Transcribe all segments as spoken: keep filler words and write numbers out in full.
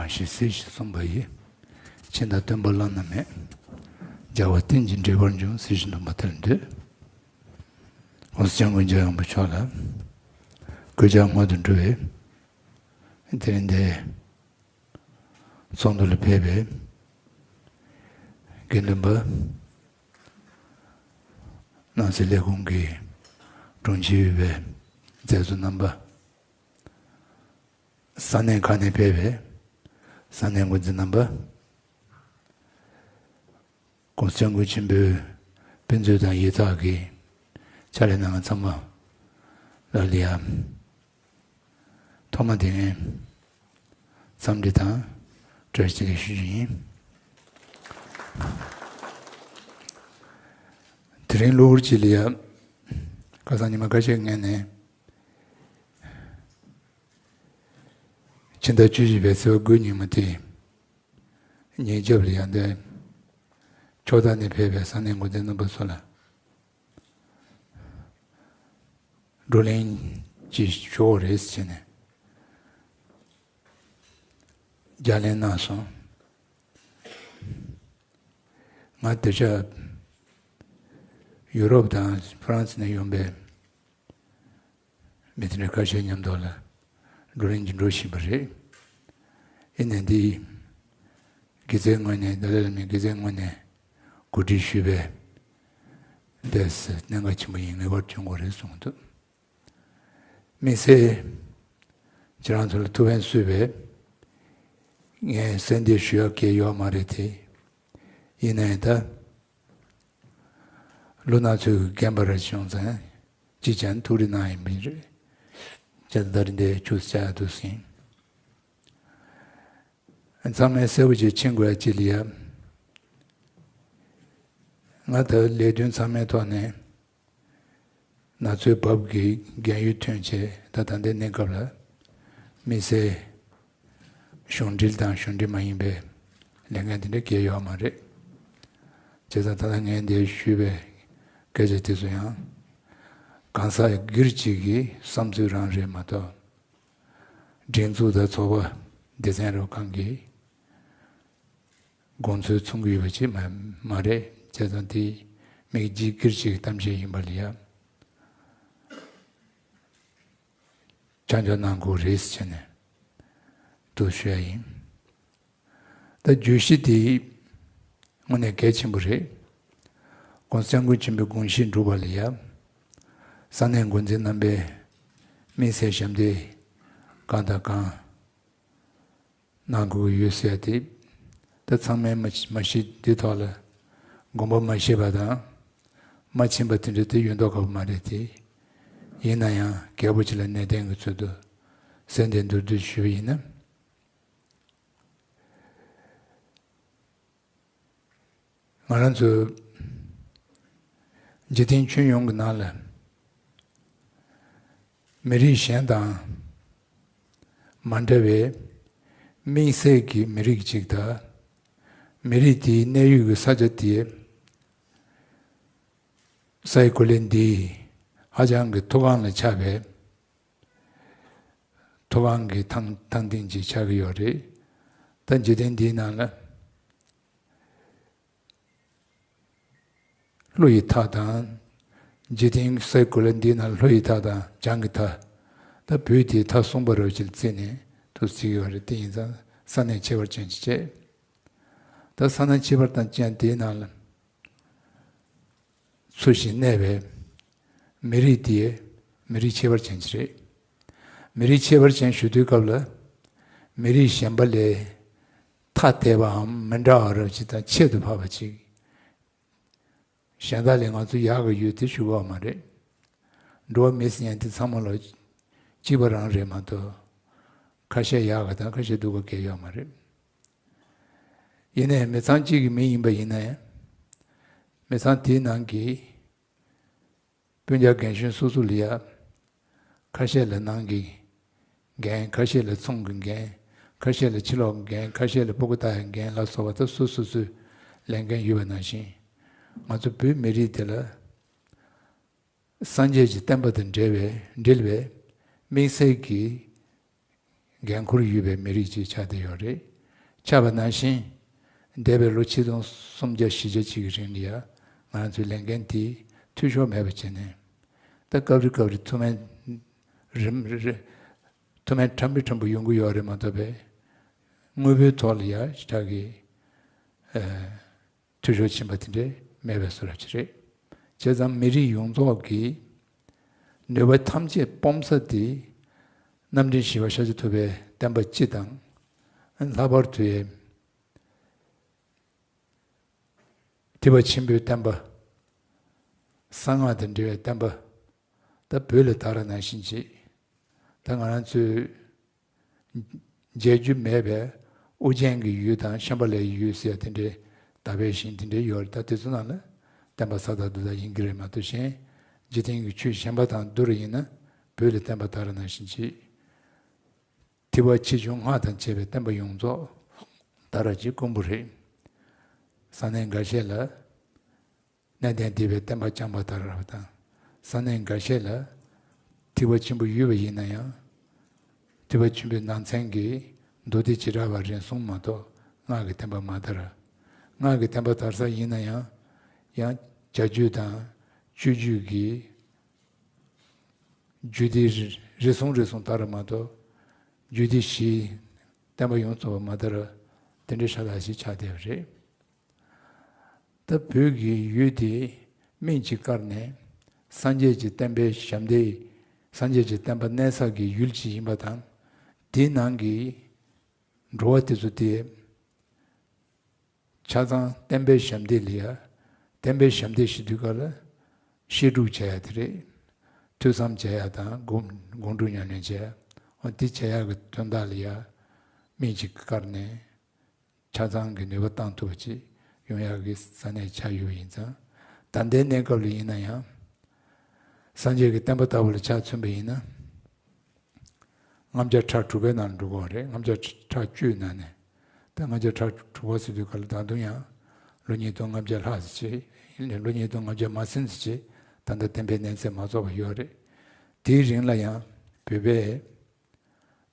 ཞེས་གསེར་ཞིག་གསུངས་པ་ཡིས། ཕྱི་ཟླ་སྟོན་པ་བླ་ན་མེད། རྒྱལ་བ་བསྟན་གྱི་འབྲེལ་པར་འབྱུང་། གསེར་ཞིག་འདོན་པ་དེར་འདུད། ༸གོང་ས་༸སྐྱབས་མགོན་རྒྱལ་བའི་དབང་པོ་མཆོག་ལ་གུས་ཕྱག་སྔོན་དུ་འགྲོ་བའི་དེ་རིང་འདིར་ཚོགས་འདུ་ལ་ཕེབས་པའི་དགེ་འདུན་པ། ནང་སྲིད་ལས་ཁུངས་ཀྱི་དྲུང་ཆེ་ཡོད་པའི་མཛད་གཙོ་རྣམ་པ། ས་གནས་ཁག་ནས་ཕེབས་པའི་ས་གནས་འགོ་འཛིན་རྣམ་པ། ༸གོང་ས་༸སྐྱབས་མགོན་ཆེན་པོའི་དཔེ་མཛོད་དང་ཡིག་ཚགས་ཀྱི་ཕྱག་ལས་གནང་མཁན་ཚང་མ་ལ་ལ་ཡ། ཐོག་མ་དེ་ངས་འཚམས་འདྲི་དང་བཀྲ་ཤིས་བདེ་ལེགས་ཞུ་རྒྱུ་ཡིན། དེ་རིང་གློ་བུར་གྱི་ལ་ཡ། ཁ་སང་ཉི་མ་ཁ་ཤས་སྔོན་ནས་ཕྱི་ཟླ་བཅུ་བཞི་པའི་ཚེས་པ་དགུ་ཉིན་མོ་དེ། ཉིན་རྒྱབ་ལ་ཡ་འདི་ཕྱོགས་མཐའ་ནས་ཕེབས་པའི་ས་གནས་འགོ་འཛིན་རྣམ་པ་ཚོ་ལ་བགྲོ་གླེང་ཅིག་ཞུ་དགོས་རེད་ཟེར་ནས་རྒྱ་ལན་གནང་སོང་། ང་དེ་ཆ་ཡུ་རོབ་དང་ཧྥ་རན་སི་ནས་ཡོང་པའི་མི་དེ་འདྲ་ཁ་ཤས་མཉམ་དུ་ལ་བགྲོ་གླེང་གི་འགྲོ་བཞིན་པ་རེད། ཡིན་ནའི་འདི་དགེ་རྩའི་ངོས་ནས་ཏཱ་ལའི་བླ་མའི་དགེ་རྩའི་ངོས་ནས་གོ་སྒྲིག་ཞུས་པའི་འདས་གནད་འགག་ཆེན་པོ་ཡིན། ངེས་པར་བྱུང་དགོས་རེད་གསུངས་འདུག། དམིགས་བསལ་ཁྱེད་རང་ཚོ་ལ་ཐུགས་ཕན་གསོས་པས་ངས་གསལ་འདེབས་ཞུ་ཡག་གི་ཡོད་མ་རེད་དེ། ཡིན་ནའི་ད། ལོ་ན་ཚོད་རྒན་པ་རེ་བྱུང་ཙང་ཅི་བྱས་ན་ཐུགས་རེ་གནང་ཡིན་པ་རེད། བྱས་ཙང་ད་རིང་འདིར་ཆུ་བཅག་འདུག་ཟིན། ཚང་མས་གསལ་པོ་ཅིག་མཁྱེན་དགོས་ཡ་ཅིག་ལ་ཡ། ང་ད་ལས་དོན་ཚང་མའི་ཐོག་ནས་ན་ཚོད་བབ་ཀྱི་རྒན་ཡོལ་ཐོན་བྱས་ད་ད་ལྟའི་གནས་སྐབས་ལ་དམིགས་བསལ། གཞུང་འབྲེལ་དང་གཞུང་འབྲེལ་མ་ཡིན་པའི་ལས་འགན་དེ་འདྲ་གང་ཡང་ཡོད་མ་རེད། བྱས་ཙང་ད་ལྟ་ངས་འདིར་ཞུས་པའི་སྐད་ཆ་དེ་ཚོ་ཡང་གང་ཟག་སྒེར་གཅིག་གི་བསམ་ཚུལ་རང་རེད་མ་གཏོགས། སྒྲིག་འཛུགས་དང་ཚོགས་པ་སྡེ་ཚན་རུ་ཁག་གི་དགོངས་ཚུལ་མཚོན་གྱི་ཡོད་པ་ཅིག་མ་མ་རེད། བྱས་ཙང་དེ་མི་སྒེར་གཅིག་གི་གཏམ་བཤད་ཡིན་པ་ལ་ཡ། ཆ་འཇོག་གནང་དགོས་རེད་ཟེར་ནས་འདུག་ཞུ་ཡ་ཡིན། ད་བརྗོད་གཞི་དེ་དངོས་གནས་གལ་ཆེན་པོ་རེད། ༸གོང་ས་༸སྐྱབས་མགོན་ཆེན་པོའི་དགོངས་གཞི་འགྲུབ་པ་ལ་ཡ། ས་གནས་འགོ་འཛིན་རྣམ་པས་དམིགས་བསལ་ཞབས་འདེགས་གང་དང་གང་གནང་དགོས་ཀྱི་ཡོད་ཟེར་ཏེ། ད་ཚང་མས་མ་མ་ཤེས་འདི་ཐོག་ལ་དགོངས་པ་མ་བཞེས་པ་དང་མ་མཁྱེན་པ་དེ་འདྲ་དེ་ཡོད་མདོག་ཁ་པོ་མ་རེད་དེ། ཡིན་ན་ཡང་རྒྱལ་པོ་ཆེ་ལ་གནས་བརྟན་གྱི་ཚུལ་དུ་གསལ་འདེབས་མདོར་བསྡུས་ཞུས་པ་ཡིན་ན། ང་རང་ཚོའི་འཇིག་རྟེན་ཁྱོན་ཡོངས་ཀྱི་ནང་ལ་མི་རིགས་གཞན་དང་མ་འདྲ་བའི་དམིགས་བསལ་གྱི་མི་རིགས་ཅིག་དང་། མི་རིགས་དེའི་གནས་ཡུལ་གྱི་ས་ཆ་དེ་སའི་གོ་ལའི་འདིའི་ཧ་ཅང་གི་མཐོ་སྒང་ལ་ཆགས་པའི་མཐོ་སྒང་གི་ཐང་ཐང་སྟེང་ཅིག་ཆགས་ཀྱི་ཡོད་རེད། ད་འཇིག་རྟེན་འདིའི་ནང་ལ་ཀླུ་ཡི་མཐའ་དང་། འཇིག་རྟེན་སའི་གོ་ལ་འདིའི་ནང་ཀླུ་ཡི་མཐའ་དང་བྱང་གི་མཐའ། ད་བོད་དེའི་མཐའ་གསུམ་པ་རུ་ཅིག་བརྩིས་ནས་ཐུགས་བརྩི་གི་ཡོད་རེད། དེ་ཡིན་ཙང་ས་གནས་ཁྱད་པར་ཅན་ཅིག་བྱས། ད་ས་གནས་ཁྱད་པར་དང་ཅན་དེའི་ནང་ལ་འཚོ་ཞིང་གནས་པའི་མི་རིགས་དེ་མི་རིགས་ཁྱད་པར་ཅན་ཅིག་རེད། མི་རིགས་ཁྱད་པར་ཅན་ཞུ་དུས་སྐབས་ལ་མི་རིགས་གཞན་པ་ལས་ཐ་དད་པའམ་མི་འདྲ་བ་རབ་ཅིག་དང་ཁྱད་དུ་འཕགས་པ་ཅིག། གཞན་དག་ལས་ང་ཚོ་ཡག་གི་ཡོད་དེ་ཞུ་གི་ཡོད་མ་རེད། འགྲོ་བ་མི་ཟེར་མཁན་དེ་ཚང་མ་ལ་གཅིག་པ་རང་རེད་མ་གཏོགས། ཁ་ཤས་ཡག་ག་དང་ཁ་ཤས་སྡུག་ག་གང་ཡང་ཡོད་མ་རེད། ཡིན་ནའི་མི་ཚང་གཅིག་གི་མི་ཡིན་པ་ཡིན་ནའི། མི་ཚང་དེའི་ནང་གི་སྤུན་ཀྱག་རྒན་གཞོན་སོ་སོ་ལ་ཡ། ཁ་ཤས་ལ་ནང་གི་འགན། ཁ་ཤས་ལ་ཚོང་གི་འགན། ཁ་ཤས་ལ་ཕྱི་ལོགས་ཀྱི་འགན། ཁ་ཤས་ལ་སྤུ་གུ་ལྟ་ཡ་འགན་ལ་སོགས་པ་ད་སོ་སོ་སོའི་ལས་འགན་ཡོད་པ་ནང་བཞིན། ང་ཚོ་བོད་མི་རིགས་དེ་ལ་སངས་རྒྱས་ཀྱི་བསྟན་པ་དང་འབྲེལ་བའི་འབྲེལ་བའི་དམིགས་བསལ་གྱི་འགན་འཁུར་ཡོད་པའི་མི་རིགས་ཅིག་ཆགས་བསྡད་ཡོད་རེད། ཆགས་པ་ནང་བཞིན། འདས་པའི་ལོ་ཆིག་སྟོང་སུམ་བརྒྱ་བཞི་བརྒྱ་ཅིག་གི་རིང་ལ་ཡ། ང་ཚོའི་ལས་འགན་དེ་འཐུས་ཤོར་མེད་པ་བྱས་ནས། ད་སྐབས་རེ་སྐབས་རེ་ཐུགས་སྨོན་རིམ་རེ་རེ། ཐུགས་སྨོན་ཕྲན་བུ་ཕྲན་བུ་ཡོང་གི་ཡོད་རེད་མ་གཏོགས་པས། དངོས་པོའི་ཐོག་ལ་ཡ་ཞེ་དྲག་གི། ཨ། འཐུས་ཤོར་ཕྱིན་པ་དེ་འདྲས་མེད་པའི་བཟོ་འདྲ་ཅིག་རེད། བྱས་ཙང་མི་རིགས་ཡོངས་རྫོགས་ཀྱི་ནུས་པ་ཐམས་ཅད་སྤུངས་ས་དེ། རྣམ་འདྲེན་བཞི་པ་ཤཱཀྱ་ཐུབ་པའི་བསྟན་པ་སྤྱི་དང་། ལྷག་པར་དུ་ཡ། ཐེག་པ་ཆེན་པོའི་བསྟན་པ། གསང་སྔགས་དང་འབྲེལ་བའི་བསྟན་པ། ད་བོད་ལ་དར་བ་ནང་བཞིན་ཅིག། ད་ང་རང་ཚོའི་མཇལ་རྒྱུ་མེད་པའི་ཨོ་རྒྱན་གྱི་ཡུལ་དང་ཤམྦྷ་ལའི་ཡུལ་ཟེར་དེ་འདྲའི་དག་པའི་ཞིང་དེ་འདྲའི་ཡོད་རེད། ད་དེ་ཚོ་ནང་ལ་བསྟན་པ་གསལ་དང་བསྡུ་ལྡང་ཡིན་གྱི་རེད་མ་གཏོགས། གཞན་འཇིག་རྟེན་གྱི་ཆོས་གཞན་པ་དང་བསྡུར་ཡིན་ན་བོད་ལ་བསྟན་པ་དར་བ་ནང་བཞིན་ཅིག། ཐེག་པ་ཆེ་ཆུང་སྔགས་དང་བཅས་པའི་བསྟན་པ་ཡོངས་རྫོགས་དར་བ་ཅིག་དཀོན་པོ་རེད། ས་གནས་འགའ་ཤས་ལ་གནས་བརྟན་སྡེ་པའི་བསྟན་པ་རྐྱང་པ་དར་བ་དང་། ས་གནས་འགའ་ཤས་ལ་ཐེག་པ་ཆེན་པོ་ཡོད་པ་ཡིན་ན་ཡང་། ཐེག་པ་ཆེན་པོའི་ནང་ཚན་གྱི་མདོ་སྡེ་བྱེ་བྲག་པ་རིམ་གསུམ་མ་གཏོགས་སྔགས་ཀྱི་བསྟན་པ་མ་དར། སྔགས་ཀྱི་བསྟན་པ་དར་ས་ཡིན་ན་ཡང་། ཡང་བྱ་རྒྱུད་དང་སྤྱོད་རྒྱུད་ཀྱི་རྒྱུད་སྡེ་རེ་ཟུང་རེ་ཟུང་དར་བ་མ་གཏོགས། རྒྱུད་སྡེ་བཞིའི་བསྟན་པ་ཡོངས་རྫོགས་པ་མ་དར་བ་དེ་འདྲའི་ཤ་སྟག་ཞིག་ཆགས་བསྡད་པ་རེད། ད་བོད་ཀྱི་ཡུལ་དེ་སྨན་གྱིས་བཀར་ནས་སངས་རྒྱས་ཀྱི་བསྟན་པའི་ཞབས་འདེགས། སངས་རྒྱས་ཀྱི་བསྟན་པ་གནས་ས་གི་ཡུལ་ཅིག་ཡིན་པ་དང་། དེའི་ནང་གི་འགྲོ་བ་དེ་ཚོ་དེ། ཆ་ཚང་བསྟན་པའི་ཞབས་འདེགས་ལ་ཡ། བསྟན་པའི་ཞབས་འདེགས་ཞུ་དུས་སྐབས་ལ་བཤད་སྒྲུབ་བྱེད་ཡ་དེ་རེད། ཐོས་བསམ་བྱེད་ཡ་དང་སྒོམ་སྒོམ་སྒྲུབ་ཉམས་ལེན་བྱེད་ཡ། འོ་དེ་བྱེད་ཡ་གི་དོན་དག་ལ་ཡ། སྨན་གྱིས་བཀར་ནས་ཆ་ཚང་གི་ནུས་པ་བཏང་ཐུབ་པ་ཅིག་ཡོང་ཡ་གི་ས་གནས་ཆགས་ཡོད་པ་ཡིན་ཙང་། ད་ལྟའི་གནས་སྐབས་ལ་ཡིན་ན་ཡང་། སངས་རྒྱས་ཀྱི་བསྟན་པ་ལྟ་བུ་ལ་ཆ་མཚོན་པ་ཡིན་ན། ལྔ་བརྒྱ་ཕྲག་དྲུག་པའི་ནང་འགྲོ་གི་ཡོད་རེད། ལྔ་བརྒྱ་ཕྲག་བཅུའི་ནང་ནས། ད་ལྔ་བརྒྱ་ཕྲག་དྲུག་པ་ཟེར་དུས་སྐབས་ལ་ད་དུང་ཡང་ལོ་ཉིས་སྟོང་ལྔ་བརྒྱ་ལྷག་ཙམ་བྱས། ལོ་ཉིས་སྟོང་ལྔ་བརྒྱ་མ་ཟིན་ཙམ་བྱས། ད་ལྟ་བསྟན་པའི་གནས་ཚད་མ་རྫོགས་པ་ཡོད་རེད། དེའི་རིང་ལ་ཡང་བོད་པས།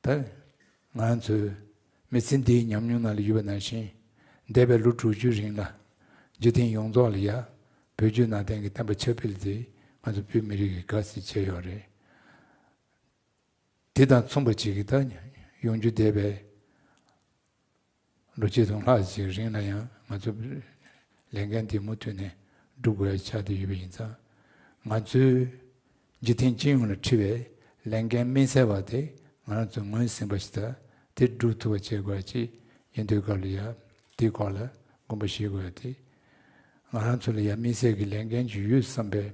ད་ང་ཚོའི་མི་ཚེ་འདིའི་ཉམས་མྱོང་ནང་ལ་ཡོད་པ་ནང་བཞིན། འདས་པའི་ལོ་དྲུག་ཅུའི་རིང་ལ་འཇིག་རྟེན་ཡོངས་རྫོགས་ལ་ཡ། བོད་བརྒྱུད་ནང་བསྟན་གྱི་བསྟན་པ་ཁྱབ་སྤེལ་དེ་ང་ཚོ་བོད་མི་རིགས་ཀྱིས་དགའ་བསུ་བྱས་ཡོད་རེད། དེ་དང་མཚུངས་པ་ཅིག་གིས་ད་ཡོང་རྒྱུ་བསྡད་པའི་ལོ་ཆིག་སྟོང་ལྷག་ཅིག་རིང་ལ་ཡང་ང་ཚོ་ལས་འགན་དེ་མུ་མཐུད་ནས་སྒྲུབ་དགོས་ཡ་ཆགས་བསྡད་ཡོད་པ་ཡིན་ཙང་། ང་ཚོའི་འཇིག་རྟེན་སྤྱི་ཡོངས་ལ་འཁྲི་བའི་ལས་འགན་དམིགས་བསལ་བ་དེ་ང་རང་ཚོས་ངོས་ཟིན་པ་ཞིག་དང་། དེ་སྒྲུབ་ཐུབ་པ་བྱེད་དགོས་ཡ་ཅིག་ཡིན་དུས་སྐབས་ལ་ཡ། དེའི་སྐོར་ལ་དགོངས་པ་བཞེས་དགོས་ཡ་དེ། ང་རང་ཚོ་ལ་ཡ་དམིགས་བསལ་གྱི་ལས་འགན་ཅིག་ཡོད་བསམ་པའི་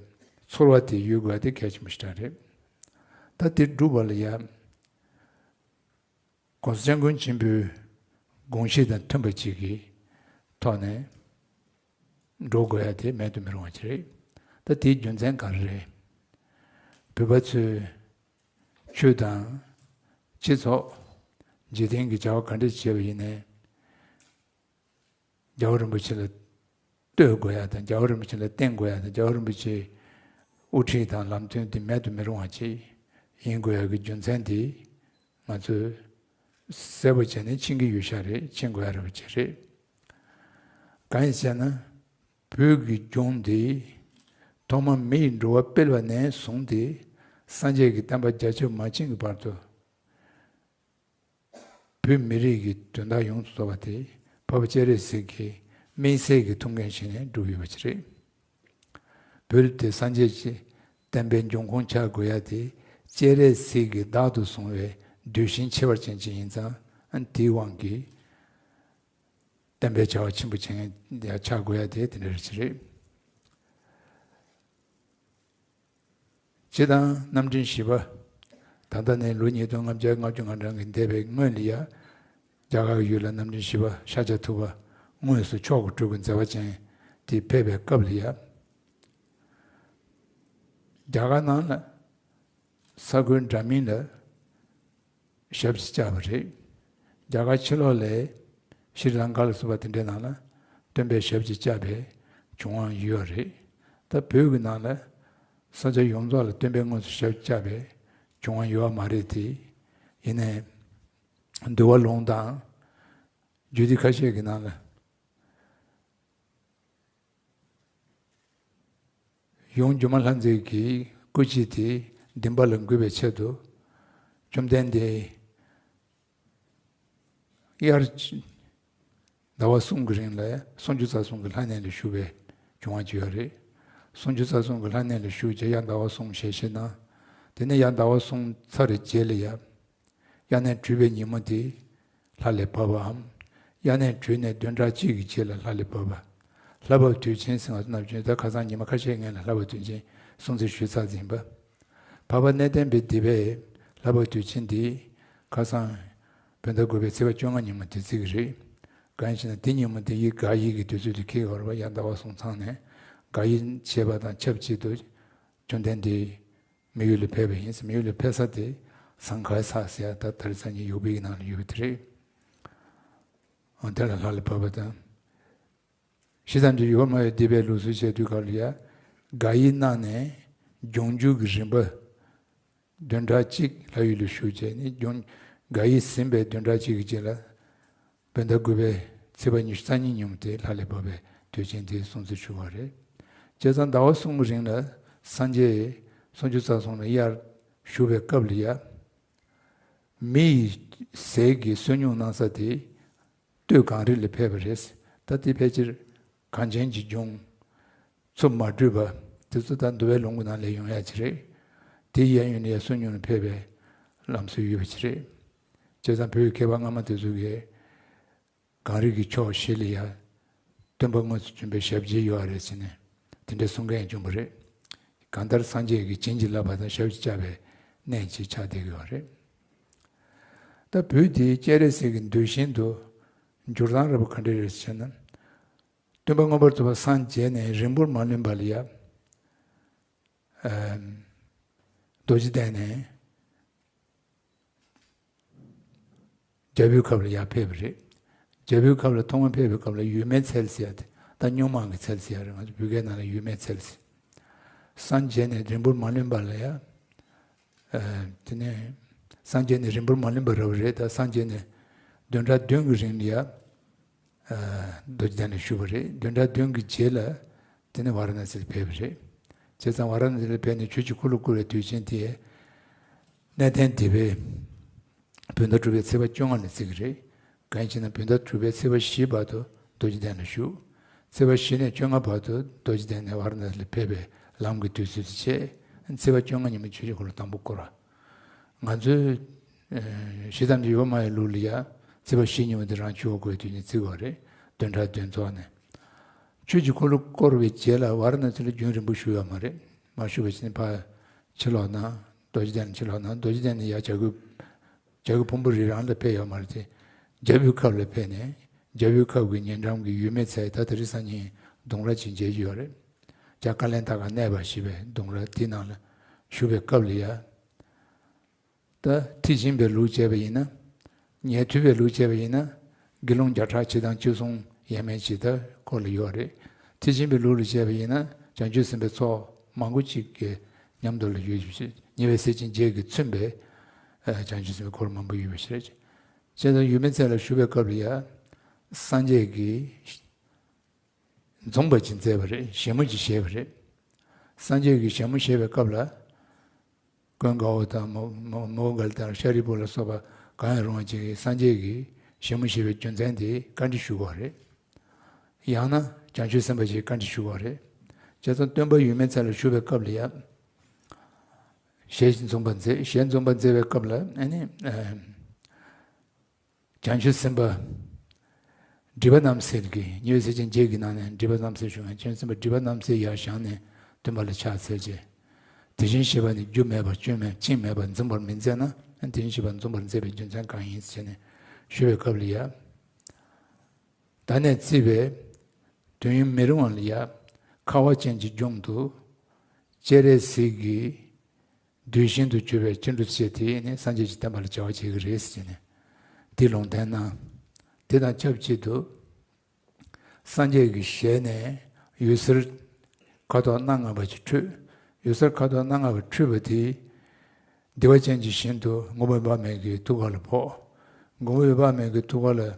ཚོར་བ་དེ་ཡོད་དགོས་ཡ་དེ་གལ་ཆེན་པོ་ཞིག་རང་རེད། ད་དེ་སྒྲུབ་པ་ལ་ཡ། གོང་ས་སྐྱབས་མགོན་ཆེན་པོའི་དགོངས་གཞི་དང་མཐུན་པ་ཅིག་གི་ཐོག་ནས་འགྲོ་དགོས་ཡ་དེ་མེད་དུ་མི་རུང་བ་ཅིག་རེད། ད་དེའི་རྒྱུ་མཚན་ག་རེ་རེད། བོད་པ་ཚོས་ཆོས་དང་སྤྱི་ཚོགས། འཇིག་རྟེན་གྱི་བྱ་བ་ག་འདྲ་བྱས་པ་ཡིན་ནའི། རྒྱལ་བ་རིན་པོ་ཆེ་ལ་ལྟོས་དགོས་ཡ་དང་། རྒྱལ་བ་རིན་པོ་ཆེ་ལ་བརྟེན་དགོས་ཡ་དང་། རྒྱལ་བ་རིན་པོ་ཆེའི་དབུ་ཁྲིད་དང་ལམ་སྟོན་དེ་མེད་དུ་མི་རུང་བ་ཅིག་ཡིན་དགོས་ཡ་གི་རྒྱུ་མཚན་དེ་ང་ཚོས་གསལ་པོ་བྱས་ནས་མཁྱེན་གྱི་ཡོད་ཤག་རེད། མཁྱེན་དགོས་ཡ་རེད་པ་ཅིག་རེད། གང་ཡིན་ཟེར་ན། བོད་ཀྱི་ལྗོངས་འདི་ཐོག་མ་མི་ཡི་འགྲོ་བ་སྤེལ་བ་ནས་བཟུང་སྟེ། སངས་རྒྱས་ཀྱི་བསྟན་པ་རྒྱ་ཆེར་མ་ཕྱིན་གྱི་བར་དུ། བོད་མི་རིགས་ཀྱི་དོན་དག་ཡོངས་སུ་རྫོགས་པ་དེ་འཕགས་པ་སྤྱན་རས་གཟིགས་ཀྱི་དམིགས་བསལ་གྱི་ཐུགས་འགན་བཞེས་ནས་བསྒྲུབས་ཡོད་པ་ཅིག་རེད། བོད་དེ་སངས་རྒྱས་ཀྱི་བསྟན་པའི་འབྱུང་ཁུངས་ཆགས་དགོས་ཡ་དེ་སྤྱན་རས་གཟིགས་ཀྱིས་བདག་ཏུ་བཟུང་བའི་གདུལ་ཞིང་ཁྱད་པར་ཅན་ཅིག་ཡིན་ཙང་། ཨ། དེའི་དབང་གིས་བསྟན་པའི་བྱ་བ་ཆེན་པོ་ཆེ་ཡ་ཆགས་དགོས་ཡ་དེ་དེ་འདྲ་ཅིག་རེད། སྤྱིར་བཏང་རྣམ་འདྲེན་བཞི་པ། ད་ལྟ་ནས་ལོ་ཉིས་སྟོང་ལྔ་བརྒྱ་ལྔ་བཅུ་ང་གྲངས་ཀྱི་འདས་པའི་སྔོན་ལ་ཡ། རྒྱ་གར་ཡུལ་ལ་རྣམ་འདྲེན་བཞི་པ་ཤཱཀྱ་ཐུབ་པ་དངོས་སུ་མཆོག་གི་སྤྲུལ་སྐུ་མཛད་པ་ཅན་དེ་ཕེབས་པའི་སྐབས་ལ་ཡ། རྒྱ་གར་ནང་ལ་ས་ཁུལ་འདྲ་མིན་ལ་ཞབས་ཕྱི་བཅར་བ་རེད། རྒྱ་གར་ཕྱི་ལོགས་ལ་ཤྲི་ལང་ཀ་ལ་སོགས་པ་དེ་འདྲའི་ནང་ལ་སྟོན་པའི་ཞབས་ཕྱི་བཅར་བའི་བྱུང་བ་ཡོད་རེད། ད་བོད་ཀྱི་ནང་ལ་ས་ཆ་ཡོངས་རྫོགས་ལ་སྟོན་པས་དངོས་སུ་ཞབས་ཕྱི་བཅར་བའི་བྱུང་བ་ཡོད་པ་མ་རེད་དེ། ཡིན་ནའི་འདུལ་བ་ལུང་དང་། རྒྱུད་སྡེ་ཁ་ཤས་ཀྱི་ནང་ལ། ཡུམ་སྒྱུ་མ་ལྷ་མཛེས་ཀྱི་སྐུ་ཅིག་དེ་འདུན་པ་ལ་འགོད་པའི་ཆེད་དུ། བཅོམ་ལྡན་འདས་དབྱར་ཟླ་བ་གསུམ་གྱི་རིང་ལ་སུམ་ཅུ་རྩ་གསུམ་གྱི་ལྷ་གནས་ལ་བཞུགས་པའི་བྱུང་བ་ཅིག་ཡོད་རེད། སུམ་ཅུ་རྩ་གསུམ་གྱི་ལྷ་གནས་ལ་བཞུགས་བྱས་དབྱར་ཟླ་བ་གསུམ་ཞལ་བཞེས་གནང་། དེ་ནས་དབྱར་ཟླ་བ་གསུམ་ཚར་བའི་རྗེས་ལ་ཡང་། དབྱར་གནས་གྲུབ་པའི་ཉིན་མོ་དེ་ལྷ་ལས་བབས་པའམ། དབྱར་གནས་གྲུབ་ནས་བདུན་ཕྲག་གཅིག་གི་རྗེས་ལ་ལྷ་ལས་བབས་པ། ལྷ་བབས་དུས་ཆེན་ཟེར་བ་ནམ་རྒྱུན་ད་ཁ་སང་ཉི་མ་ཁ་ཤས་སྔོན་ལ་ལྷ་བབས་དུས་ཆེན་སྲུང་བརྩི་ཞུས་ཚར་ཟིན་པ། འཕགས་པ་གནས་བརྟན་པའི་སྡེ་པས་ལྷ་བབས་དུས་ཆེན་འདི་ཁ་སང་བོད་ཟླ་དགུ་པའི་ཚེས་པ་བཅོ་ལྔ་ཉིན་མོ་དེ་བརྩི་གི་རེད། གང་ཡིན་ཞེ་ན་དེ་ཉིན་མོ་དེ་ཡི་དགག་དབྱེ་གི་དུས་ཚོད་དུ་འཁེལ་ཡོད་རེད་པ། དབྱར་ཟླ་བ་གསུམ་ཚང་ནས་དགག་དབྱེ་བྱས་པ་དང་ཆབས་ཅིག་ཏུ་བཅོམ་ལྡན་འདས། མི་ཡུལ་ལ་ཕེབས་པ་ཡིན། མི་ཡུལ་ལ་ཕེབས་ས་དེ་ཟངས་དཀར་ས་ཟེར་ཡ་ད་དེ་རིང་སང་ཉིན་ཡུ་པི་གི་ནང་ལ་ཡོད་པ་དེ་རེད། འོ་དེ་ལ་ལྷ་ལ་བབས་པ་དང་། ཞེ་ཙམ་གྱི་ཡུལ་མ་ཡོད་སྡེ་པའི་ལུགས་སྲོལ་བྱས་དུས་སྐབས་ལ་ཡ། དགག་དབྱེ་གནང་ནས་སྦྱོང་རྒྱུད་ཀྱི་རིམ་པ། བདུན་ཕྲག་གཅིག་ལྷ་ཡུལ་ལ་བཞུགས་བྱས་ནས་སྦྱོང་། དགག་དབྱེ་ཟིན་པའི་བདུན་ཕྲག་གཅིག་གི་རྗེས་ལ། བོད་ཟླ་དགུ་པའི་ཚེས་པ་ཉི་ཤུ་རྩ་གཉིས་ཉིན་མོ་དེ་ལྷ་ལས་བབས་པའི་དུས་ཆེན་དེ་སྲུང་བརྩི་ཞུ་བ་རེད། བྱས་ཙང་ཟླ་བ་གསུམ་གྱི་རིང་ལ་སངས་རྒྱས་སུམ་ཅུ་རྩ་གསུམ་ལ་དབྱར་བཞུགས་པའི་སྐབས་ལ་ཡ། མི་ཡི་ཟས་ཀྱི་བསོད་སྙོམས་གནང་ས་དེ་སྟོད་གངས་རི་ལ་ཕེབས་པ་རེད། ད་དེ་ཕལ་ཆེར་གངས་ཅན་གྱི་ལྗོངས། ཚུར་མ་བྲོས་པ། དེ་ཚོ་ད་འདུལ་བའི་ལུང་གི་ནང་ལ་ཡོང་ཡ་ཅིག་རེད། དེ་གཡས་གཡོན་ནས་ཡ་བསོད་སྙོམས་ལ་ཕེབས་པའི་ལམ་སྲོལ་ཡོད་པ་ཅིག་རེད། བྱས་ཙང་བོད་ཀྱི་མཁས་པ་སྔ་མ་དེ་ཚོ་གིས་གངས་རི་གི་ཕྱོགས་བཞི་ལ་ཡ་སྟོན་པ་དངོས་སུ་བྱོན་པའི་ཞབས་རྗེས་ཡོད་རེད་ཟེར་ནས་དེ་འདྲའི་གསུང་མཁན་བྱུང་བ་རེད། གང་ལྟར་སངས་རྒྱས་ཀྱིས་བྱིན་གྱིས་བརླབས་པ་དང་ཞབས་ཀྱིས་བཅགས་པའི་གནས་ཅིག་ཆགས་བསྡད་ཀྱི་ཡོད་རེད། ད་བོད་དེ་སྤྱན་རས་གཟིགས་ཀྱི་འདུལ་ཞིང་དུ་འགྱུར་སྟངས་འདྲ་པོ་ག་འདྲ་རེད་ཟེར་ན། སྟོན་པ་མངོན་པར་རྫོགས་པར་སངས་རྒྱས་ནས་རིང་པོར་མ་ལོན་པ་ལ་ཡ། ཨམ། རྡོ་རྗེ་གདན་ནས་རྒྱལ་པོའི་ཁབ་ལ་ཡར་ཕེབས་པ་རེད། རྒྱལ་པོའི་ཁབ་ལ་ཐོག་མར་ཕེབས་པའི་སྐབས་ལ་ཡུལ་མའི་ཚལ་ཟེར་ཡ་དེ་ད་སྨྱུག་མ་གི་ཚལ་ཟེར་ཡ་རེད། ང་ཚོ་བོད་སྐད་ནང་ལ་ཡུལ་མའི་ཚལ་ཟེར། སངས་རྒྱས་ནས་རིང་པོར་མ་ལོན་པ་ལ་ཡ། ཨ། དེ་ནས་སངས་རྒྱས་ནས་རིང་པོར་མ་ལོན་པ་རེད་པ། རེད། ད་སངས་རྒྱས་ནས་བདུན་ཕྲག་བདུན་གྱི་རིང་ལ་ཡ། ཨ། རྡོ་རྗེ་གདན་ལ་བཞུགས་པ་རེད། བདུན་ཕྲག་བདུན་གྱི་རྗེས་ལ་དེ་ནས་ཝཱ་ར་ཎ་སི་ལ་ཕེབས་པ་རེད། བྱས་ཙང་ཝཱ་ར་ཎ་སི་ལ་ཕེབས་ནས་ཆོས་ཀྱི་འཁོར་ལོ་བསྐོར་བའི་དུས་ཆེན་དེ་གནས་བརྟན་སྡེ་པས་བོད་ཟླ་དྲུག་པའི་ཚེས་པ་བཅོ་ལྔ་ལ་བརྩི་གི་རེད། གང་ཡིན་ཞེ་ན་བོད་ཟླ་དྲུག་པའི་ཚེས་པ་བཞི་བར་དུ་རྡོ་རྗེ་གདན་ལ་བཞུགས། ཚེས་པ་བཞི་ནས་བཅོ་ལྔ་བར་དུ་རྡོ་རྗེ་གདན་ནས་ཝཱ་ར་ཎ་སི་ལ་ཕེབས་པའི་ལམ་གྱི་དུས་ཚོད་དེ་བྱས། ཚེས་པ་བཅོ་ལྔ་ཉིན་མོ་ཆོས་ཀྱི་འཁོར་ལོ་དང་པོ་བསྐོར་བ། ང་ཚོའི་ཨ་ཞེ་ཙམ་གྱི་ཡོད་མ་ཡོད་ལུགས་ལ་ཡ་ཚེས་པ་བཞི་ཉིན་མོ་དེ་རང་ཆོས་འཁོར་བསྐོར་བའི་དུས་ཆེན་བརྩི་བ་རེད། བདུན་ཕྲག་བདུན་རྫོགས་ནས། ཆོས་ཀྱི་འཁོར་ལོ་བསྐོར་བའི་རྗེས་ལ་ཝཱ་ར་ཎ་སི་ལ་རྒྱུན་རིང་པོ་བཞུགས་ཡོད་མ་རེད། མ་བཞུགས་པ་བྱས་ནས་ཕར་ཕྱིར་ལོག་གནང་། རྡོ་རྗེ་གདན་ལ་ཕྱིར་ལོག་གནང་། རྡོ་རྗེ་གདན་ནས་ཡར་བྱ་རྒོད་བྱ་རྒོད་ཕུང་པོ་རི་རང་ལ་ཕེབས་ཡོད་མ་རེད་དེ། རྒྱལ་པོའི་ཁབ་ལ་ཕེབས་ནས་རྒྱལ་པོའི་ཁབ་ཀྱི་ཉེ་འགྲམ་གྱི་ཡུལ་མའི་ཚལ་ད་དེ་རིང་སང་ཉིན་ལྡུམ་ར་ཅིག་མཇལ་རྒྱུ་ཡོད་རེད། བྱ་ཀ་ལན་ད་ག་གནས་པ་ཞེས་པའི་ལྡུམ་ར་དེའི་ནང་ལ་བཞུགས་པའི་སྐབས་ལ་ཡ། ད་ཁྲིད་ཆེན་པའི་ལུགས་བྱས་པ་ཡིན་ན། ཉན་ཐོས་པའི་ལུགས་བྱས་པ་ཡིན་ན། དགེ་སློང་བརྒྱ་ཕྲག་གཅིག་དང་བཅུ་གསུམ་ཡས་མས་ཅིག་ད་ཁོ་ལ་ཡོད་རེད། ཁྲིད་ཆེན་པའི་ལུགས་ལ་བྱས་པ་ཡིན་ན་བྱང་ཆུབ་སེམས་དཔའི་ཚོགས་མང་པོ་ཅིག་གི་མཉམ་དུ་ལ་ཡོད་ཅིག་ཉེ་བའི་སྲས་ཆེན་བརྒྱད་ཀྱིས་མཚོན་པའི་ཨ་བྱང་ཆུབ་སེམས་དཔའི་འཁོར་མང་པོ་ཡོད་པ་ཞིག་རེད། བྱས་ཙང་ཡུལ་མའི་ཚལ་ལ་བཞུགས་པའི་སྐབས་ལ་ཡ། སངས་རྒྱས་ཀྱིས། འཛོམས་པ་ཅིག་མཛད་པ་རེད། བཞད་མོ་ཅིག་བཞད་པ་རེད། སངས་རྒྱས་ཀྱིས་བཞད་མོ་བཞད་པའི་སྐབས་ལ། ཀུན་དགའ་བོ་དང་མོ་མོ་མོའུ་འགལ་དང་ཤཱ་རིའི་བུ་ལ་སོགས་པ་གང་ཡང་རུང་བ་ཅིག་གིས་སངས་རྒྱས་ཀྱིས་བཞད་མོ་བཞད་པའི་རྒྱུ་མཚན་དེ་བཀའ་འདྲི་ཞུ་དགོས་རེད། ཡང་ན་བྱང་ཆུབ་སེམས་དཔའ་ཞིག་བཀའ་འདྲི་ཞུ་དགོས་རེད། བྱས་ཙང་སྟོན་པ་ཡུལ་མའི་ཚལ་ལ་བཞུགས་པའི་སྐབས་ལ་ཡ། ཞལ་འཛོམས་པ་མཛད། ཞལ་འཛོམས་པ་མཛད་པའི་སྐབས་ལ་ཨ་ནི། བྱང་ཆུབ་སེམས་དཔའ་སྒྲིབ་པ་རྣམ་སེལ་གྱི་ཉེ་བའི་སྲས་ཆེན་བརྒྱད་ཀྱི་ནང་ནས་སྒྲིབ་པ་རྣམ་སེལ་བྱུང་བའི་བྱང་ཆུབ་སེམས་དཔའ་སྒྲིབ་པ་རྣམ་སེལ་ཡར་བཞེངས་ནས་སྟོན་པ་ལ་ཕྱག་འཚལ་རྗེས། དེ་བཞིན་གཤེགས་པ་ནི་རྒྱུ་མེད་པ་སྐྱོན་མེད་ཕྱིན་མེད་པ་འཛིན་པར་མི་མཛད་ན་དེ་བཞིན་གཤེགས་པ་འཛོམས་པར་མཛད་པའི་རྒྱུ་མཚན་གང་ཡིན་ཞེས་ནས་ཞུ་བའི་སྐབས་ལ་ཡ། ད་ནས་བརྩིས་པའི་དུས་ཡུན་མི་རིང་བ་ལ་ཡ། ཁ་བ་ཅན་གྱི་ལྗོངས་དུ་སྤྱན་རས་གཟིགས་ཀྱི་གདུལ་ཞིང་དུ་གྱུར་པའི་སྤྱན་རས་གཟིགས་དེ་ནི་སངས་རྒྱས་ཀྱི་བསྟན་པ་ལ་བྱ་བ་བྱེད་ཀྱི་རེད་ཟེར་ནས་འདི་ལུང་བསྟན་གནང་། དེ་དང་ཆབས་ཅིག་ཏུ་སངས་རྒྱས་ཀྱི་ཞལ་ནས་འོད་ཟེར་ཁ་དོག་སྣ་ལྔ་པ་ཅིག་འཕྲོས། འོད་ཟེར་ཁ་དོག་སྣ་ལྔ་པ་འཕྲོས་པ་དེ་བདེ་བ་ཅན་གྱི་ཞིང་དུ་མགོན་པོ་འབར་མའི་གི་ཐུགས་ཀ་ལ་ཕོག་མགོན་པོ་འབར་མའི་གི་ཐུགས་ཀ་ལ་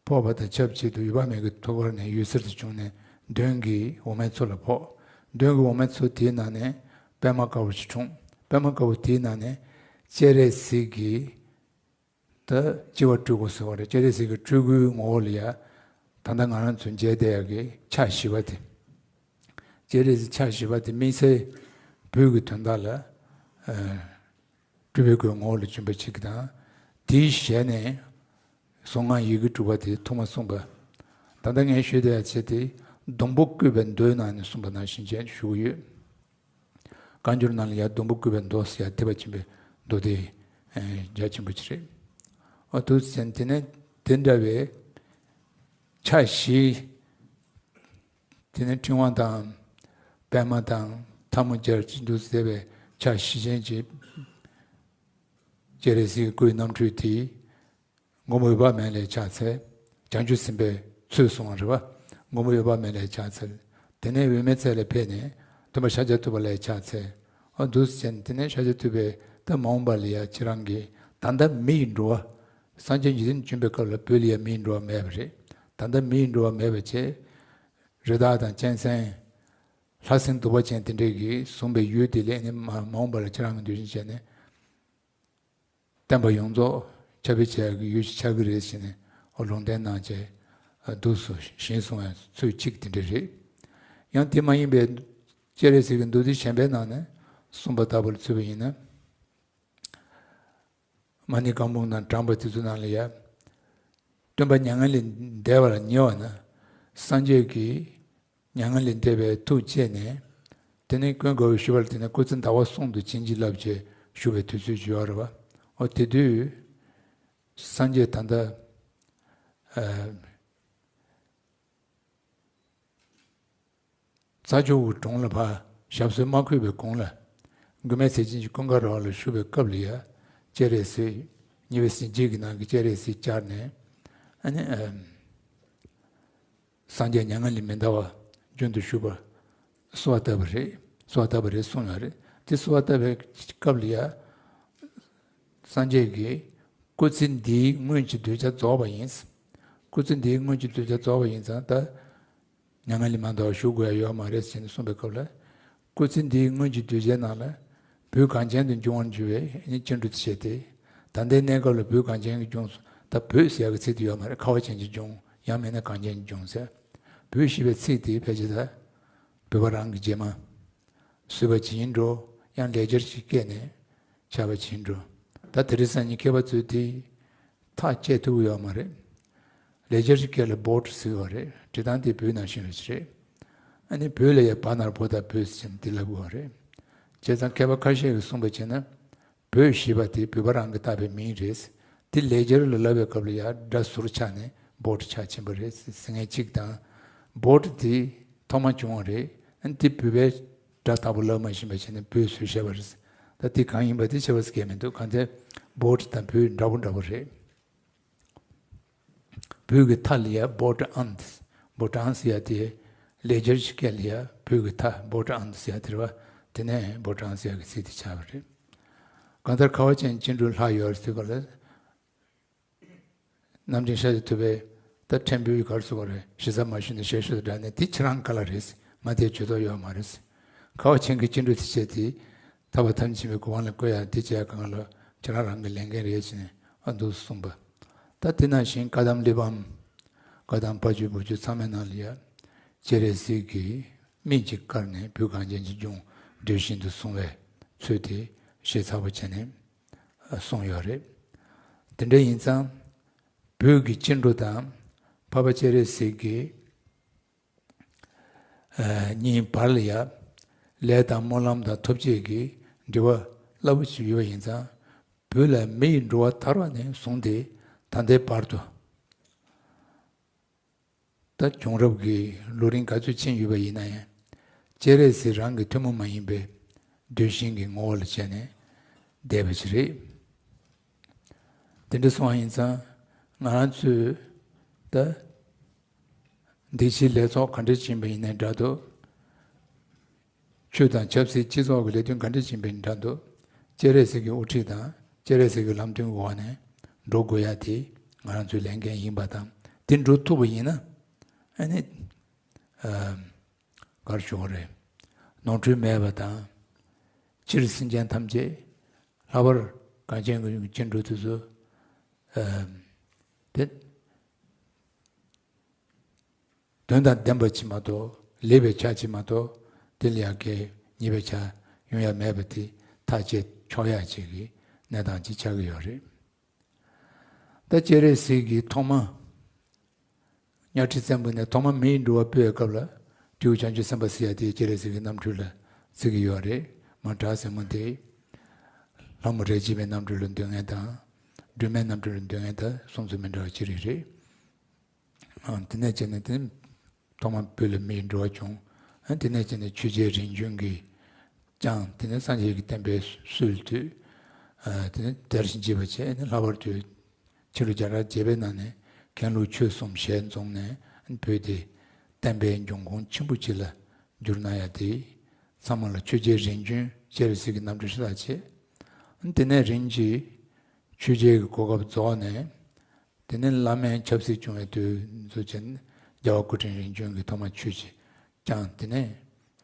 ཕོག་པ་དང་ཆབས་ཅིག་ཏུ་འོད་དཔག་མེད་ཀྱི་ཐུགས་ཀར་ནས་འོད་ཟེར་དུ་བྱུང་ནས་མདུན་གྱི་འོ་མའི་ཚོགས་ལ་ཕོག། མདུན་གྱི་འོ་མའི་ཚོགས་དེའི་ནང་ནས་པདྨ་དཀར་པོ་ཞིག་འཁྲུངས། པདྨ་དཀར་པོ་དེའི་ནང་ནས་སྤྱན་རས་གཟིགས་ཀྱི། ད་སྤྱི་བོར་སྤྲུལ་སྐུ་ཟེར་བ་རེད། སྤྱན་རས་གཟིགས་ཀྱི་སྤྲུལ་སྐུའི་ངོ་བོ་ལ་ཡ། ད་ལྟ་ང་རང་ཚོ་མཇལ་བསྡད་ཡག་གི་ཕྱག་བཞི་པ་དེ། སྤྱན་རས་གཟིགས་ཕྱག་བཞི་པ་དེ་དམིགས་བསལ་བོད་ཀྱི་དོན་དག་ལ། ཨ། སྤྲུལ་པའི་སྐུའི་ངོ་བོ་ལ་བྱོན་པ་ཅིག་དང་། དེའི་ཞལ་ནས་གཟུངས་སྔགས་ཡི་གེ་དྲུག་པ་དེ་ཐོག་མ་གསུངས་པ། ད་ལྟ་ངས་ཞུས་བསྡད་ཡག་ཆེད་དེ། སྡོང་པོ་བཀོད་པའི་མདོའི་ནང་ནས་གསུངས་པ་ནང་བཞིན་བྱས་ཞུ་གི་ཡོད། བཀའ་འགྱུར་ནང་ལ་ཡ་སྡོང་པོ་བཀོད་པའི་མདོ་ཟེར་ཡ་ཐེག་པ་ཆེན་པོའི་མདོ་སྡེ། ཨེ། རྒྱ་ཆེན་པོ་ཅིག་རེད། ཨ། འདུག་ཟེར་དེ་ནས་དེ་འདྲ་བའི་ཕྱག་བཞི། དེ་ནས་ཕྲེང་བ་དང་པདྨ་དང་ཐལ་མོ་སྦྱར་གྱི་འདུག་ཟེར་བའི་ཕྱག་བཞི་ཅན་གྱི་སྤྱན་རས་གཟིགས་སྐུའི་རྣམ་འཕྲུལ་དེ། མགོན་པོ་འོད་དཔག་མེད་ལས་ཕྱག་འཚལ། བྱང་ཆུབ་སེམས་དཔའི་ཚུལ་གསུངས་པ་རེད་པ། མགོན་པོ་འོད་དཔག་མེད་ལས་ཕྱག་འཚལ། དེ་ནས་འོད་མའི་ཚལ་ལ་ཕེབས་ནས་སྟོན་པ་ཤཱཀྱ་ཐུབ་པ་ལས་ཕྱག་འཚལ། ཨ། འདུག་ཟེར་ནས་དེ་ནས་ཤཱཀྱ་ཐུབ་པས་ད་མ་འོངས་པ་ལ་ཡ་ཁྱེད་རང་གིས། ད་ལྟ་མི་ཡི་འགྲོ་བ། སངས་རྒྱས་འཇིག་རྟེན་བྱོན་པའི་སྐབས་ལ་བོད་ལ་ཡ་མི་ཡི་འགྲོ་བ་མེད་པ་རེད། ད་ལྟ་མི་ཡི་འགྲོ་བ་མེད་པ་བྱས། རི་དྭགས་དང་གཅན་གཟན། ལྷ་སྲིན་གདུག་པ་ཅན་དེ་འདྲས་ཀྱིས་བཟུང་བའི་ཡུལ་དེ་ལ་ནི་མ་མ་འོངས་པ་ལ་ཁྱེད་རང་གིས་འདུལ་ཞིང་བྱས་ནས། བསྟན་པ་ཡོངས་རྫོགས་ཁྱབ་སྤེལ་བྱེད་ཡག་གི་ཡུལ་ཞིག་ཆགས་ཀྱི་རེད་ཟེར་ནས། ཨོ། ལུང་བསྟན་གནང་བྱས། ཨ། འདུག་སེ་ཞིང་བཟུང་བའི་ཚུལ་གཅིག་དེ་འདྲ་རེད། ཡང་དེ་མ་ཡིན་པའི་སྤྱན་རས་གཟིགས་ཀྱི་མདོ་སྡེ་གཞན་པའི་ནང་ནས་གསུངས་པ་ལྟ་བུ་ལ་མཚོན་པ་ཡིན་ན། མ་ཎི་བཀའ་འབུམ་དང་བགྲངས་པ་དེ་ཚོ་ནང་ལ་ཡ། སྟོན་པ་མྱ་ངན་ལས་འདས་པ་ལ་ཉེ་བ་ན། སངས་རྒྱས་ཀྱིས་མྱ་ངན་ལས་འདས་པའི་ཐུགས་བསྐྱེད་ནས། དེ་ནས་ཀུན་དགའ་བོས་ཞུ་བ་ལ། དེ་ནས་སྐུ་ཚེ་ཟླ་བ་གསུམ་དུ་བྱིན་གྱིས་བརླབས་བྱས་བཞུགས་པའི་དུས་ཚོད་ཅིག་ཡོད་རེད་པ། ཨོ། དེ་དུས་སངས་རྒྱས་ད་ལྟ། ཨ། རྩྭ་མཆོག་གི་གྲོང་ལ་ཕར་ཞབས་སོར་མ་འཁོད་པའི་གོང་ལ། མགོན་མེད་ཟས་སྦྱིན་གྱི་ཀུན་དགའ་ར་བ་ལ་བཞུགས་པའི་སྐབས་ལ་ཡ། སྤྱན་རས་གཟིགས། ཉེ་བའི་གཟི་བརྗིད་ཀྱི་ནང་གི་སྤྱན་རས་གཟིགས་བཅར་ནས། ཨ་ནི། ཨ། སངས་རྒྱས་མྱ་ངན་ལས་མི་འདའ་བ་རྒྱུན་དུ་བཞུགས་པར་གསོལ་བ་བཏབ་པ་རེད། གསོལ་བ་བཏབ་པ་རེད་གསུངས་ཡོད་རེད། དེ་གསོལ་བ་བཏབ་པའི་སྐབས་ལ་ཡ། སངས་རྒྱས་ཀྱིས། སྐུ་ཚེ་འདིའི་སྔོན་གྱི་གདུལ་བྱ་རྫོགས་པ་ཡིན། སྐུ་ཚེ་འདིའི་སྔོན་གྱི་གདུལ་བྱ་རྫོགས་པ་ཡིན་ཙང་ད། མྱ་ངན་ལས་མ་འདའ་བར་བཞུགས་དགོས་ཡ་ཡོད་མ་རེད་ཟེར་ནས་གསུངས་པའི་སྐབས་ལ། སྐུ་ཚེ་འདིའི་སྔོན་གྱི་གདུལ་བྱའི་ནང་ལ། བོད་གངས་ཅན་དུ་འབྱུང་བར་འགྱུར་བའི་བཅིངས་འགྲོལ་དུ་བྱས་ཏེ། ད་ལྟའི་གནས་སྐབས་ལ་བོད་གངས་ཅན་གྱི་ལྗོངས་སུ། ད་བོད་ཟེར་ཡག་གི་ཚིག་དེ་ཡོད་མ་རེད། ཁ་བ་ཅན་གྱི་ལྗོངས། ཡང་མིན་ན་གངས་ཅན་གྱི་ལྗོངས་ཟེར། བོད་ཞེས་པའི་ཚིག་དེ་ཕལ་ཆེར་ད་བོད་པ་རང་གི་རྗེས་མ་བཟོས་པ་ཅིག་ཡིན་འགྲོ། ཡང་ལེགས་སྦྱར་ཞིག་བཀལ་ནས་ཆགས་པ་ཅིག་ཡིན་འགྲོ། ད་དེ་རིང་སང་ཉིན་མཁས་པ་ཚོས་དེ་ཐག་བཅད་ཐུབ་ཀྱི་ཡོད་མ་རེད། ལེགས་སྦྱར་གྱི་སྐད་ལ་བོད་ཟེར་བ་རེད། འབྲི་སྟངས་དེ་བོད་ནང་བཞིན་རེད་ཅེས་རེད། ཨ་ནི་བོད་ལ་ཡང་བ་ན་རོ་བོ་དང་བོད་ཟེར་ནས་དེ་ལབ་དགོས་པ་རེད། བྱས་ཙང་མཁས་པ་ཁ་ཤས་ཀྱིས་གསུངས་པ་བྱས་ན། བོད་ཞེས་པ་དེ་བོད་པ་རང་གིས་བཏགས་པའི་མིང་རེད། དེ་ལེགས་སྦྱར་ལ་ལབ་པའི་སྐབས་ལ་ཡང་སྒྲ་ཟུར་ཆག་ནས་བོད་ཆགས་ཕྱིན་པ་རེད་ཟེར་མཁན་གཅིག་དང་། བོད་དེ་ཐོག་མ་བྱུང་བ་རེད། ཨ་ནི་དེ་བོད་པའི་སྒྲ་ལྟ་བུ་ལབ་མ་ཤེས་པ་བྱས་ནས་བོད་ཟེར་བཤད་པ་རེད། ད་དེ་གང་ཡིན་པ་དེ་ཁྱད་པར་གང་ཡང་མི་འདུག་གང་ལྟར་བོད་དང་བོད་འདྲ་པོ་འདྲ་པོ་རེད། བོད་ཀྱི་མཐའ་ལ་ཡ་བོ་ཊ་ཨན། བོ་ཊ་ཨན་ཟེར་ཡ་དེ་ལེགས་སྦྱར་གྱི་སྐད་ལ་ཡ་བོད་ཀྱི་མཐའ་བོ་ཊ་ཨན་ཟེར་ཡ་དེ་རེད་པ། དེ་ནས་བོ་ཊ་ཨན་ཟེར་ཡ་གི་ཚིག་དེ་ཆགས་པ་རེད། གང་ལྟར་ཁ་བ་ཅན་བཅིངས་འགྲོལ་ལྷག་ཡོད་རེད་ཟེར་བ་ལ། རྣམ་འདྲེན་ཤཱཀྱ་ཐུབ་པས་ད་ཕྲན་བུའི་ག་རེ་ཟེར་དགོས་རེད། ཞེ་ས་མ་ཞུས་ནས་ཞལ་ཤུལ་དུ་བསྒྲགས་ནས་དེ་ཁྱེད་རང་ག་ལ་རེད། ང་དེ་ཇུས་གཏོགས་ཡོད་མ་རེད། ཁ་བ་ཅན་གྱི་བཅིངས་འགྲོལ་དེ་བྱས་ཏེ། ཐར་པ་ཐམས་ཅད་མཁྱེན་པའི་གོ་འཕང་ལ་བཀོད་ཡ་དེ་བྱས་གང་ལ་ཁྱེད་རང་རང་གི་ལས་འགན་རེད་ཅེས་ནས་ཨ་འདུག་གསུངས་པ། ད་དེ་ནང་བཞིན་བཀའ་གདམས་གླེགས་བམ། བཀའ་གདམས་ཕ་ཇོ་བུ་ཇོ་ཚང་མའི་ནང་ལ་ཡ། སྤྱན་རས་གཟིགས་ཀྱིས་སྨན་གྱིས་བཀར་ནས་བོད་གངས་ཅན་གྱི་ལྗོངས་གདུལ་ཞིང་དུ་སོང་བའི་ཚུལ་དེ་ཞིབ་ཚགས་པོ་བྱས་ནས་གསུངས་ཡོད་རེད། དེ་འདྲ་ཡིན་ཙང་། བོད་ཀྱི་བཅིངས་འགྲོལ་དང་འཕགས་པ་སྤྱན་རས་གཟིགས་ཀྱི་ཨ་གཉིས་བར་ལ་ཡ། ལས་དང་སྨོན་ལམ་དང་ཐོབ་བྱེད་ཀྱི་འབྲེལ་བ་རླབས་པོ་ཆེ་ཡོད་པ་ཡིན་ཙང་། བོད་ལ་མི་ཡི་འགྲོ་བ་དར་བ་ནས་བཟུང་སྟེ་ད་ལྟའི་བར་དུ། ད་བྱུང་རབས་ཀྱི་ལོ་རིམ་ག་ཚོད་ཕྱིན་ཡོད་པ་ཡིན་ན་ཡང་། སྤྱན་རས་གཟིགས་རང་གི་ཐུན་མོང་མ་ཡིན་པའི་གདུལ་ཞིང་གི་ངོ་བོ་ལ་བྱས་ནས་བསྡད་པ་ཞིག་རེད། དེ་འདྲ་སོང་བ་ཡིན་ཙང་། ང་རང་ཚོས་ད་འདི་ཕྱིའི་ལས་ཚོགས་ག་འདྲ་ཕྱིན་པ་ཡིན་ནའི་འདྲ་འདུག་ཆོས་དང་ཆབ་སྲིད་སྤྱི་ཚོགས་ཀྱི་ལས་དོན་ག་འདྲ་ཕྱིན་པ་ཡིན་འདྲ་འདུག་སྤྱན་རས་གཟིགས་ཀྱི་དབུ་ཁྲིད་དང་སྤྱན་རས་གཟིགས་ཀྱི་ལམ་སྟོན་གྱི་འོག་ནས་འགྲོ་དགོས་ཡ་དེ་ང་རང་ཚོའི་ལས་འགན་ཡིན་པ་དང་ དེ་འགྲོ་ཐུབ་པ་ཡིན་ན། ཨ་ནི། ཨ། ག་རེ་ཞུ་དགོས་རེད། ནོར་འཁྲུལ་མེད་པ་དང་། སྤྱིར་སེམས་ཅན་ཐམས་ཅད་ལྷག་པར་གངས་ཅན་གྱི་སྐྱེ་འགྲོ་དེ་ཚོ། ཨ། དེ། དོན་དང་ལྡན་པ་ཅིག་མ་གཏོགས། ལེགས་པའི་ཆ་ཅིག་མ་གཏོགས། དེ་ལ་ཡ་གི་ཉེས་པའི་ཆ་ཡོང་ཡ་མེད་པ་དེ་ཐག་བཅད་ཆོག་ཡ་ཅིག་གི་གནས་སྟངས་ཅིག་ཆགས་ཀྱི་ཡོད་རེད། ད་སྤྱན་རས་གཟིགས་ཀྱིས་ཐོག་མ་གཉའ་ཁྲི་བཙན་པོ་ནས་ཐོག་མ་མི་ཡི་འགྲོ་བ་སྤེལ་བའི་སྐབས་ལ། སྤྲེའུ་བྱང་ཆུབ་སེམས་དཔའ་ཟེར་ཡ་དེ་སྤྱན་རས་གཟིགས་ཀྱི་རྣམ་འཕྲུལ་ལ་བརྩི་གི་ཡོད་རེད། མ་བྲག་སྲིན་མོ་དེ་ལྷ་མོ་རས་ཆེན་པའི་རྣམ་འཕྲུལ་ལ་འདོད་མཁན་དང་། སྒྲོལ་མའི་རྣམ་འཕྲུལ་ལ་འདོད་མཁན་དང་གསུང་ཚུལ་མི་འདྲ་བ་ཅི་རིགས་རེད། ཨ། དེ་ནས་བྱས་ནས་དེ་ཐོག་མར་བོད་ལ་མི་ཡི་འགྲོ་བ་བྱུང་། ཨ། དེ་ནས་བྱས་ནས་ཆོས་རྒྱལ་རིམ་བྱོན་གྱིས་ཀྱང་དེ་ནས་སངས་རྒྱས་ཀྱི་བསྟན་པའི་སྲོལ་བཏོད། ཨ། དེ་ནས་དར་ཞིང་རྒྱས་པ་བྱས་ནས། ལྷག་པར་དུ་ཕྱི་ལོ་བརྒྱ་ཕྲག་བརྒྱད་པའི་ནང་ནས་མཁན་སློབ་ཆོས་གསུམ་ཞལ་འཛོམས་ནས། བོད་དེ་བསྟན་པའི་འབྱུང་ཁུངས་ཆེན་པོ་ཅིག་ལ་འགྱུར་གནང་ཡ་དེ་ཚང་མ་ལ་ཆོས་རྒྱལ་རིམ་བྱོན་སྤྱན་རས་གཟིགས་ཀྱི་རྣམ་འཕྲུལ་ཧྲིལ་པོ་བྱས། དེ་ནས་རིམ་གྱིས་ཆོས་རྒྱལ་གྱི་གོ་སྐབས་རྫོགས་ནས། དེ་ནས་བླ་མའི་ཆབ་སྲིད་བྱུང་བའི་དུས་ཚོད་ཅིག་ནས་རྒྱལ་བ་སྐུ་ཕྲེང་རིམ་བྱོན་གྱིས་ཐོག་མར་ཆོས་ཀྱི་ཀྱང་། དེ་ནས་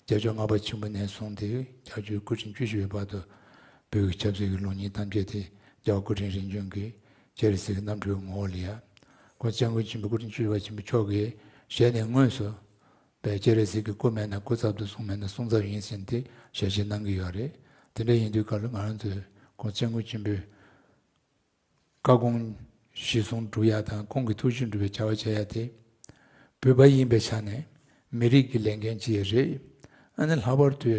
རྒྱལ་མཆོག་ལྔ་པ་ཆེན་པོ་ནས་བཟུང་སྟེ་རྒྱལ་མཆོག་སྐུ་ཕྲེང་བཅུ་བཞི་པའི་བར་དུ་བོད་ཀྱི་ཆབ་སྲིད་ཀྱི་ལུགས་གཉིས་ཐམས་ཅད་དེ་རྒྱལ་བ་སྐུ་ཕྲེང་རིམ་བྱོན་གྱིས་སྤྱན་རས་གཟིགས་ཀྱི་རྣམ་འཕྲུལ་ངོ་བོ་ལ་ཡ། ཁོང་སྐྱབས་མགོན་ཆེན་པོ་སྐུ་ཕྲེང་བཅུ་བཞི་པ་ཆེན་པོ་མཆོག་གི་ཞལ་ནས་དངོས་སུ་སྤྱན་རས་གཟིགས་ཀྱི་སྐུ་མེད་ན་སྐུ་ཚབ་ཏུ། གསུང་མེད་ན་གསུང་ཚབ་ཡིན་ཟེར་ཏེ་ཞལ་བཞེས་གནང་གི་ཡོད་རེད། དེ་འདྲ་ཡིན་དུས་སྐབས་ལ་ང་རང་ཚོས་ཁོང་སྐྱབས་མགོན་ཆེན་པོའི་བཀའ་དགོངས་གཞིར་བཟུང་སྒྲུབ་ཡ་དང་། ཁོང་གི་ཐུགས་བཞེད་སྒྲུབ་པའི་བྱ་བ་བྱེད་ཡ་དེ་བོད་པ་ཡིན་པའི་ཆ་ནས་མི་རིགས་ཀྱི་ལས་འགན་ཅིག་རེད། ཨ་ནི་ལྷག་པར་དུ་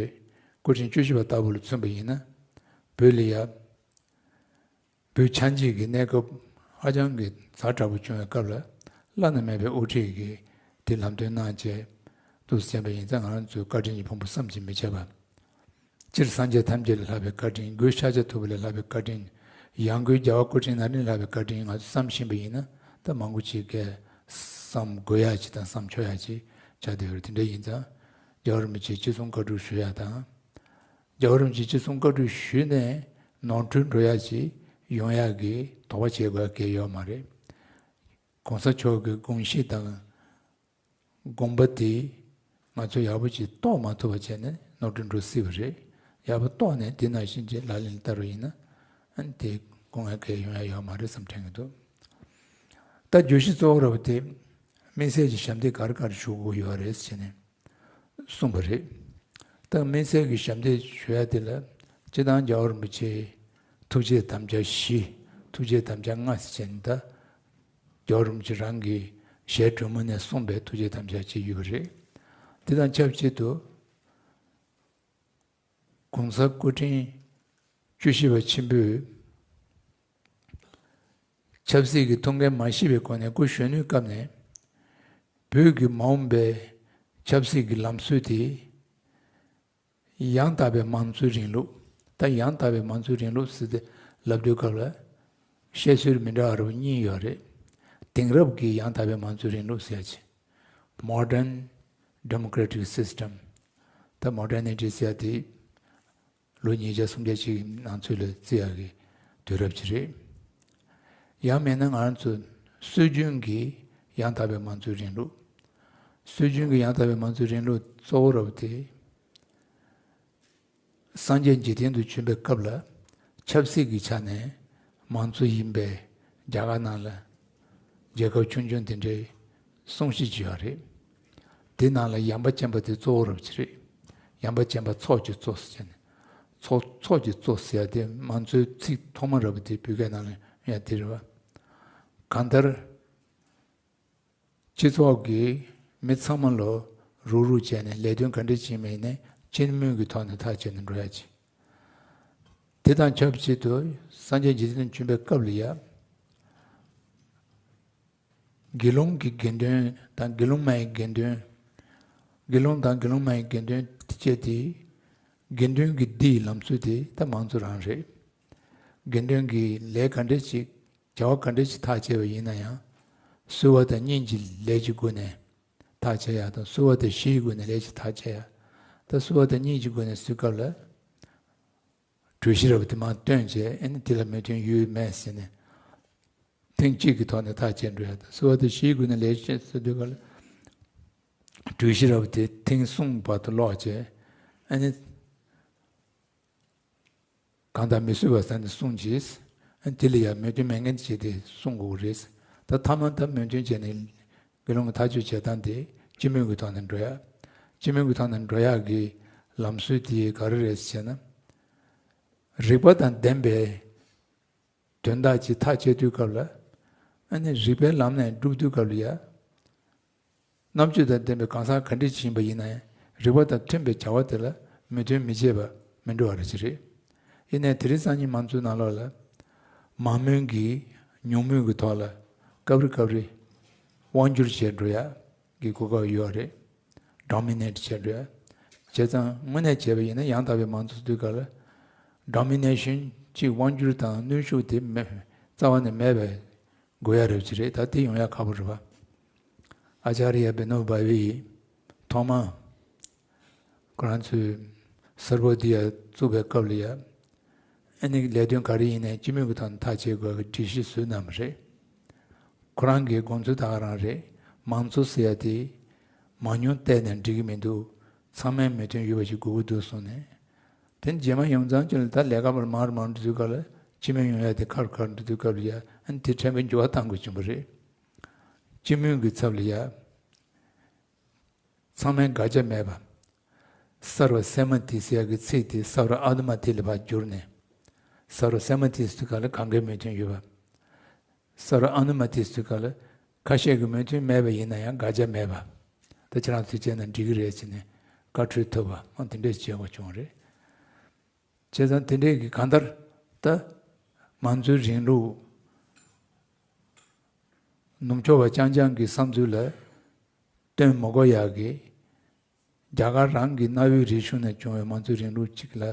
སྐུ་ཕྲེང་བཅུ་བཞི་པ་ལྟ་བུ་ལ་མཚོན་པ་ཡིན་ན། བོད་ལ་ཡ་བོད་ཆགས་འཇིག་གི་གནས་སྐབས་ཧ་ཅང་གི་ཛ་དྲག་པོ་བྱུང་བའི་སྐབས་ལ། བླ་ན་མེད་པའི་དབུ་ཁྲིད་ཀྱིས་དེ་ལམ་སྟོན་གནང་བྱས་འདུག་སེ་བྱས་པ་ཡིན་ཙང་། ང་རང་ཚོའི་བཀའ་དྲིན་གྱི་ཕུང་པོ་བསམ་གྱིས་མི་ཁྱབ་པ། སྤྱིར་སངས་རྒྱས་ཐམས་ཅད་ལས་ལྷག་པའི་བཀའ་དྲིན། སྒོས་ཤཱཀྱ་ཐུབ་པ་ལས་ལྷག་པའི་བཀའ་དྲིན། ཡང་སྒོས་རྒྱལ་བ་སྐུ་ཕྲེང་ན་རིམ་ལས་ལྷག་པའི་བཀའ་དྲིན། ང་ཚོས་བསམ་ཤེས་པ་ཡིན་ན་ད་མང་པོ་ཅིག་གིས་བསམ་དགོས་ཡ་ཅིག་དང་བསམ་ཆོག་ཡ་ཅིག་ཆགས་བསྡད་ཡོད་རེད། དེ་འདྲ་ཡིན་ཙང་རྒྱལ་བ་རིན་པོ་ཆེ་ཅི་གསུང་བཀའ་སྒྲུབ་ཞུ་ཡ་དང་། རྒྱལ་བ་རིན་པོ་ཆེ་ཅི་གསུང་བཀའ་སྒྲུབ་ཞུས་ནས་ནོར་འཁྲུལ་འགྲོ་ཡ་ཅིག་ཡོང་ཡ་གི་དོགས་པ་བྱེད་དགོས་ཡ་གང་ཡང་ཡོད་མ་རེད། གོང་ས་མཆོག་གི་དགོངས་གཞི་དང་དགོངས་པ་དེ་ང་ཚོས་ཡག་པོ་ཅིག་རྟོགས་མ་ཐུབ་པ་བྱས་ནས་ནོར་འཁྲུལ་འགྲོ་སྲིད་པ་རེད། ཡག་པོ་རྟོགས་ནས་དེ་ནང་བཞིན་གྱི་ལག་ལེན་བསྟར་བ་ཡིན་ན། ཨ་ནི་དེ་དགོངས་ཡ་གང་ཡང་ཡོང་ཡ་ཡོད་མ་རེད་བསམ་དྲན་གྱི་འདུག་ད་བརྗོད་གཞི་གཙོ་བོ་ར་བ་དེ་དམིགས་བསལ་གྱི་ཞབས་འདེགས་ག་རེ་ག་རེ་ཞུ་དགོས་ཡོད་རེད་ཟེར་ནས་གསུངས་པ་རེད། ད་དམིགས་བསལ་གྱི་ཞབས་འདེགས་ཞུ་ཡ་དེ་ལ་སྤྱིར་བཏང་རྒྱལ་བ་རིན་པོ་ཆེའི་ཐུགས་རྗེའི་དམ་བཅའ་བཞི། ཐུགས་རྗེའི་དམ་བཅའ་ལྔ་ཟེར་བྱས་ནས། ད་རྒྱལ་བ་རིན་པོ་ཆེ་རང་གི་ཞལ་དྲོན་མོ་ནས་གསུངས་པའི་ཐུགས་རྗེའི་དམ་བཅའ་ཅིག་ཡོད་པ་རེད། དེ་དང་ཆབས་ཅིག་ཏུ་གོང་ས་སྐུ་ཕྲེང་བཅུ་བཞི་པ་ཆེན་པོས་ཆབ་སྲིད་ཀྱི་ཐུགས་འགན་མ་བཞེས་པའི་སྒོ་ནས། སྐུ་གཞོན་ནུའི་སྐབས་ནས་བོད་ཀྱི་མ་འོངས་པའི་ཆབ་སྲིད་ཀྱི་ལམ་སྲོལ་དེ་ཡང་དག་པའི་མང་གཙོའི་རིང་ལུགས། ད་ཡང་དག་པའི་མང་གཙོའི་རིང་ལུགས་ཟེར་ཏེ་ལབ་དུས་སྐབས་ལ་བཤད་སྲོལ་མི་འདྲ་བ་རབ་གཉིས་ཡོད་རེད། དེང་རབས་ཀྱི་ཡང་དག་པའི་མང་གཙོའི་རིང་ལུགས་ཟེར་ཡ་ཅིག Modern Democratic System། ད་མོ་ཌར་ནི་ཊི་ཟེར་ཡ་དེ་ལོ་ཉིས་བརྒྱ་སུམ་བརྒྱ་ཅིག་གི་ནང་ཚུད་ལ་བརྩི་ཡག་གི་དུས་རབས་ཅིག་རེད། ཡང་མིན་ན་ང་རང་ཚོ་སྲོལ་རྒྱུན་གྱི་ཡང་དག་པའི་མང་གཙོའི་རིང་ལུགས། སྲོལ་རྒྱུན་གྱི་ཡང་དག་པའི་མང་གཙོའི་རིང་ལུགས་གཙོ་བོ་ར་བ་དེ་སངས་རྒྱས་འཇིག་རྟེན་དུ་བྱོན་པའི་སྐབས་ལ་ཆབ་སྲིད་ཀྱི་ཆ་ནས་མང་གཙོ་ཡིན་པའི་རྒྱ་གར་ནང་ལ་རྒྱལ་ཁབ་ཆུང་ཆུང་དེ་འདྲའི་གསུང་བཤད་ཅིག་ཡོད་རེད། དེ་ནང་ལ་ཡངས་པ་ཅན་པ་དེ་གཙོ་བོ་ར་བ་ཅིག་རེད། ཡངས་པ་ཅན་པ་ཚོགས་ཀྱི་གཙོ་ཟེར་བྱས་ནས། ཚོགས་ཚོགས་ཀྱི་གཙོ་ཟེར་ཡ་དེ་མང་གཙོའི་ཚིག་ཐོག་མ་ར་བ་དེ་བོད་སྐད་ནང་ལ་ཡོང་ཡ་དེ་རེད་བ། གང་ལྟར་སྤྱི་ཚོགས་ཀྱི་མི་ཚང་མ་ལ་རུག་རུག་བྱས་ནས་ལས་དོན་ག་འདྲ་བྱེད་མིན་ནས་སྤྱི་མོས་ཀྱི་ཐོག་ནས་ཐག་བཅད་ནས་འགྲོ་ཡ་ཅིག་དེ་དང་ཆབས་ཅིག་ཏུ་སངས་རྒྱས་འཇིག་རྟེན་བྱོན་པའི་སྐབས་ལ་ཡ། དགེ་སློང་གི་དགེ་འདུན་དང་དགེ་སློང་མ་ཡི་དགེ་འདུན། དགེ་སློང་དང་དགེ་སློང་མ་ཡི་དགེ་འདུན་བཅས་ཏེ། དགེ་འདུན་གྱི་སྡེ་ཡི་ལམ་སྲོལ་དེ་ད་མང་གཙོ་རང་རེད། དགེ་འདུན་གྱི་ལས་ག་འདྲ་ཅིག་བྱ་བ་ག་འདྲ་ཅིག་ཐག་བཅད་པ་ཡིན་ན་ཡང་། གསོལ་བ་དང་སྙིང་རྗེའི་ལས་ཀྱི་སྒོ་ནས་ཐག་བཅད་ཡ་དང་། གསོལ་བ་དང་ཞི་ཡི་སྒོ་ནས་ལས་ཀྱི་ཐག་བཅད་ཡ། ད་གསོལ་བ་དང་སྙིང་རྗེའི་སྒོ་ནས་ཟེར་སྐབས་ལ། གྲོས་གཞི་ར་བ་དེ་མར་བཏོན་བྱས། ཨ་ནི་དེ་ལ་མོས་མཐུན་ཡོད་མེད་ཟེར་ནས། ཐེངས་གཅིག་གི་ཐོག་ནས་ཐག་བཅད་འགྲོ་ཡ་དང་། གསོལ་བ་དེ་བཞིའི་སྒོ་ནས་ལེགས་བཤད་ཟེར་དུས་སྐབས་ལ། གྲོས་གཞི་རབ་དེ་ཐེངས་གསུམ་བར་དུ་ཀློག་བྱས། ཨ་ནི། གང་ལྟར་མི་བཟོད་པ་ཟེར་ནས་གསུངས་རྗེས། ཨ་ནི་དེ་ལ་ཡང་མོས་མཐུན་མེད་མཁན་བྱས་ཏེ་གསུང་དགོས་རེད། ད་མཐའ་མ་ད་མོས་མཐུན་བྱས་ནས་དགེ་སློང་གི་ཐག་གཅོད་བྱེད་སྟངས་དེ་སྤྱི་མོས་ཀྱི་ཐོག་ནས་འགྲོ་ཡ། སྤྱི་མོས་ཀྱི་ཐོག་ནས་འགྲོ་ཡ་གི་ལམ་སྲོལ་དེ་ག་རེ་རེད་ཟེར་ན། རིགས་པ་དང་ལྡན་པའི་དོན་དག་ཅིག་ཐག་བཅད་དུས་སྐབས་ལ། ཨ་ནི་རིགས་པའི་ལམ་ནས་སྒྲུབ་དུས་སྐབས་ལ་ཡ། རྣམ་དཔྱོད་དང་ལྡན་པའི་གང་ཟག་ག་འདྲ་ཞིག་ཡིན་པ་ཡིན་ན་ཡང་། རིགས་པ་དང་མཐུན་པའི་བྱ་བ་དེ་ལ་མོས་མཐུན་མི་བྱེད་པ་མི་འགྲོ་བ་རེད་ཅེས་རེད། ཡིན་ནའི་དེ་རིང་སང་ཉིན་མང་གཙོའི་ནང་ལོགས་ལ། མང་མོས་ཀྱིས་ཉུང་མོས་ཀྱི་ཐོག་ལ་སྐབས་རེ་སྐབས་རེ་དབང་བསྒྱུར་བྱས་འགྲོ་ཡ་གི་གོ་སྐབས་ཡོད་རེད། ཌོ་མི་ནེཊ་བྱས་འགྲོ་ཡ། བྱས་ཙང་དངོས་གནས་བྱས་པ་ཡིན་ན་ཡང་དག་པའི་མང་གཙོ་དུས་སྐབས་ལ། ཌོ་མི་ནེ་ཤན་གྱི་དབང་བསྒྱུར་དང་གནོན་ཤུགས་དེ་མེད། རྩ་བ་ནས་མེད་པའི་དགོས་ཡ་རེད་ཅེས་རེད། ད་དེ་ཡོང་ཡ་ཁག་པོ་རེད་པ། ཨ་ཅཱརྱ་བི་ནོ་བྷ་ཝེ་ཡིས་ཐོག་མ་ཁོ་རང་ཚོའི་སརྦོ་དི་ཡ་བཙུགས་པའི་སྐབས་ལ་ཡ། ཨ་ནི་ལས་དོན་ག་རེ་ཡིན་ནའི་སྤྱི་མོས་ཀྱི་ཐོག་ནས་ཐག་བཅད་དགོས་ཀྱི་སྒྲིག་གཞི་བཟོས་གནང་བ་རེད། ཁོ་རང་གི་དགོངས་ཚུལ་ད་ག་རང་རེད། མང་གཙོ་ཟེར་ཡ་དེ་མང་ཉུང་བལྟས་ནས་འགྲིག་གི་མི་འདུག་ཚང་མས་མོས་མཐུན་ཡོད་པ་ཞིག་དགོས་ཀྱི་འདུག་གསུངས་ནས། དེ་རྗེས་མ་ཡོང་ཙང་ཅི་ལ་ད་ལས་ཀ་མར་མར་འགྲོ་དུས་སྐབས་ལ་སྤྱི་མོས་ཡོང་ཡ་དེ་ཁ་རུ་ཁ་རུ་འགྲོ་དུས་སྐབས་ལ་ཡ། ཨ་ནི་དེ་ཕྲན་བུ་འགྱུར་བ་གཏང་དགོས་བྱུང་བ་རེད། སྤྱི་མོས་ཀྱི་ཚབ་ལ་ཡ། ཚང་མས་དགག་བྱ་མེད་པ། སརྦ་སེམ་མ་ཏི་ཟེར་ཡ་གི་ཚིག་དེ་སརྦ་ཨ་ནུ་མ་ཏི་ལ་ཕར་བསྒྱུར་ནས། སརྦ་སེམ་མ་ཏི་ཟེར་དུས་སྐབས་ལ་གང་གའི་མོས་མཐུན་ཡོད་པ། སརྦ་ཨ་ནུ་མ་ཏི་ཟེར་དུས་སྐབས་ལ་ཁ་ཤས་ཀྱི་མོས་མཐུན་མེད་པ་ཡིན་ན་ཡང་དགག་བྱ་མེད་པ། ད་ཁྱེད་རང་ཚོས་བྱས་ན་འགྲིག་གི་རེད་ཟེར་ནས་བཀའ་འཁྲོལ་ཐུབ་པ། འོ་དེ་འདྲས་བྱེད་དགོས་བྱུང་བ་རེད། བྱས་ཙང་དེ་འདྲས་ཀྱི་གང་ལྟར་ད་མང་གཙོའི་རིང་ལུགས་ནུབ་ཕྱོགས་པ་རྐྱང་རྐྱང་གི་བསམ་ཚུལ་ལ་བསྟུན་མི་དགོས་ཡག་གི། རྒྱ་གར་རང་གི་གནའ་བོའི་རིག་གཞུང་ནས་བྱུང་བའི་མང་གཙོའི་རིང་ལུགས་ཅིག་ལ་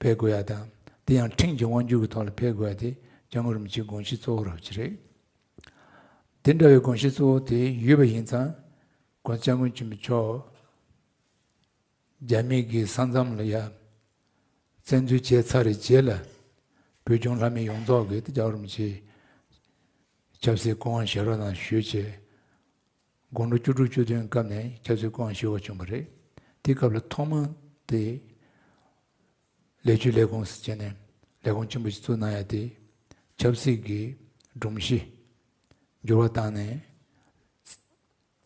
ཕེབས་དགོས་ཡ་དང་། དེ་ཡང་ཁྲིམས་ཀྱི་དབང་སྒྱུར་གྱི་ཐོག་ལ་ཕེབས་དགོས་ཡ་དེ་སྐྱབས་མགོན་རིན་པོ་ཆེའི་དགོངས་གཞི་གཙོ་བོ་རབ་ཅིག་རེད། དེ་འདྲ་བའི་དགོངས་གཞི་གཙོ་བོ་དེ་ཡོད་པ་ཡིན་ཙང་། ༸གོང་ས་༸སྐྱབས་མགོན་ཆེན་པོ་མཆོག་རྒྱ་མི་གི་ས་མཚམས་ལ་ཡ་བཙན་འཛུལ་བྱས་ཚར་བའི་རྗེས་ལ། བོད་ལྗོངས་ལྷ་མི་ཡོངས་རྫོགས་ཀྱིས་སྐྱབས་མགོན་རིན་པོ་ཆེ་ཆབ་སྲིད་སྐུ་དབང་བཞེས་རོགས་གནང་ཞུས་བྱས། དགུང་ལོ་བཅུ་དྲུག་བཅུ་བདུན་སྐབས་ནས་ཆབ་སྲིད་སྐུ་དབང་ཞུ་བ་བྱུང་བ་རེད། དེ་སྐབས་ལ་ཐོག་མ་དེ་ལས་བྱེད་ལས་ཁུངས་སུ་བྱས་ནས་ལས་ཁུངས་ཆེན་པོ་ཞིག་བཙུགས་གནང་ཡ་དེ། ཆབ་སྲིད་ཀྱི་སྒྲོམ་གཞི་འགྱུར་བ་བཏང་ནས།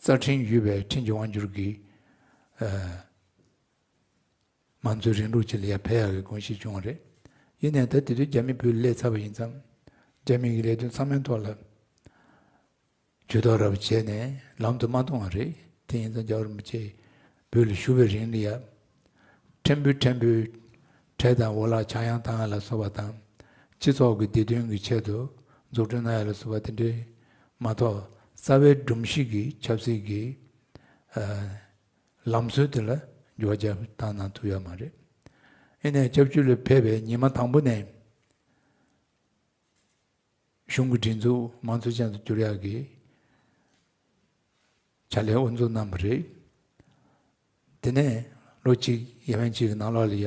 རྩ་ཁྲིམས་ཡོད་པའི་ཁྲིམས་ཀྱི་དབང་སྒྱུར་གྱི་ཨ་མང་གཙོའི་རིང་ལུགས་ཅིག་ལ་ཡར་ཕེབས་ཡག་གི་དགོངས་གཞི་བྱུང་བ་རེད། ཡིན་ནའི་ད་དེ་དུས་རྒྱ་མི་བོད་སླེབས་ཚར་བ་ཡིན་ཙང་། རྒྱ་མི་གི་ལས་དོན་ཚང་མའི་ཐོག་ལ་ཇུས་གཏོགས་རབ་བྱས་ནས་ལམ་དུ་མ་གཏོང་བ་རེད། དེ་ཡིན་ཙང་རྒྱལ་བ་རིན་པོ་ཆེ་བོད་ལ་བཞུགས་པའི་རིང་ལ་ཡ། ཕྲན་བུ་ཕྲན་བུ་འཕྲལ་དང་འོ་ལག་ཆག་ཡང་བཏང་ཡ་ལ་སོགས་པ་དང་། སྤྱི་ཚོགས་ཀྱི་བདེ་དོན་གྱི་ཆེད་དུ་འཛུགས་སྐྲུན་གནང་ཡ་ལ་སོགས་པ་དེ་འདྲའི་མ་གཏོགས། རྩ་བའི་སྒྲོམ་གཞི་གི་ཆབ་སྲིད་ཀྱི་ཨ། ལམ་སྲོལ་དེ་ལ་འགྱུར་བ་བརྒྱབ་བཏང་གནང་ཐུབ་ཡོད་མ་རེད། ཨེ་ནས་སྐྱབས་བཅོལ་ལ་ཕེབས་པའི་ཉི་མ་དང་པོ་ནས་གཞུང་གི་སྒྲིག་འཛུགས་མང་གཙོ་ཅན་དུ་བསྒྱུར་ཡག་གི་བྱ་ལས་དབུ་འཛུགས་གནང་བ་རེད། དེ་ནས་ལོ་གཅིག་ཡས་མས་གཅིག་གི་ནང་ལོགས་ལ་ཡ་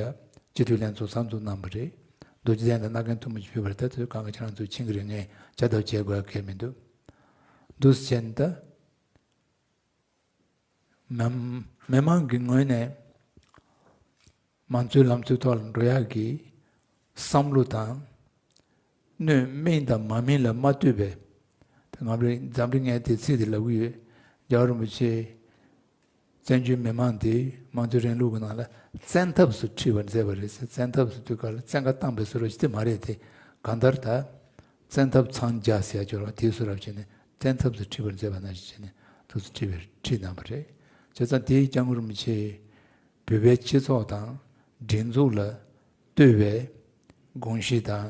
སྤྱི་འཐུས་ལྷན་ཚོགས་གསར་འཛུགས་གནང་བ་རེད། རྡོ་རྗེ་གདན་ལ་མནའ་གན་ཐུང་ངུ་ཞིག་ཕུལ་བ་རེད། ད་དེ་གང་ག་ཁྱེད་རང་ཚོས་མཁྱེན་གྱི་རེད། ངས་དཔྱད་ལྡབ་བྱེད་དགོས་ཡ་གལ་མི་འདུག་འདུག་སེ་བྱས་ནས་ད། མི་མི་མང་གི་ངོས་ནས་མང་གཙོའི་ལམ་སྲོལ་ཐོག་ལ་འགྲོ་ཡག་གི་བསམ་བློ་དང་། སྣོད་སྨིན་དང་མ་སྨིན་ལ་མ་ལྟོས་པའི། ད་ང་རང་འཛམ་གླིང་ངས་དེ་ཚིག་དེ་ལབ་གི་ཡོད། རྒྱལ་བ་རིན་པོ་ཆེ་བཙན་བྱོལ་མི་མང་དེ་མང་གཙོའི་རིང་ལུགས་ཀྱི་ནང་ལ་བཙན་ཐབས་སུ་ཁྲིད་པར་མཛད་པ་རེད་ཟེར། བཙན་ཐབས་སུ་དུས་སྐབས་ལ་བཙན་བཀའ་བཏང་པའི་བཟོ་འདྲ་ཞིག་དེ་མ་རེད་དེ། གང་ལྟར་ད། བཙན་ཐབས་འཚང་རྒྱ་ཟེར་ཡ་སྦྱོར་བ་དེའི་བཟོ་འདྲ་བྱས་ནས་བཙན་ཐབས་སུ་ཁྲིད་པར་མཛད་པ་ནང་བཞིན་བྱས་ནས་ཐུགས་སུ་ཁྲིད་པའི་ཁྲིད་གནང་བ་རེད། བྱས་ཙང་དེའི་སྐྱབས་མགོན་རིན་པོ་ཆེ་བོད་པའི་སྤྱི་ཚོགས་དང་སྒྲིག་འཛུགས་ལ་ལྟོས་པའི་དགོངས་གཞི་དང་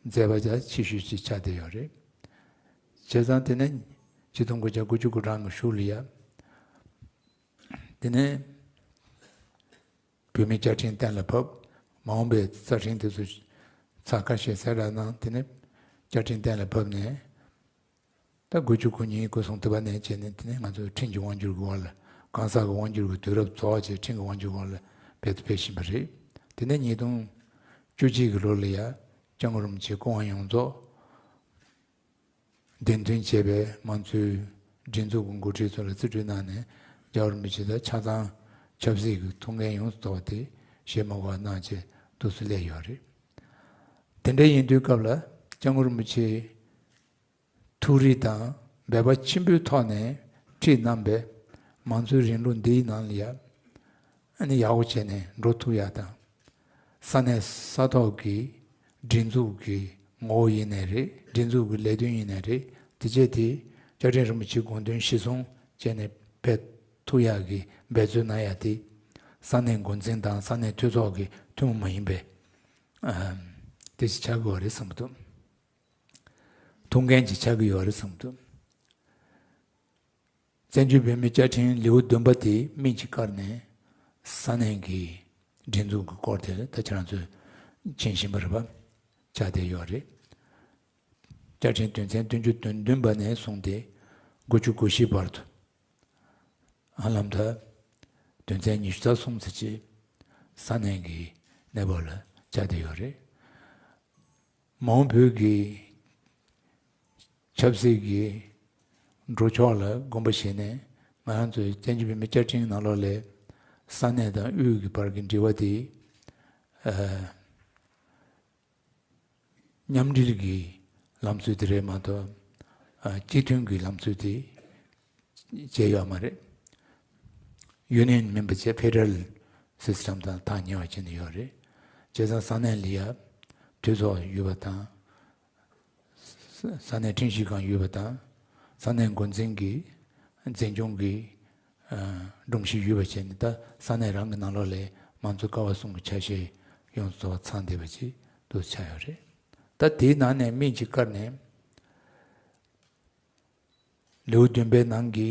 མཛད་པ་རྒྱ་ཆེ་ཤོས་ཅིག་ཆགས་བསྡད་ཡོད་རེད། བྱས་ཙང་དེ་ནས་ཆིག་སྟོང་དགུ་བརྒྱ་དགུ་བཅུ་གོ་གྲངས་ཀྱི་གཞུག་ལ་ཡ། དེ་ནས་བོད་མིའི་བཅའ་ཁྲིམས་གཏན་ལ་ཕབ། མ་འོངས་པའི་རྩ་ཁྲིམས་དེ་ཚོ་ཚར་ཁ་ཤས་གསལ་བསྒྲགས་གནང་། དེ་ནས་བཅའ་ཁྲིམས་གཏན་ལ་ཕབ་ནས། ད་དགུ་བཅུ་གོ་གཉིས་གོ་གསུམ་དུ་བ་ནས་བྱས་ནས་དེ་ནས་ང་ཚོ་ཁྲིམས་ཀྱི་དབང་སྒྱུར་གྱི་འོག་ལ། གང་ཟག་གི་དབང་སྒྱུར་གྱི་དུས་རབས་རྫོགས་བྱས་ཁྲིམས་ཀྱི་དབང་སྒྱུར་གྱི་འོག་ལ་ཕེབས་ཕེབས་བཞིན་པ་རེད། དེ་ནས་ཉིས་སྟོང་བཅུ་གཅིག་གི་ལོ་ལ་ཡ་སྐྱབས་མགོན་རིན་པོ་ཆེའི་སྐུ་དབང་ཡོངས་རྫོགས་ གདན་འདྲེན་བྱས་པའི་མང་གཙོའི་སྒྲིག་འཛུགས་ཀྱི་འགོ་ཁྲིད་ཚོ་ལ་རྩིས་སྤྲོད་གནང་ནས། རྒྱལ་བ་རིན་པོ་ཆེ་དང་ཆ་ཚང་ཆབ་སྲིད་ཀྱི་ཐུགས་འགན་ཡོངས་སུ་རྫོགས་པ་དེ་བཞེས་མ་དགོས་པ་གནང་བྱས་འདུག་སེ་སླེབས་ཡོད་རེད། དེ་འདྲ་ཡིན་དུས་སྐབས་ལ་སྐྱབས་མགོན་རིན་པོ་ཆེ་ཐུགས་རིག་དང་འབད་པ་ཆེན་པོའི་ཐོག་ནས་ཁྲིད་གནང་བའི་མང་གཙོའི་རིང་ལུགས་འདིའི་ནང་ལ་ཡ། ཨ་ནི་ཡག་པོ་བྱས་ནས་འགྲོ་ཐུབ་ཡ་དང་། ས་གནས་ས་ཐོག་གི་སྒྲིག་འཛུགས་ཀྱི་ངོ་བོ་ཡིན་ནའི་རེད། སྒྲིག་འཛུགས་ཀྱི་ལས་དོན་ཡིན་ནའི་རེད། དེ་བྱས་དེ་བཅའ་ཁྲིམས་རིན་པོ་ཆེའི་དགོངས་དོན་གཞིར་བཟུང་བྱས་ནས་འབད་ཐུབ་ཡ་གི་འབད་རྩོལ་གནང་ཡ་དེ་ས་གནས་འགོ་འཛིན་དང་ས་གནས་འཐུས་ཚོགས་ཀྱི་ཐུན་མོང་མ་ཡིན་པའི་ཨ་དེ་ཞིག་ཆགས་དགོས་པ་རེད་བསམ་གྱི་འདུག་ཐུགས་འགན་ཅིག་ཆགས་ཀྱི་ཡོད་རེད་བསམ་གྱི་འདུག་བཙན་བྱོལ་བོད་མིའི་བཅའ་ཁྲིམས་ལེའུ་བདུན་པ་དེ་སྨིན་གྱིས་བཀར་ནས་ས་གནས་ཀྱི་སྒྲིག་འཛུགས་ཀྱི་སྐོར་དེ་ད་ཁྱེད་རང་ཚོས་མཁྱེན་བཞིན་པ་རེད་པ། ཆགས་བསྡད་ཡོད་རེད། བཅའ་ཁྲིམས་དོན་ཚན་བདུན་ཅུ་དོན་བདུན་པ་ནས་བཟུང་སྟེ་དགུ་བཅུ་གོ་བཞི་བར་དུ། ཨ་ལམ་ད་དོན་ཚན་ཉི་ཤུ་རྩ་གསུམ་ཙམ་ཅིག་ས་གནས་ཀྱི་གནས་བབ་ལ་ཆགས་བསྡད་ཡོད་རེད། མ་འོངས་བོད་ཀྱི་ཆབ་སྲིད་ཀྱི་འགྲོ་ཕྱོགས་ལ་དགོངས་པ་བཞེས་ནས། ང་རང་ཚོའི་བཙན་བྱོལ་བོད་མིའི་བཅའ་ཁྲིམས་ནང་ལོགས་ལ་ས་གནས་དང་དབུས་ཀྱི་བར་གྱི་འབྲེལ་བ་དེ། ཨ། མཉམ་འབྲེལ་གྱི་ལམ་སྲོལ་དེ་རེད་མ་གཏོགས། ཨ། སྤྱི་མཐུན་གྱི་ལམ་སྲོལ་དེ་བྱས་ཡོད་མ་རེད། ཡུ་ནི་ཡན་མིན་པ་བྱས་ཕེ་ཌེ་རལ་སི་སི་ཊམ་དང་ཐག་ཉེ་བ་བྱས་ནས་ཡོད་རེད། བྱས་ཙང་ས་གནས་ལ་ཡ་འཐུས་ཚོགས་ཡོད་པ་དང་། ས་ས་གནས་ཁྲིམས་ཞིབ་ཁང་ཡོད་པ་དང་། ས་གནས་འགོ་འཛིན་གྱི་འཛིན་སྐྱོང་གི་ཨ་སྒྲོམ་གཞི་ཡོད་པ་བྱས་ནས། ད་ས་གནས་རང་གི་ནང་ལོགས་ལ་མང་གཙོ་ཀ་བ་གསུམ་གྱི་ཆ་ཤས་ཡོངས་སུ་རྫོགས་པ་ཚང་བསྡད་པ་ཅིག་ཏུ་ཆགས་ཡོད་རེད། ད་དེའི་ནང་ནས་སྨིན་གྱིས་བཀར་ནས་ལེའུ་བདུན་པའི་ནང་གི་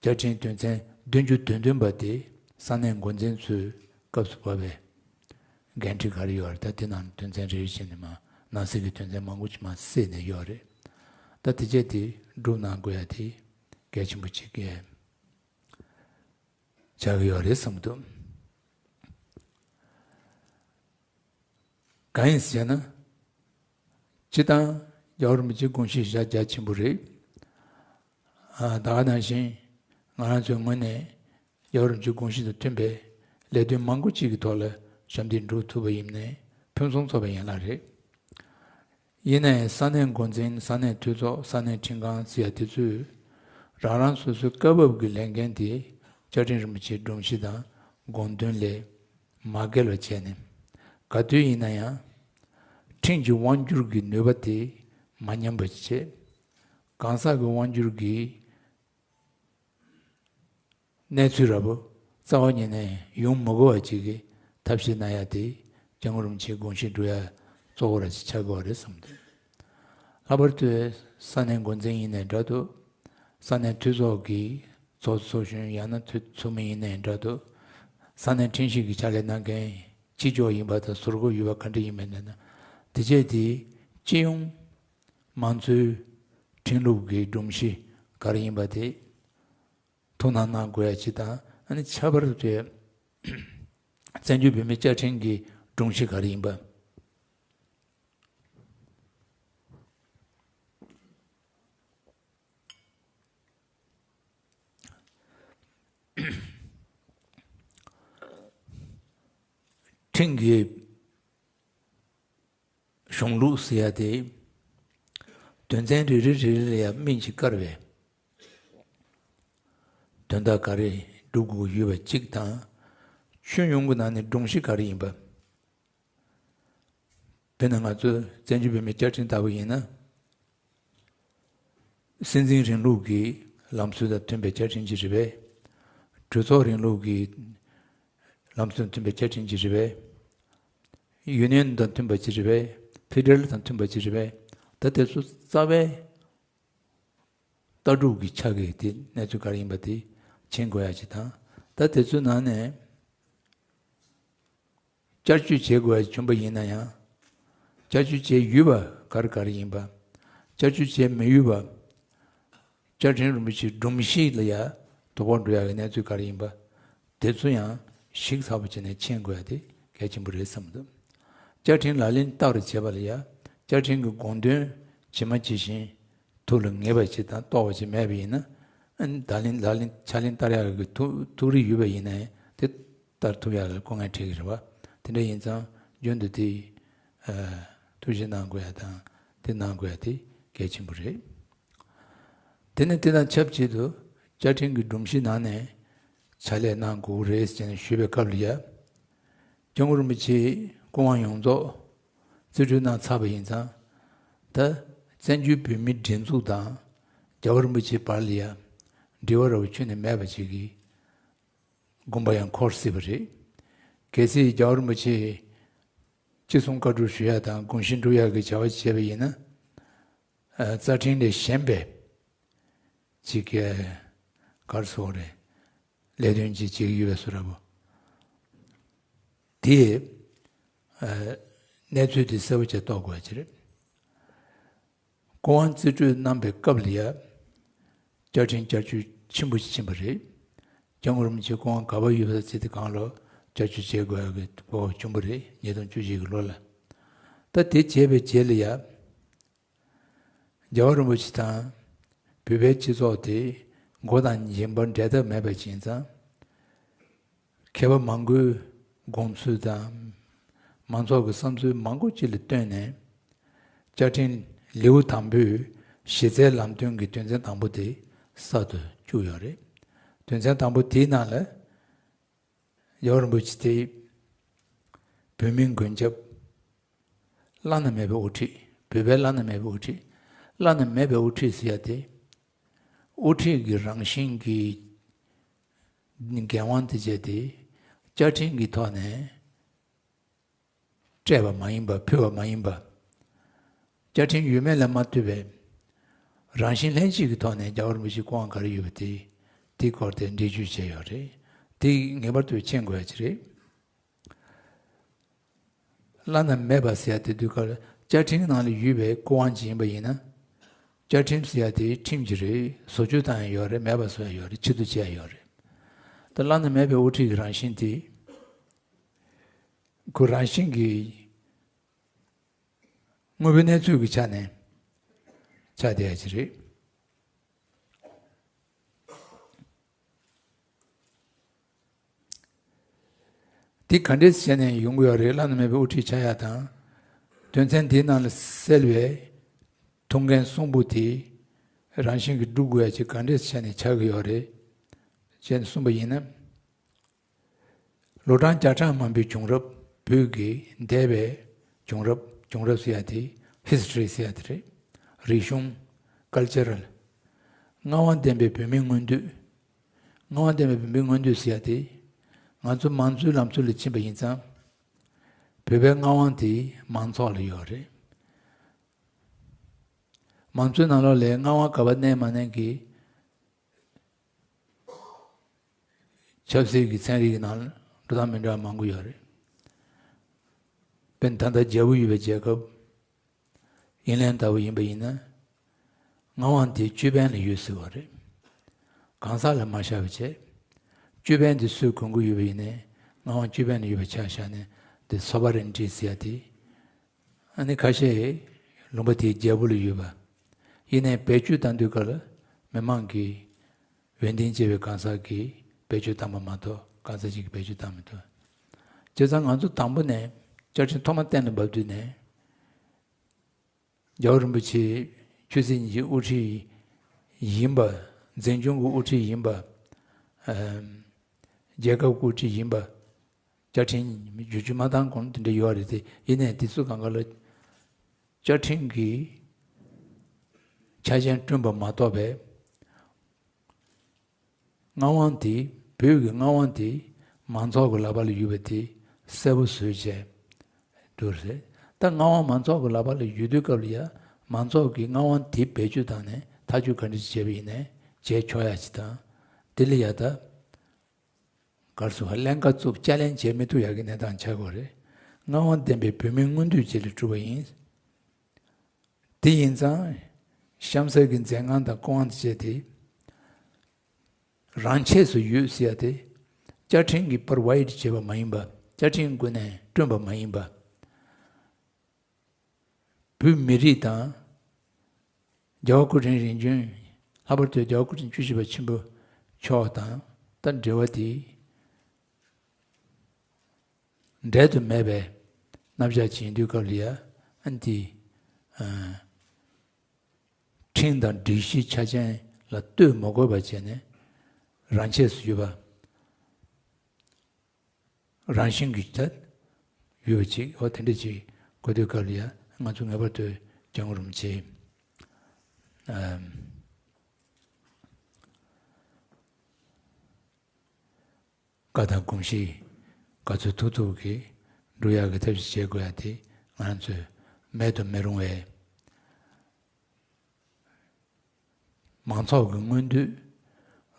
བཅའ་ཁྲིམས་དོན་ཚན་བདུན་ཅུ་དོན་བདུན་པ་དེ་ས་གནས་འགོ་འཛིན་ཚོའི་སྐབས་སུ་བབས་པའི་འགན་འཁྲི་ག་རེ་ཡོད་རེད། ད་དེ་ནང་དོན་ཚན་རེ་རེ་བྱས་ནས་མར་ནང་གསེས་ཀྱི་དོན་ཚན་མང་པོ་ཅིག་མར་བསྲེས་ནས་ཡོད་རེད། ད་དེ་བྱས་དེ་སྒྲུབ་གནང་དགོས་ཡ་དེ་གལ་ཆེན་པོ་ཅིག་གི་ཆགས་ཀྱི་ཡོད་རེད་བསམ་གྱི་འདུག་གང་ཡིན་ཟེར་ན། སྤྱིར་བཏང་རྒྱལ་བ་རིན་པོ་ཆེའི་དགོངས་གཞི་བཞག་རྒྱ་ཆེན་པོ་རེད། ཨ། ད་ག་ནང་བཞིན་ང་རང་ཚོའི་ངོས་ནས་རྒྱལ་བ་རིན་པོ་ཆེའི་དགོངས་གཞི་དང་མཐུན་པའི་ལས་དོན་མང་པོ་ཅིག་གི་ཐོག་ལ་ཞབས་འདེགས་སྒྲུབ་ཐུབ་པ་ཡིན་ནའི་ཕུན་སུམ་ཚོགས་པ་ཡན་ལག་རེད། ཡིན་ནའི་ས་གནས་འགོ་འཛིན། ས་གནས་འཐུས་ཚོགས། ས་གནས་ཁྲིམས་ཁང་ཟེར་ཡ་དེ་ཚོས་རང་རང་སོ་སོའི་སྐབས་བབ་ཀྱི་ལས་འགན་དེ་བཅའ་ཁྲིམས་རིན་པོ་ཆེའི་སྒྲོམ་གཞི་དང་དགོངས་དོན་ལས་མ་འགལ་བ་བྱས་ནས། ག་དུས་ཡིན་ན་ཡང་ཁྲིམས་ཀྱི་དབང་སྒྱུར་གྱི་ནུས་པ་དེ་མ་ཉམས་པ་བྱས། གང་ཟག་གི་དབང་སྒྱུར་གྱི་གནས་ཚུལ་འདྲ་པོ་རྩ་བ་ཉིད་ནས་ཡོང་མི་དགོས་པ་ཅིག་གི་ཐབས་ཤེས་གནང་ཡ་དེ་སྐྱབས་མགོན་རིན་པོ་ཆེའི་དགོངས་གཞི་འགྲུབ་ཡ་གཙོ་བོ་ར་ཅིག་ཆགས་དགོས་པ་རེད་བསམ་འདུག་ལྷག་པར་དུ་ས་གནས་འགོ་འཛིན་ཡིན་ནའི་འདྲ་འདུག་ས་གནས་འཐུས་ཚོགས་ཀྱི་ཚོགས་གཙོ་གཞོན་ཡང་ན་འཐུས་ཚོགས་མི་ཡིན་ནའི་འདྲ་འདུག་ས་གནས་ཁྲིམས་ཞིབ་ཀྱི་ཕྱག་ལས་གནང་མཁན་ཅི་ལྕོགས་ཡིན་པ་དང་ཟུར་བཀོད་ཡོད་པ་ག་འདྲ་ཡིན་མིན་ན། དེ་བྱས་དེ་སྤྱི་ཡོངས་མང་གཙོའི་ཁྲིམས་ལུགས་ཀྱི་སྒྲོམ་གཞི་ག་རེ་ཡིན་པ་དེ་ཐུགས་སྣང་གནང་དགོས་ཡ་ཅིག་དང་། ཨ་ནི་ཁྱད་པར་དུ་བཙན་བྱོལ་བོད་མིའི་བཅའ་ཁྲིམས་ཀྱི་སྒྲོམ་གཞི་ག་རེ་ཡིན་པ། ཁྲིམས་ཀྱི་གཞུང་ལུགས་ཟེར་ཡ་དེ། དོན་ཚན་རེ་རེ་རེ་རེ་ལ་ཡང་སྨིན་གྱིས་བཀར་བའི་དོན་དག་ག་རེ་སྒྲུབ་དགོས་ཀྱི་ཡོད་པ་གཅིག་དང་། ཁྱོན་ཡོངས་ཀྱི་ནང་ནས་སྒྲོམ་གཞི་ག་རེ་ཡིན་པ། དཔེར་ན་ང་ཚོ་བཙན་བྱོལ་བོད་མིའི་བཅའ་ཁྲིམས་ལྟ་བུ་ཡིན་ན། སྲིད་འཛིན་རིང་ལུགས་ཀྱི་ལམ་སྲོལ་དང་མཐུན་པའི་བཅའ་ཁྲིམས་ཅིག་རེད་པས། གྲོས་ཚོགས་རིང་ལུགས་ཀྱི་ལམ་སྲོལ་དང་མཐུན་པའི་བཅའ་ཁྲིམས་ཅིག་རེད་པས། ཡུ་ནི་ཡན་དང་མཐུན་པ་ཅིག་རེད་པས། ཕེ་ཌེ་རལ་དང་མཐུན་པ་ཅིག་རེད་པས། ད་དེ་ཚོ་རྩ་བའི་ལྟ་གྲུབ་ཀྱི་ཆ་གི་དེ་གནས་ཚུལ་ག་རེ་ཡིན་པ་དེ་མཁྱེན་དགོས་ཡ་ཅིག་དང་། ད་དེ་ཚོའི་ནང་ནས་བསྐྱར་བཅོས་བྱེད་དགོས་ཡ་ཅིག་བྱུང་པ་ཡིན་ན་ཡང་། བསྐྱར་བཅོས་བྱས་ཡོད་པ་ག་རེ་ག་རེ་ཡིན་པ། བསྐྱར་བཅོས་བྱས་མི་ཡོད་པ། བཅའ་ཁྲིམས་རིན་པོ་ཆེའི་སྒྲོམ་གཞི་ལ་ཡ་དོ་ཕོག་འགྲོ་ཡ་གི་གནས་ཚུལ་ག་རེ་ཡིན་པ། དེ་ཚོ་ཡང་ཞིབ་ཚགས་པོ་བྱས་ནས་མཁྱེན་དགོས་ཡ་དེ་གལ་ཆེན་པོ་རེད་བསམ་འདུག་བཅའ་ཁྲིམས་ལག་ལེན་བསྟར་བྱེད་པ་ལ་ཡ་བཅའ་ཁྲིམས་ཀྱི་དགོངས་དོན་ཇི་མ་ཇི་བཞིན་ ཐུགས་ལ་ངེས་པ་ཅིག་དང་རྟོགས་པ་ཅིག་མེད་པ་ཡིན་ན། ཨ་ནི་ད་ལན་ལ་ལན་ཕྱག་ལན་བསྟར་ཡག་གི་ཐུགས་ཐུགས་རེ་ཡོད་པ་ཡིན་ན་ཡང་དེ་བསྟར་ཐུབ་ཡག་ལ་སྐུ་ངལ་འཕྲད་ཀྱི་རེད་བ། དེ་འདྲ་ཡིན་ཙང་རྒྱུན་དུ་དེ་ཨ་ཐུགས་རྗེ་གནང་དགོས་ཡ་དང་དེ་གནང་དགོས་ཡ་དེ་གལ་ཆེན་པོ་རེད། དེ་ནས་དེ་དང་ཆབས་ཅིག་ཏུ་བཅའ་ཁྲིམས་ཀྱི་སྒྲོམ་གཞི་ནང་ནས་ཕྱག་ལས་གནང་དགོས་རེད་ཅེས་ཞུས་པའི་སྐབས་ལ་ཡ། སྐྱབས་མགོན་རིན་པོ་ཆེས་སྐུ་དབང་ཡོངས་རྫོགས་རྩིས་སྤྲོད་གནང་ཚར་བ་ཡིན་ཙང་། ད་བཙན་བྱོལ་བོད་མིའི་སྒྲིག་འཛུགས་དང་རྒྱལ་བ་རིན་པོ་ཆེའི་བར་ལ་ཡ་འབྲེལ་བ་ར་བ་ཁྱོན་ནས་མེད་པ་ཅིག་གི་དགོངས་པ་ཡང་འཁོར་སྲིད་པ་རེད། གལ་སྲིད་རྒྱལ་བ་རིན་པོ་ཆེ་ཅི་གསུང་བཀའ་སྒྲུབ་ཞུ་ཡ་དང་དགོངས་བཞིན་སྒྲུབ་ཡ་གི་བྱ་བ་བྱས་པ་ཡིན་ན། ཨ་རྩ་ཁྲིམས་ལས་གཞན་པའི་ཅིག་གི་ག་རེ་ཟེར་དགོས་རེད། ལས་དོན་ཅིག་བྱེད་ཀྱི་ཡོད་པའི་བཟོ་འདྲ་པོ། དེས་ཨ་གནས་ཚུལ་དེ་གསལ་པོ་བྱས་རྟོགས་དགོས་པ་ཅིག་རེད། སྐུ་དབང་རྩིས་སྤྲོད་གནང་པའི་སྐབས་ལ་ཡ། བཅའ་ཁྲིམས་བསྐྱར་བཅོས་ཆེན་པོ་ཞིག་ཕྱིན་པ་རེད། སྐྱབས་མགོན་རིན་པོ་ཆེ་སྐུ་དབང་ག་པར་ཡོད་པ་ཚེ་དེ་གང་ལ་བསྐྱར་བཅོས་བྱེད་དགོས་ཡག་གི་གོ་སྐབས་བྱུང་བ་རེད། ཉིས་སྟོང་བཅུ་བཞི་གི་ལོ་ལ། ད་དེ་བྱས་པའི་རྗེས་ལ་ཡ། རྒྱལ་བ་རིན་པོ་ཆེ་དང་བོད་པའི་སྤྱི་ཚོགས་དེ་མགོ་དང་མཇིང་པ་འབྲལ་ཐབས་མེད་པ་ཅིག་ཡིན་ཙང་། མཁས་པ་མང་པོའི་དགོངས་ཚུལ་དང་། མང་ཚོགས་ཀྱི་བསམ་ཚུལ་མང་པོ་ཅིག་ལ་བསྟུན་ནས། བཅའ་ཁྲིམས་ལེའུ་དང་པོའི་གཞི་རྩའི་ལམ་སྟོན་གྱི་དོན་ཚན་དང་པོ་དེ་གསར་དུ་བཅུག་ཡོད་རེད། དོན་ཚན་དང་པོ་དེའི་ནང་ལ། རྒྱལ་བ་རིན་པོ་ཆེ་དེ་བོད་མིའི་མགོན་སྐྱབས། བླ་ན་མེད་པའི་དབུ་ཁྲིད། བོད་པའི་བླ་ན་མེད་པའི་དབུ་ཁྲིད། བླ་ན་མེད་པའི་དབུ་ཁྲིད་ཟེར་ཡ་དེ། དབུ་ཁྲིད་ཀྱི་རང་བཞིན་གྱི་འགན་དབང་དེ་བྱས་ཏེ། བཅའ་ཁྲིམས་ཀྱི་ཐོག་ནས་སྤྲད་པ་མ་ཡིན་པ། ཕུལ་བ་མ་ཡིན་པ། བཅའ་ཁྲིམས་ཡོད་མེད་ལ་མ་ལྟོས་པའི་རང་བཞིན་ལྷན་སྐྱེས་ཀྱི་ཐོག་ནས་རྒྱལ་བ་རིན་པོ་ཆེའི་སྐུ་དབང་ག་རེ་ཡོད་པ་དེ། དེའི་སྐོར་དེ་འགྲེལ་བརྗོད་བྱས་ཡོད་རེད། དེ་ངེས་པར་དུ་མཁྱེན་དགོས་ཡ་ཅིག་རེད། བླ་ན་མེད་པ་ཟེར་ཡ་དེ་དུས་སྐབས་ལ་བཅའ་ཁྲིམས་ནང་ལ་ཡོད་པའི་སྐུ་དབང་ཅིག་ཡིན་པ་ཡིན་ན། བཅའ་ཁྲིམས་ཟེར་ཡ་དེ་ཁྲིམས་ཅིག་རེད། བཟོ་བཅོས་བཏང་ཡ་ཡོད་རེད། མེད་པ་བཟོ་ཡ་ཡོད་རེད། ཕྱིར་བསྡུ་བྱེད་ཡ་ཡོད་རེད། ད་བླ་ན་མེད་པའི་དབུ་ཁྲིད་ཀྱི་རང་བཞིན་དེ། ཁོ་རང་བཞིན་གྱིས་དངོས་པོའི་གནས་ཚུལ་གྱི་ཆ་ནས་ཆགས་བསྡད་ཡ་ཅིག་རེད། དེ་ག་འདྲས་བྱས་ནས་ཡོང་གི་ཡོད་རེད། བླ་ན་མེད་པའི་དབུ་ཁྲིད་ཆགས་ཡ་དང་། དོན་ཚན་འདིའི་ནང་ལ་གསལ་བའི་ཐུགས་འགན་གསུམ་པོ་དེ་རང་བཞིན་གྱིས་སྒྲུབ་དགོས་ཡ་ཅིག་ག་འདྲས་བྱས་ནས་ཆགས་ཀྱི་ཡོད་རེད་ཅེས་གསུངས་པ་ཡིན་ན། ལོ་གྲངས་བརྒྱ་ཕྲག་མང་པོའི་བྱུང་རབས། བོད་ཀྱི་འདས་པའི་བྱུང་རབས། བྱུང་རབས་ཟེར་ཡ་དེ་ཧི་སི་ཊོ་རི་ཟེར་ཡ་དེ་རེད། རིག་གཞུང་། ཀལ་ཅར། མངའ་དབང་ལྡན་པའི་བོད་མིའི་མངོན་འདོད། མངའ་དབང་ལྡན་པའི་བོད་མིའི་མངོན་འདོད་ཟེར་ཡ་དེ། ང་ཚོ་མང་གཙོའི་ལམ་སྲོལ་ལ་ཕྱིན་པ་ཡིན་ཙང་། བོད་པའི་མངའ་དབང་དེ་མང་ཚོགས་ལ་ཡོད་རེད། མང་གཙོའི་ནང་ལོགས་ལ་མངའ་དབང་ག་པར་གནས་མ་གནས་ཀྱི་ཆབ་སྲིད་ཀྱི་ཚན་རིག་གི་ནང་འགྲོ་སྟངས་མི་འདྲ་བ་མང་པོ་ཡོད་རེད། དཔེར་ན་ད་ལྟ་རྒྱལ་པོ་ཡོད་པའི་རྒྱལ་ཁབ་ཨིན་ལན་ལྟ་བུ་ཡིན་པ་ཡིན་ན། མངའ་དབང་དེ་ཅོད་པན་ལ་ཡོད་ཟེར་བ་རེད། གང་ཟག་ལ་མ་བཞག་པ་བྱས། ཅོད་པན་དེ་སུས་གོན་གྱི་ཡོད་པ་ཡིན་ནའི་མངའ་དབང་ཅོད་པན་ལ་ཡོད་པ་ཆ་བཞག་ནས་དེ་སོ་བ་རེན་ཊི་ཟེར་ཡ་དེ། ཨ་ནི་ཁ་ཤས་ལུང་པ་དེའི་རྒྱལ་པོ་ལ་ཡོད་པ། ཡིན་ནའི་བེད་སྤྱོད་གཏང་དུས་སྐབས་ལ་མི་མང་གིས་འོས་འདེམས་བྱས་པའི་གང་ཟག་གིས་བེད་སྤྱོད་བཏང་པ་མ་གཏོགས་གང་ཟག་ཅིག་གིས་བེད་སྤྱོད་བཏང་མི་ཐུབ། བྱས་ཙང་ང་ཚོ་དང་པོ་ནས་བཅའ་ཁྲིམས་ཐོག་མ་གཏན་ལ་འབེབས་དུས་ནས། རྒྱལ་བ་རིན་པོ་ཆེ་ཆོས་སྲིད་གཉིས་ཀྱི་དབུ་ཁྲིད་ཡིན་པ། འཛིན་སྐྱོང་གི་དབུ་ཁྲིད་ཡིན་པ། ཨམ། རྒྱལ་ཁབ་ཀྱི་དབུ་ཁྲིད་ཡིན་པ། བཅའ་ཁྲིམས་བསྒྱུར་བཅོས་མ་བཏང་གོང་དེ་འདྲ་ཡོད་རེད་དེ། ཡིན་ནའི་དེ་ཚོ་སྒང་ག་ལ་བཅའ་ཁྲིམས་ཀྱི་ཆ་རྐྱེན་བསྐྲུན་པ་མ་གཏོགས་པའི། མངའ་དབང་དེ། བོད་ཀྱི་མངའ་དབང་དེ་མང་ཚོགས་ཀྱི་ལག་པ་ལ་ཡོད་པ་དེ་གསལ་པོ་བཟོས་བྱས་འདུག་རེད། ད་མངའ་དབང་མང་ཚོགས་ཀྱི་ལག་པ་ལ་ཡོད་དུས་སྐབས་ལ་ཡ། མང་ཚོགས་ཀྱིས་མངའ་དབང་དེ་བེད་སྤྱོད་བཏང་ནས་ཐག་གཅོད་ག་འདྲ་ཞིག་བྱས་པ་ཡིན་ནའི་བྱས་ཆོག་ཡ་ཅིག་དང་། དེ་ལ་ཡ་ད་ག་རེ་ཟེར་བ། ཀླན་ཀ་བཙུགས་ཅ་ལན་བྱེད་མི་ཐུབ་ཡ་གི་གནས་སྟངས་ཆགས་ཀྱི་ཡོད་རེད། མངའ་དབང་ལྡན་པའི་བོད་མིའི་མངོན་འདོད་བཅས་ལས་གྲུབ་པ་ཡིན། དེ་ཡིན་ཙང་། གཤམ་གསལ་གྱི་མཛད་དབང་དང་སྐུ་དབང་དང་བཅས་ཏེ། རང་ཆས་སུ་ཡོད་ཟེར་ཡ་དེ། བཅའ་ཁྲིམས་ཀྱིས་པར་ཝའིཌ་བྱས་པ་མ་ཡིན་པ། བཅའ་ཁྲིམས་ཀྱི་སྒོ་ནས་བསྐྲུན་པ་མ་ཡིན་པ། བོད་མི་རིགས་དང་ རྒྱལ་བ་སྐུ་ཕྲེང་རིམ་བྱོན། ལྷག་པར་དུ་རྒྱལ་བ་སྐུ་ཕྲེང་བཅུ་བཞི་པ་ཆེན་པོ་མཆོག་དང་ད་འབྲེལ་བ་དེ་འབྲལ་དུ་མེད་པའི་རྣམ་གཞག་ཅིག་ཡིན་དུས་སྐབས་ལ་ཡ་ཨ་ནི་དེ་ཨ་ཁྲིམས་དང་སྒྲིག་གཞི་ཆ་ཅན་ལ་ལྟོས་མ་དགོས་པ་བྱས་ནས་རང་ཆས་སུ་ཡོད་པ། རང་བཞིན་གྱི་ཐད་ཡོད་པ་ཅིག་འོ་དེ་འདྲ་ཅིག་གོ་དུས་སྐབས་ལ་ཡ་ང་ཚོ་ངེས་པར་དུ་སྐྱབས་མགོན་རིན་པོ་ཆེ་ཨམ་བཀའ་དང་དགོངས་གཞི་ག་ཚོད་ཐུབ་ཐུབ་ཀྱིས་འགྲུབ་ཡག་གི་ཐབས་ཤེས་བྱེད་དགོས་ཡ་དེ་ང་ཚོས་མེད་དུ་མི་རུང་བའི་མང་ཚོགས་ཀྱི་མངོན་འདོད།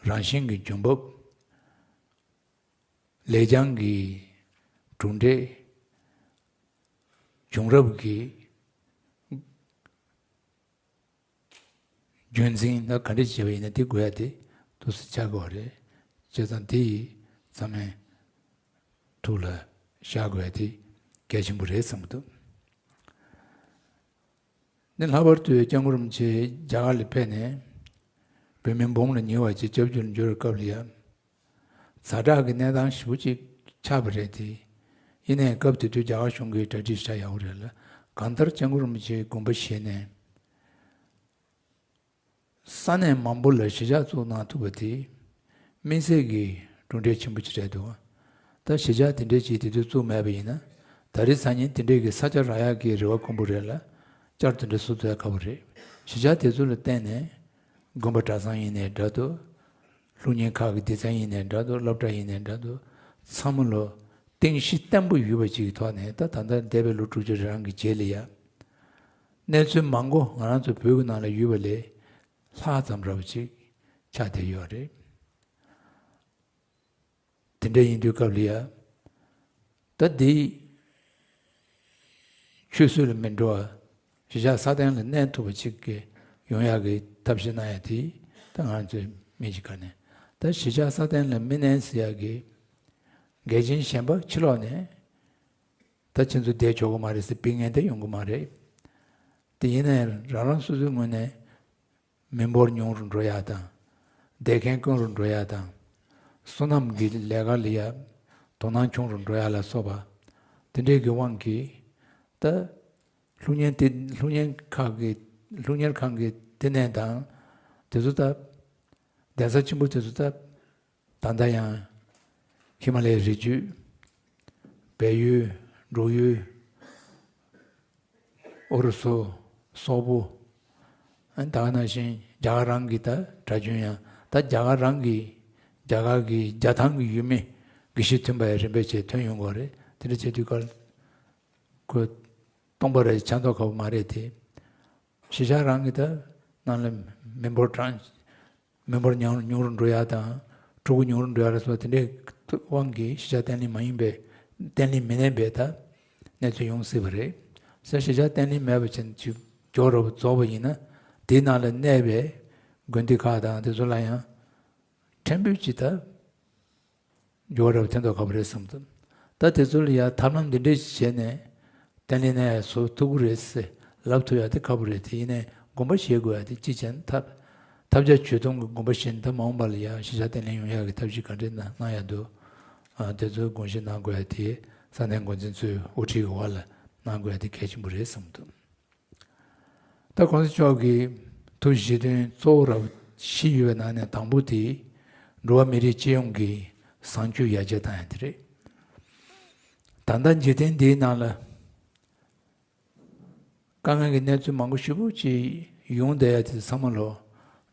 རང་བཞིན་གྱི་འཇོན་འབབ། ལེགས་བྱང་གི་གྲུབ་འབྲས། བྱུང་རབས་ཀྱི་རྒྱུན་འཛིན་ལ་ག་འདྲ་བྱས་པ་ཡིན་ན་དེ་དགོས་ཡ་དེ་ཏོག་ཙམ་ཆགས་དགོས་པ་རེད། བྱས་ཙང་དེ་ཡིས་ཚང་མས་ཐུགས་ལ་བཞག་དགོས་ཡ་དེ་གལ་ཆེན་པོ་རེད་བསམ་གྱི་འདུག་འདི་ལྷག་པར་དུ་སྐྱབས་མགོན་རིན་པོ་ཆེ་རྒྱ་གར་ལ་ཕེབས་ནས་བོད་མིའི་འབུམ་ལ་ཉེ་བ་ཅིག་སྐྱབས་བཅོལ་འབྱོར་བའི་སྐབས་ལ་ཡང་ཛ་དྲག་གི་གནས་སྟངས་ཞེ་པོ་ཅིག་ཆགས་པ་རེད་དེ། ཡིན་ནའི་སྐབས་དེ་དུས་རྒྱ་གར་གཞུང་གིས་གྲ་སྒྲིག་ཞེ་དྲག་ཡག་པོ་རེད་ལ། གང་ལྟར་སྐྱབས་མགོན་རིན་པོ་ཆེའི་དགོངས་པ་བཞེས་ནས། ས་གནས་མང་པོ་ལ་གཞིས་ཆགས་བཙུགས་གནང་ཐུབ་པ་དེ་དམིགས་བསལ་གྱི་གྲུབ་འབྲས་ཆེན་པོ་ཅིག་རེད་འདུག་ད་གཞིས་ཆགས་དེ་འདྲའི་ཅིག་དེ་དུས་བཙུགས་མེད་པ་ཡིན་ན། ད་རེས་སང་ཉིན་དེ་འདྲའི་གི་ས་ཆ་རག་ཡག་གི་རེ་བ་དཀོན་པོ་རེད་ལ། བསྐྱར་དུ་འདྲ་བཟོ་ཐུབ་ཡག་ཁག་པོ་རེད། གཞིས་ཆགས་དེ་ཚོ་ལ་བརྟེན་ནས་དགོན་པ་གྲྭ་ཚང་ཡིན་ནའི་འདྲ་འདུག་སློབ་གཉེར་ཁག་གི་སྡེ་ཚན་ཡིན་ནའི་འདྲ་འདུག་སློབ་གྲྭ་ཡིན་ནའི་འདྲ་འདུག་ཚང་མ་ལོ་རྟེན་གཞི་བརྟན་པོ་ཡོད་པ་ཅིག་གི་ཐོག་ནས། ད་ད་ལྟ་འདས་པའི་ལོ་དྲུག་ཅུ་རེ་གྲངས་ཀྱི་རྗེས་ལ་ཡ། གནས་ཚུལ་མང་པོ་ང་རང་ཚོ་བོད་ཀྱི་ནང་ལ་ཡོད་པ་ལས་ལྷག་ཙམ་ར་བ་ཅིག་ཆགས་བསྡད་ཡོད་རེད། དེ་འདྲ་ཡིན་དུས་སྐབས་ལ་ཡ། ད་འདི་ཆུད་ཟོས་ལ་མི་འགྲོ་བ། གཞིས་ཆགས་སྲ་བརྟན་ལ་གནས་ཐུབ་པ་ཅིག་གི་ཡོང་ཡག་གི་ཐབས་ཤེས་གནང་ཡ་དེ་ད་ང་ཚོའི་མི་གཅིག་ག་ནས། ད་གཞིས་ཆགས་སྲ་བརྟན་ལ་མི་གནས་ཟེར་ཡག་གི་འགལ་རྐྱེན་གཞན་པ་ཕྱི་ལོགས་ནས། ད་ཁྱེད་ཚོ་བསྡད་ཆོག་གི་མ་རེད་ཟེར་ཕིག་ངན་དེ་ཡོང་གི་མ་རེད། དེ་ཡིན་ན་ཡང་རང་རང་སོ་སོའི་ངོས་ནས་མི་འབོར་ཉུང་རུ་འགྲོ་ཡག་དང་། བསྡད་མཁན་དཀོན་རུ་འགྲོ་ཡག་དང་། སོ་ནམ་གྱི་ལས་ཀ་ལ་ཡ་དོ་སྣང་ཆུང་རུ་འགྲོ་ཡག་ལ་སོགས་པ། དེ་འདྲའི་གི་དབང་གིས་ད་སློབ་གཉེར་དེ་སློབ་གཉེར་ཁག་གི་སློབ་གཉེར་ཁང་གི་ལྟེ་གནས་དང་། དེ་ཚོ་ད་གདན་ས་ཆེན་པོ་དེ་ཚོ་ད། ད་ལྟ་ཡང་ཧི་མ་ལའི་རི་རྒྱུད། བལ་ཡུལ། འབྲུག་ཡུལ། ཨུ་རུ་སུ། སོག་པོ། ཨ་ནི་ད་ག་ནང་བཞིན་རྒྱ་གར་རང་གི་ད་གྲྭ་རྒྱུན་ཡང་ད་རྒྱ་གར་རང་གི་རྒྱ་གར་གྱི་རྒྱ་ཐང་གི་ཡུལ་མི་དགེ་བཤེས་ཐོན་པ་ཡང་རིམ་པས་བྱས་ཐོན་ཡོང་གི་རེད། དེ་འདྲ་བྱས་དུས་སྐབས་ཁོ་སྟོང་པ་རེད། ཆ་མདོག་ཁ་པོ་མ་རེད་དེ། གཞིས་ཆགས་རང་གི་ད་ནང་ལ་མི་འབོར་གྲངས། མི་འབོར་ཉུང་ཉུང་རུ་འགྲོ་ཡག་དང་། ཕྲུ་གུ་ཉུང་རུ་འགྲོ་ཡག་ལ་སོགས་དེ་འདྲའི་དབང་གིས་གཞིས་ཆགས་བརྟན་ལྷིང་མ་ཡིན་པའི། བརྟན་ལྷིང་མི་གནས་པའི་ད་གནས་ཚུལ་ཡོང་སྲིད་པ་རེད། ས་གཞིས་ཆགས་བརྟན་ལྷིང་མེད་པ་ཅན་ཅིག་མགྱོགས་རུ་རྫོགས་པ་ཡིན་ན། དེའི་ནང་ལ་གནས་པའི་དགོན་སྡེ་ཁག་དང་དེ་ཚོ་ལ་ཡང་ཕྲན་བུ་ཅིག་ད། འགྱུར་བ་རབ་ཐོན་མདོག་ཁ་པོ་རེད་བསམ་འདུག་ད་དེ་ཚོ་ལ་ཡང་ཐབས་ལམ་འདི་འདྲས་བྱས་ནས་བརྟན་ལྷིང་གནས་ཡག་བཟོ་ཐུབ་ཀྱི་རེད་ཟེར་ལབ་ཐུབ་ཡག་དེ་ཁག་པོ་རེད། དེ་ཡིན་ནའི་དགོངས་པ་བཞེས་དགོས་ཡག་དེ་གཅིག་བྱས་ན་ཐབས་ཐབས་བརྒྱ་ཇུས་སྟོང་གི་དགོངས་པ་བཞེས་ན། ད་མ་འོངས་པ་ལ་ཡང་གཞིས་ཆགས་བརྟན་ལྷིང་ཡོང་ཡག་གི་ཐབས་ཤེས་ག་འདྲས་གནང་གནང་ཡག་འདུག་ཨ། དེ་ཚོའི་དགོངས་བཞེས་གནང་དགོས་ཡག་དེ་ས་གནས་འགོ་འཛིན་ཚོའི་དབུ་ཁྲིད་ཀྱི་འོག་ལ་གནང་དགོས་ཡག་དེ་གལ་ཆེན་པོ་རེད་བསམ་འདུག་ད་གོང་ས་མཆོག་གི་ཐུགས་བཞེད་དོན་གཙོ་བོ་རབ་བཞི་ཡོད་པའི་ནང་ནས་དང་པོ་དེ་འགྲོ་བ་མི་རིགས་སྤྱི་ཡོངས་ཀྱི་བཟང་སྤྱོད་ཡར་རྒྱས་བཏང་ཡག་དེ་རེད། ད་ལྟ་འཇིག་རྟེན་འདིའི་ནང་ལ་དཀའ་ངལ་གྱི་གནས་ཚུལ་མང་པོ་ཞེ་པོ་ཅིག་ཡོང་བསྡད་ཡག་དེ་ཚང་མ་ལོ་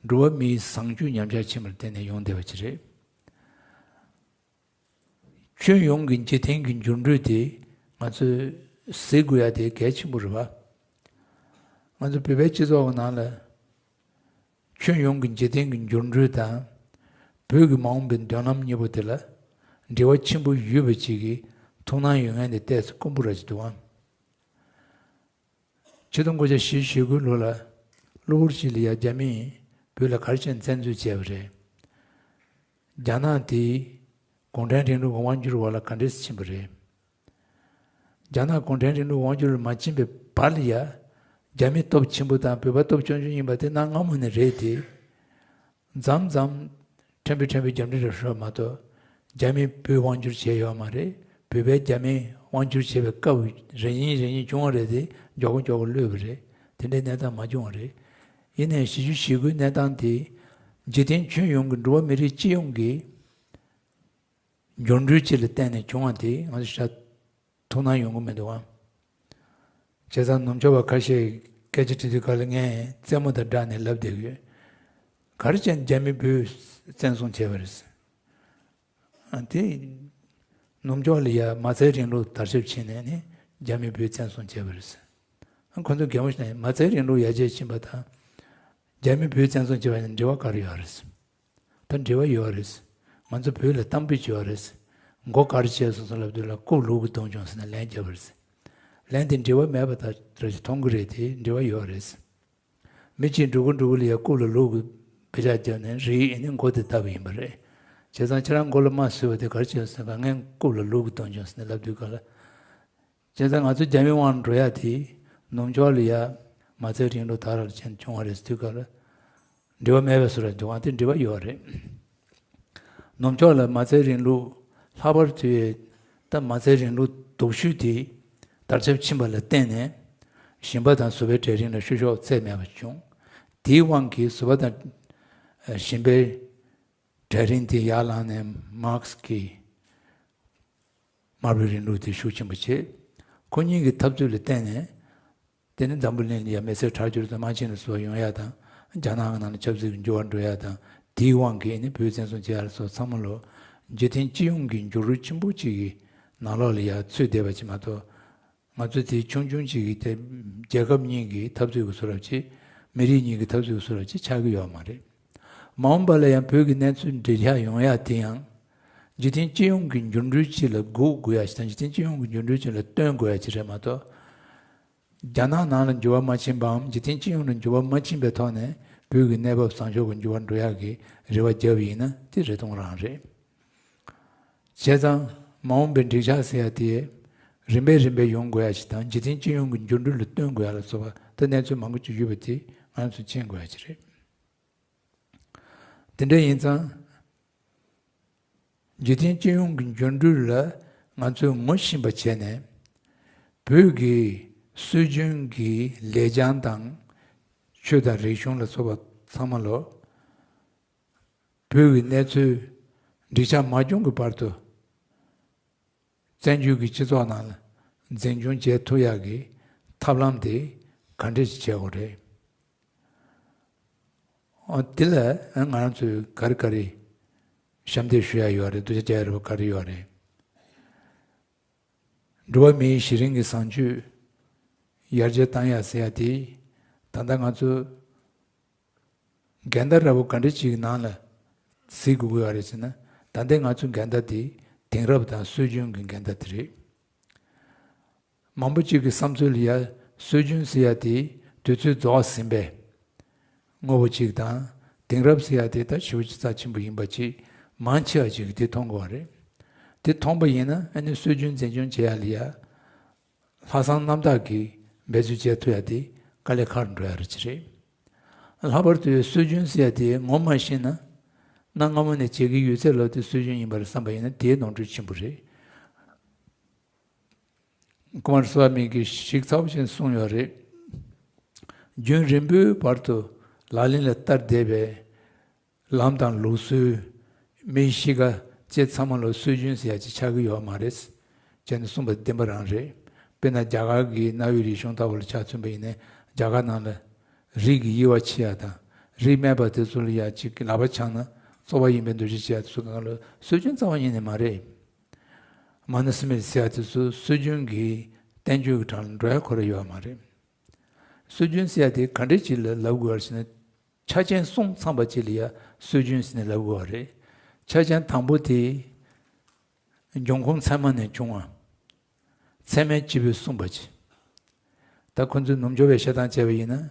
འགྲོ་བ་མིའི་བཟང་སྤྱོད་ཉམས་ཆག་ཕྱིན་པར་བརྟེན་ནས་ཡོང་བསྡད་པ་ཅིག་རེད། ཁྱོན་ཡོངས་ཀྱི་འཇིག་རྟེན་གྱི་འགྱུར་འགྲོས་དེ་ང་ཚོས་གཟིགས་དགོས་ཡག་དེ་གལ་ཆེན་པོ་རེད་པ། ང་ཚོ་བོད་པའི་སྤྱི་ཚོགས་ཀྱི་ནང་ལ་ཁྱོན་ཡོངས་ཀྱི་འཇིག་རྟེན་གྱི་འགྱུར་འགྲོས་དང་། བོད་ཀྱི་མ་འོངས་པའི་མདུན་ལམ་གཉིས་པོ་དེ་ལ་འབྲེལ་བ་ཆེན་པོ་ཡོད་པ་ཅིག་གི་ཐུགས་སྣང་ཡོད་མཁན་དེ་ཏོག་ཙམ་དཀོན་པོ་ར་ཅིག་འདུག་ཨང་། ཆིག་སྟོང་དགུ་བརྒྱ་བཞི་བཅུ་ཞེ་དགུའི་ལོ་ལ་གློ་བུར་ཅིག་ལ་ཡ་རྒྱ་མིས་བོད་ལ་ག་རེ་བྱས་ནས་བཙན་འཛུལ་བྱས་པ་རེད། རྒྱ་ནག་དེས་གུང་ཁྲན་རིང་ལུགས་དབང་བསྒྱུར་བ་ལ་ག་འདྲས་སེ་ཕྱིན་པ་རེད། རྒྱ་ནག་གུང་ཁྲན་རིང་ལུགས་དབང་བསྒྱུར་མ་ཕྱིན་པའི་བར་ལ་ཡ། རྒྱ་མི་སྟོབས་ཆེན་པོ་དང་བོད་པ་སྟོབས་ཆུང་ཆུང་ཡིན་པ་དེ་གནའ་སྔ་མོ་ནས་རེད་དེ། མཚམས་མཚམས་ཕྲན་བུ་ཕྲན་བུ་རྒྱབ་འདྲེ་རེ་ཤོར་མ་གཏོགས། རྒྱ་མིས་བོད་དབང་བསྒྱུར་བྱས་ཡོད་མ་རེད། བོད་པས་རྒྱ་མིས་དབང་བསྒྱུར་བྱས་པའི་སྐབས་རེ་གཉིས་རེ་གཉིས་བྱུང་བ་རེད་དེ། མགྱོགས་པོ་མགྱོགས་པོ་གློད་པ་རེད། དེ་འདྲའི་གནས་སྟངས་མ་བྱུང་བ་རེད། ཡིན་ནའི་བཞི་བཅུ་ཞེ་དགུའི་གནས་སྟངས་དེ། འཇིག་རྟེན་ཁྱོན་ཡོངས་ཀྱི་འགྲོ་བ་མི་རིགས་སྤྱི་ཡོངས་ཀྱི་འགྱུར་འགྲོས་ཅིག་ལ་བརྟེན་ནས་བྱུང་བ་དེ་ང་ཚོ་ཤ་ཐུགས་སྣང་ཡོང་གི་མི་འདུག་ཨང་། བྱས་ཙང་ནུབ་ཕྱོགས་པ་ཁ་ཤས་སྐད་ཆ་དྲི་དུས་ག་ལ་ངས་རྩེད་མོ་དང་སྦྲགས་ནས་ལབ་བསྡད་ཡོད། ག་རེ་བྱས་ནས་རྒྱ་མི་བོད་བཙན་བཟུང་བྱས་པ་རེད། ཨ་དེ། ནུབ་ཕྱོགས་ལ་ཡ་མ་རྩའི་རིང་ལུགས་དར་ཁྱབ་ཕྱིན་ནས་ནི་རྒྱ་མི་བོད་བཙན་བཟུང་བྱས་པ་རེད། ཨ་ཁོ་ཚོ་གད་མོ་ཤོར་ནས་མ་རྩའི་རིང་ལུགས་ཡར་རྒྱས་ཕྱིན་པ་དང་། རྒྱ་མི་བོད་བཙན་བཟུང་བྱས་པ་ཡིན་ན་འབྲེལ་བ་ག་རེ་ཡོད་རེད། ད་འབྲེལ་བ་ཡོད་རེད། ང་ཚོ་བོད་ལ་གཏམ་དཔེ་ཅིག་ཡོད་རེད། མགོ་ག་རེ་བྱས་སོང་ཟེར་ལབ་དུས་ལ་རྐུབ་ལུག་གིས་བརྡུངས་བྱུང་ཟེར་ནས་ལན་བརྒྱབ་པ་རེད། ལན་དེ་འབྲེལ་བ་མེད་པ་ལྟར་ཞིག་མཐོང་གི་རེད་དེ་འབྲེལ་བ་ཡོད་རེད། མི་གཅིག་འགྲོ་གི་འགྲོ་གི་ལ་ཡ་རྐུབ་ལ་ལུག་གིས་བེ་ཅག་བརྒྱབ་ནས་རིལ་ཨེ་ནི་མགོ་དེ་བརྡབས་པ་ཡིན་པ་རེད། བྱས་ཙང་ཁྱེད་རང་མགོ་ལ་རྨ་གསོས་པ་དེ་ག་རེ་བྱས་སོང་ཟེར་ག་ངས་རྐུབ་ལ་ལུག་གིས་བརྡུངས་བྱུང་ཟེར་ནས་ལབ་དུས་ག་ལ། བྱས་ཙང་ང་ཚོ་རྒྱ་མི་དབང་འགྲོ་ཡ་དེ་ནུབ་ཕྱོགས་ལ་ཡ་མ་རྩའི་རིང་ལུགས་དར་ར་ཅན་བྱུང་བ་རེད་ཟེར་དུས་ག་ལ། འབྲེལ་བ་མེད་པའི་བཟོ་འདྲ་འདུག་ཨང་དེ་འབྲེལ་བ་ཡོད་རེད། ནུབ་ཕྱོགས་ལ་མ་རྩའི་རིང་ལུགས་ལྷག་པར་དུ་ད་མ་རྩའི་རིང་ལུགས་སྡུག་ཤོས་དེ་དར་ཁྱབ་ཕྱིན་པ་ལ་བརྟེན་ནས་ཞིང་པ་དང་བཟོ་པའི་གྲལ་རིམ་ལ་བཤུ་གཞོག་ཚད་མེད་པ་བྱུང་། དེའི་དབང་གིས་བཟོ་པ་དང་ཞིང་པའི་གྲལ་རིམ་དེ་ཡར་ལངས་ནས་མཱར་ཁེ་སི་གི་དམར་པོའི་རིང་ལུགས་དེ་ཤུགས་ཆེན་པོ་བྱས། ཁོ་གཉིས་ཀྱི་འཐབ་རྩོད་ལ་བརྟེན་ནས། དེ་ནི་འཛམ་བུ་གླིང་ལ་ཡ་མི་སེར་དྲག་སྦྱོར་དང་དམག་ཆེན་ལ་སོགས་ཡོང་ཡ་དང་། རྒྱ་ནག་གི་ནང་ལ་ཆབ་སྲིད་ཀྱི་འགྱུར་བ་འགྲོ་ཡ་དང་། དེའི་དབང་གིས་ནི་བོད་བཙན་བཟུང་བྱེད་ཡ་ལ་སོགས་ཚང་མ་ལོ། འཇིག་རྟེན་སྤྱི་ཡོངས་ཀྱི་འགྱུར་རོ་ཆེན་པོ་གཅིག་གི་ནང་ལོགས་ལ་ཡ་ཚུད་བསྡད་པ་ཅིག་མ་གཏོགས། ང་ཚོ་དེ་ཆུང་ཆུང་གཅིག་གི་དེ་རྒྱལ་ཁབ་གཉིས་ཀྱི་འཐབ་རྩོད་ཀྱི་བཟོ་འདྲ་ཅིག་མི་རིགས་གཉིས་ཀྱི་འཐབ་རྩོད་ཀྱི་བཟོ་འདྲ་ཅིག་ཆགས་ཀྱི་ཡོད་མ་རེད། མ་འོངས་པ་ལ་ཡང་བོད་ཀྱི་གནས་ཚུལ་འགྲིག་ཆགས་ཡོང་ཡ་དེ་ཡང་། འཇིག་རྟེན་སྤྱི་ཡོངས་ཀྱི་འགྱུར་འགྲོས་གཅིག་ལ་སྒུག་དགོས་ཡ་ཞིག་དང་འཇིག་རྟེན་སྤྱི་ཡོངས་ཀྱི་འགྱུར་འགྲོས་གཅིག་ལ་བསྟུན་དགོས་ཡ་ཅིག་རེད་མ་གཏོགས། རྒྱ་ནག་ནང་ལ་འགྱུར་བ་མ་ཕྱིན་པའམ་འཇིག་རྟེན་སྤྱི་ཡོངས་ལ་འགྱུར་བ་མ་ཕྱིན་པའི་ཐོག་ནས་བོད་ཀྱི་གནས་བབ་བཟང་ཕྱོགས་ཀྱི་འགྱུར་བ་འགྲོ་ཡག་གི་རེ་བ་བརྒྱབ་ཡིན་ན་དེ་རེ་སྟོང་རང་རེད། བྱས་ཙང་མ་འོངས་པའི་འགྲིག་ཆགས་ཟེར་ཡ་དེ་རིམ་པས་རིམ་པས་ཡོང་དགོས་ཡ་ཞིག་དང་འཇིག་རྟེན་སྤྱི་ཡོངས་ཀྱི་འགྱུར་འགྲོས་ལ་བསྟུན་དགོས་ཡ་ལ་སོགས་པ་ད་གནས་ཚུལ་མང་པོ་ཅིག་ཡོད་པ་དེ་ང་ཚོས་མཁྱེན་དགོས་ཡ་ཅིག་རེད། དེ་འདྲ་ཡིན་ཙང་། འཇིག་རྟེན་སྤྱི་ཡོངས་ཀྱི་འགྱུར་འགྲོས་ལ་ང་ཚོས་ངོ་ཤེས་པ་བྱས་ནས། བོད་ཀྱི་སྲོལ་རྒྱུན་གྱི་ལེགས་བྱང་དང་ཆོས་དང་རིག་གཞུང་ལ་སོགས་པ་ཚང་མ་ལོ། བོད་ཀྱི་གནས་ཚུལ་འགྲིག་ཆགས་མ་བྱུང་གི་བར་དུ། བཙན་བྱོལ་གྱི་སྤྱི་ཚོགས་ནང་ལ་འཛིན་སྐྱོང་བྱེད་ཐུབ་ཡག་གི་ཐབས་ལམ་དེ་ག་འདྲས་ཤིག་བྱེད་དགོས་རེད། ཨོ་དེ་ལ་ང་རང་ཚོས་ག་རེ་ག་རེ་ཞབས་འདེགས་ཞུ་ཡ་ཡོད་རེད། སྡུག་ཅག་རྒྱག་ཡ་རེད་པ་ག་རེ་ཡོད་རེད། འགྲོ་བ་མིའི་གཞི་རིམ་གྱི་བཟང་སྤྱོད་ཡར་རྒྱས་བཏང་ཡ་ཟེར་ཡ་དེ་ད་ལྟ་ང་ཚོ་འགལ་ཟླ་འདྲ་པོ་ག་འདྲ་ཅིག་ནང་ལ་གཟིགས་དགོས་ཀྱི་ཡོད་རེད་ཟེར་ན། ད་ལྟའི་ང་ཚོའི་འགལ་ཟླ་དེ་དེང་རབས་དང་སྲོལ་རྒྱུན་གྱི་འགལ་ཟླ་དེ་རེད། མང་པོ་ཅིག་གི་བསམ་ཚུལ་ལ་ཡ་སྲོལ་རྒྱུན་ཟེར་ཡ་དེ་དུས་ཚོད་རྫོགས་ཟིན་པའི་དངོས་པོ་ཅིག་དང་། དེང་རབས་ཟེར་ཡ་དེ་ད་ཞེ་པོ་ཅིག་རྩ་ཆེན་པོ་ཡིན་པ་ཅིག་མང་ཆེ་བ་ཅིག་གིས་དེ་མཐོང་དགོས་པ་རེད། དེ་མཐོང་པ་ཡིན་ན་ཨ་ནི་སྲོལ་རྒྱུན་འཛིན་སྐྱོང་བྱེད་ཡ་ལ་ཡ། ལྷག་བསམ་རྣམ་དག་གིས་འབད་རྩོལ་བྱེད་ཐུབ་ཡ་དེ་དཀའ་ལས་ཁག་འགྲོ་ཡ་རེད་ཅི་རེད། ལྷག་པར་དུ་སྲོལ་རྒྱུན་ཟེར་ཡ་དེ་ངོ་མ་ཤེས་ན། གནའ་སྔ་མོ་ནས་བྱེད་ཀྱི་ཡོད་ཚད་ལ་དེ་སྲོལ་རྒྱུན་ཡིན་པར་བསམ་པ་ཡིན་ན་དེའི་ནོར་འཁྲུལ་ཆེན་པོ་རེད། ཀུ་མར་སྭ་མི་གིས་ཞིབ་ཚགས་པོ་ཅིག་གསུངས་ཡོད་རེད། རྒྱུན་རིང་པོའི་བར་དུ་ལག་ལེན་ལ་བསྟར་བསྡད་པའི་ལམ་དང་ལུགས་སྲོལ། མིའི་གཤིས་ཀ་བཅས་ཚང་མ་ལ་སྲོལ་རྒྱུན་ཟེར་ཡ་ཅིག་ཆགས་ཀྱི་ཡོད་མ་རེད། ཅེས་ནས་གསུངས་པ་བདེན་པ་རང་རེད། དཔེར་ན་རྒྱ་གར་གྱི་གནའ་བོའི་རིག་གཞུང་ལྟ་བུ་ལ་ཆ་མཚོན་པ་ཡིན་ན། རྒྱ་གར་ནང་ལ་རིགས་ཀྱི་དབྱེ་བ་ཕྱེ་ཡ་དང་། རིགས་སྨད་པ་དེ་ཚོ་ལ་ཡ་ཅིག་ལག་པ་འཆང་ན་རྩོག་པ་ཡིན་པའི་འདུ་ཤེས་བྱེད་ཡ་དེ་ཚོ་གང་ལ་སྲོལ་རྒྱུན་རྩ་བ་ཉིད་ནས་མ་རེད། མ་ན་སི་མི་ཟེར་ཡ་དེ་ཚོ་སྲོལ་རྒྱུན་གྱི་བསྟན་བཅོས་ཀྱི་གྲངས་ལ་འགྲོ་ཡ་ཁོ་ར་ཡོད་མ་རེད། སྲོལ་རྒྱུན་ཟེར་ཡ་དེ་ག་འདྲས་ཅིག་ལ་ལབ་དགོས་པ་ཞེ་ན། ཆ་རྐྱེན་གསུམ་ཚང་བ་ཅིག་ལ་ཡ་སྲོལ་རྒྱུན་ཟེར་ནས་ལབ་དགོས་པ་རེད། ཆ་རྐྱེན་དང་པོ་དེ་འབྱུང་ཁུངས་ཚད་མ་ནས་བྱུང་བ། ཚད་མའི་སྤྱི་བོས་གསུངས་པ་ཅིག་ད་ཁོ་ཚོས་ནུབ་ཕྱོགས་པའི་བཤད་སྟངས་བྱས་པ་ཡིན་ན།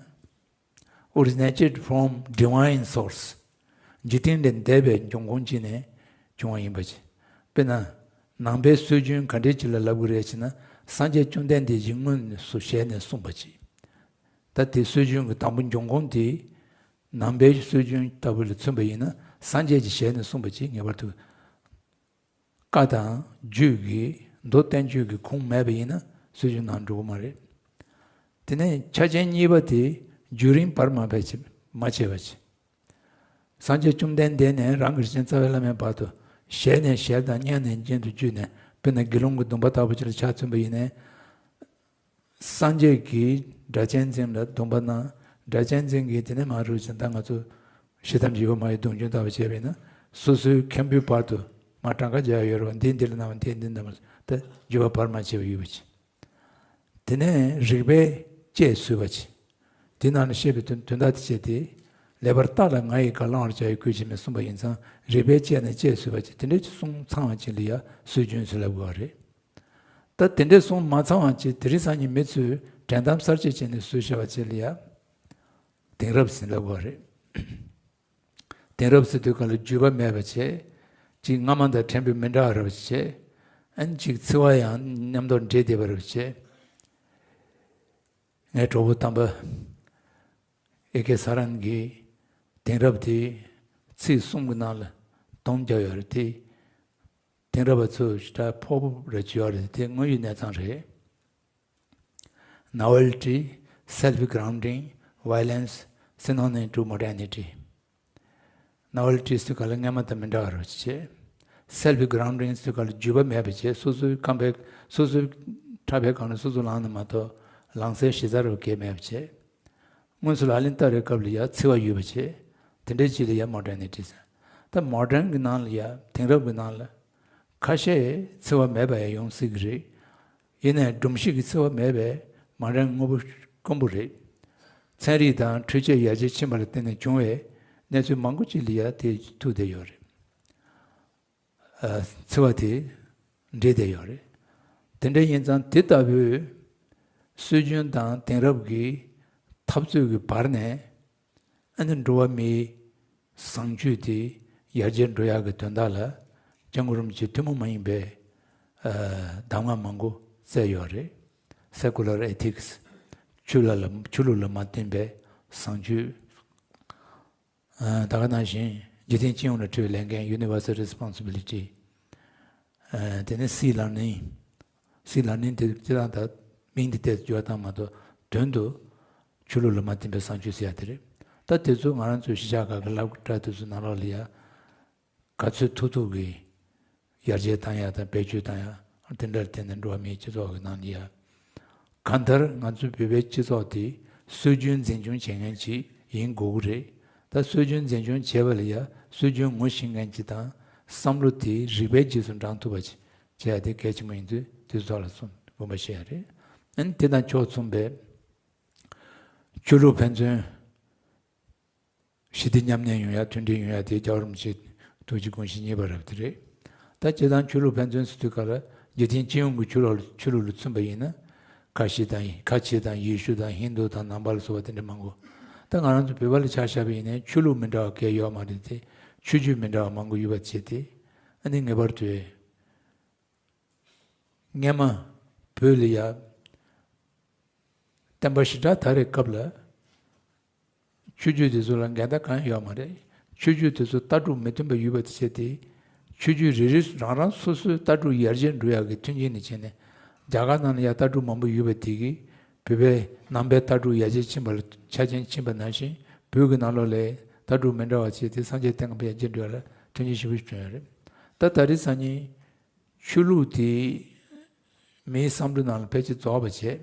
Originated from divine source། འཇིག་རྟེན་ལས་འདས་པའི་འབྱུང་ཁུངས་ཅིག་ནས་བྱུང་བ་ཡིན་པ་ཅིག་དཔེར་ན། ནང་པའི་སྲོལ་རྒྱུན་ག་འདྲས་ཅིག་ལ་ལབ་དགོས་རེད་ཅེ་ན། སངས་རྒྱས་བཅོམ་ལྡན་འདས་ཀྱིས་དངོས་སུ་ཞལ་ནས་གསུངས་པ་ཅིག་ད་དེ་སྲོལ་རྒྱུན་གྱི་དང་པོ་འབྱུང་ཁུངས་དེ་ནང་པའི་སྲོལ་རྒྱུན་ལྟ་བུ་ལ་མཚོན་པ་ཡིན་ན། སངས་རྒྱས་ཀྱི་ཞལ་ནས་གསུངས་པ་ཅིག་ངེས་པར་དུ་བཀའ་དང་རྒྱུད་ཀྱི་མདོ་བསྟན་བཅོས་ཀྱི་ཁུངས་མེད་པ་ཡིན་ན་སྲོལ་རྒྱུན་ནང་འགྲོ་གི་མ་རེད། དེ་ནས་ཆ་རྐྱེན་གཉིས་པ་དེ་བརྒྱུད་རིམ་བར་མ་ཕྱེ་བ་ཅིག་སངས་རྒྱས་བཅོམ་ལྡན་འདས་ནས་རང་གི་རིན་ཆེན་རྩ་བའི་བླ་མའི་བར་དུ། ཞལ་ནས་ཞལ་དང་སྙན་ནས་སྙན་དུ་བརྒྱུད་ནས། དཔེར་ན་དགེ་སློང་གི་སྡོམ་པ་ལྟ་བུ་ཅིག་ལ་ཆ་མཚོན་པ་ཡིན་ན། སངས་རྒྱས་ཀྱིས་སྒྲ་གཅན་འཛིན་ལ་སྡོམ་པ་གནང་། སྒྲ་གཅན་འཛིན་གྱིས་དེ་ནས་མ་རུ་ཅན་ད་ང་ཚོ་ཞེ་དམ་བཞི་པ་མ་ཡི་གདུང་རྒྱུན་ལྟ་བུ་བྱས་པས་ན། སོ་སོའི་མཁན་པོའི་བར་དུ་མ་གྲངས་ཀ་བརྒྱ་ཡོད་རེད་བ། འདི་འདི་ལ་གནང་བ། འདི་འདི་གནང་བ། ད་བརྒྱུད་པ་བར་མ་ཕྱེ་བ་ཡོད་པ་ཅིག་དེ་ནས་རིགས་པས་དཔྱད་བཟོད་པ་ཅིག་དེ་ནང་ནས་བཤད་པའི་དོན་དོན་དག་དེ་བྱས་ཏེ། ལེགས་པར་བརྟགས་ལ་ང་ཡིས་གང་བླང་བར་བྱ་བའི་སྐུལ་བྱེད་མེད་གསུངས་པ་ཡིན་ཙང་། རིགས་པས་དཔྱད་ནས་དཔྱད་བཟོད་པ་ཅིག་དེ་འདྲའི་ཅིག་གསུང་ཚང་བ་ཅིག་ལ་ཡ་སྲོལ་རྒྱུན་ཟེར་ལབ་དགོས་པ་རེད། ད་དེ་འདྲའི་གསུང་མ་ཚང་བ་ཅིག་དེ་རིང་སང་ཉིན་མི་ཚོས་འགྲན་གཏམ་གསར་བརྗེ་བྱས་ནས་བཟོས་བཞག་པ་ཅིག་ལ་ཡ་དེང་རབས་ཟེར་ལབ་དགོས་པ་རེད། དེང་རབས་ཟེར་དུས་ག་ལ་བརྒྱུད་པ་མེད་པ་བྱས། གཅིག་སྔ་མ་དང་ཕྲན་བུ་མི་འདྲ་བ་རེ་བ་བྱས། ཨན་གཅིག་འཚེ་བ་ཡང་མཉམ་དུ་འདྲེས་བསྡད་པ་རེ་བ་བྱས། ངའི་གྲོགས་པོ་དམ་པ་ཨེ་ཀེ་ས་རན་གྱིས་དེང་རབས་དེ་ཚིག་གསུམ་གྱི་ནང་ལ་སྡོམ་རྒྱག་ཡོད་རེད་དེ། དེང་རབས་པ་ཚོས་ཞེ་དྲག་ཕོག་པོ་རེ་བྱེད་ཡོད་རེད་དེ། དངོས་ཡོད་གནས་ཚང་རེད། Novelty, self grounding, violence, synonym to modernity. Novelty ཟེར་ག་ལ་སྔ་མ་དང་མི་འདྲ་བ་རེ་བྱས། Self grounding ཟེར་ག་ལ་བརྒྱུད་པ་མེད་པ་བྱས། སོ་སོའི་ཁམས་པའི་སོ་སོའི་འཁྲབ་པའི་སྒང་ལ་སོ་སོ་ལངས་ནས་མ་གཏོགས་ལངས་སའི་གཞི་རྩ་རུ་གས་མེད་པ་བྱས། དངོས་སུ་ལག་ལེན་བསྟར་བའི་སྐབས་ལ་ཡ་འཚེ་བ་ཡོད་པ་བྱས། དེ་འདྲའི་ཅིག་ལ་ཡ་མོ་ཌར་ནི་ཊི་ཟེར། ད་མོ་ཌརན་གྱི་ནང་ལ་ཡ་དེང་རབས་ཀྱི་ནང་ལ་ཁ་ཤས་འཚེ་བ་མེད་པ་ཡང་ཡོང་སྲིད་ཀྱི་རེད། ཡིན་ནའི་སྒྲོམ་གཞི་གི་འཚེ་བ་མེད་པའི་མོ་ཌརན་དངོས་པོ་དཀོན་པོ་རེད། ཚན་རིག་དང་འཕྲུལ་ཆས་ཡར་རྒྱས་ཕྱིན་པ་ལ་བརྟེན་ནས་བྱུང་བའི་གནས་ཚུལ་མང་པོ་ཅིག་ལ་ཡ་དེ་ཐུག་བསྡད་ཡོད་རེད། ཨ། འཚེ་བ་དེ་འདྲེས་བསྡད་ཡོད་རེད། དེ་འདྲ་ཡིན་ཙང་དེ་ལྟ་བུའི་སྲོལ་རྒྱུན་དང་དེང་རབས་ཀྱི་འཐབ་རྩོད་ཀྱི་བར་ནས། ཨ་ནི་འགྲོ་བ་མིའི་བཟང་སྤྱོད་དེ་ཡར་རྒྱས་འགྲོ་ཡག་གི་དོན་དག་ལ་སྐྱབས་མགོན་རིན་པོ་ཆེས་ཐུན་མོང་མ་ཡིན་པའི་ཨ་གདམས་ངག་མང་པོ་བསྩལ་ཡོད་རེད། Secular ethics, ཆོས་ལ་ལ་ཆོས་ལུགས་ལ་མ་བརྟེན་པའི་བཟང་སྤྱོད། ཨ་ད་ག་ནང་བཞིན་འཇིག་རྟེན་སྤྱི་ཡོངས་ལ་འཁྲི་བའི་ལས་འགན། Universal responsibility. ཨ་དེ་ནས་སྲིད་ལ་ནི། སྲིད་ལ་ནི་དེ་སྤྱིར་བཏང་ད་མིང་དེ་ཏོག་ཙམ་བསྒྱུར་བཏང་མ་གཏོགས་དོན་དུ་ཆོས་ལུགས་ལ་མ་བརྟེན་པའི་བཟང་སྤྱོད་ཟེར་ཡ་དེ་རེད། ད་དེ་ཚོ་ང་རང་ཚོའི་གཞིས་ཆགས་ཁག་གི་སློབ་གྲྭ་དེ་ཚོ་ནང་ལོགས་ལ་ཡ་ག་ཚོད་ཐུབ་ཐུབ་ཀྱིས་ཡར་རྒྱས་བཏང་ཡ་དང་བེད་སྤྱོད་བཏང་ཡ། དེ་འདྲར་བརྟེན་ནས་འགྲོ་བ་མིའི་སྤྱི་ཚོགས་ཀྱི་ནང་ལ་ཡ། གང་ལྟར་ང་ཚོའི་བོད་པའི་སྤྱི་ཚོགས་དེ་སྲོལ་རྒྱུན་འཛིན་སྐྱོང་བྱེད་མཁན་ཅིག་ཡིན་དགོས་ཀྱི་རེད། ད་སྲོལ་རྒྱུན་འཛིན་སྐྱོང་བྱེད་པ་ལ་ཡ་སྲོལ་རྒྱུན་ངོ་ཤེས་མཁན་ཅིག་དང་བསམ་བློ་དེ་རིགས་པའི་རྗེས་སུ་འབྲང་ཐུབ་པ་ཅིག་བྱེད་ཡ་དེ་གལ་ཆེན་པོ་ཡིན་ཚུལ་དེ་ཚོ་ལ་གསུངས་དགོངས་པ་བཞེས་ཡ་རེད། ཨ་ནི་དེ་དང་ཕྱོགས་མཚུངས་པའི་ཆོས་ལུགས་ཕན་ཚུན་ཞི་བདེ་མཉམ་གནས་ཡོང་ཡ། མཐུན་སྒྲིལ་ཡོང་ཡ་དེ་རྒྱལ་བ་རིན་པོ་ཆེའི་ཐུགས་ཀྱི་དགོངས་གཞི་གཉིས་པ་རབ་དེ་རེད། ད་སྤྱིར་བཏང་ཆོས་ལུགས་ཕན་ཚུན་ཟེར་དུས་ག་ལ་འཇིག་རྟེན་སྤྱི་ཡོངས་ཀྱི་ཆོས་ལུགས་ཆོས་ལུགས་ལ་མཚོན་པ་ཡིན་ན། ཁ་ཤས་དང་ཁ་ཆེ་དང་ཡེ་ཤུ་དང་ཧིན་དུ་དང་ནང་པ་ལ་སོགས་པ་དེ་འདྲ་མང་པོ། ད་ང་རང་ཚོ་བོད་པ་ལ་ཆ་བཞག་པ་ཡིན་ན་ཆོས་ལུགས་མི་འདྲ་བ་གང་ཡོད་མ་རེད་དེ། ཆོས་བརྒྱུད་མི་འདྲ་བ་མང་པོ་ཡོད་པ་བྱས་ཏེ། ཨ་ནི་ངེས་པར་དུ་སྔོན་མ་བོད་ལ་ཡ་བསྟན་པ་ཞེ་དྲག་དར་བའི་སྐབས་ལ། ཆོས་བརྒྱུད་དེ་ཚོ་ལ་འགལ་ཟླ་གང་ཡང་ཡོད་མ་རེད། ཆོས་བརྒྱུད་དེ་ཚོ་ལྟ་གྲུབ་མི་མཐུན་པ་ཡོད་པ་དེ་བྱས་ཏེ། ཆོས་བརྒྱུད་རེ་རེ་རང་རང་སོ་སོའི་ལྟ་གྲུབ་ཡར་རྒྱས་འགྲོ་ཡག་གི་མཐུན་རྐྱེན་ནི་བྱས་ནས། རྒྱ་གར་ནང་ལ་ཡང་ལྟ་གྲུབ་མང་པོ་ཡོད་པ་དེ་གིས་བོད་པའི་ནང་པའི་ལྟ་གྲུབ་ཡར་རྒྱས་ཕྱིན་པ་ལ་ཆ་རྐྱེན་ཕྱིན་པ་ནང་བཞིན། བོད་ཀྱི་ནང་ལོགས་ལ་ལྟ་གྲུབ་མི་འདྲ་བ་བྱས་ཏེ་སངས་རྒྱས་བསྟན་པ་ཡར་རྒྱས་འགྲོ་ཡག་ལ་མཐུན་རྐྱེན་ཞེ་པོ་ཞིག་བྱུང་ཡོད་རེད། ད་ད་རེས་སང་ཉིན། ཆོས་ལུགས་དེ་མིའི་བསམ་བློ་ནང་ལ་ཕལ་ཆེར་རྫོགས་པ་བྱས།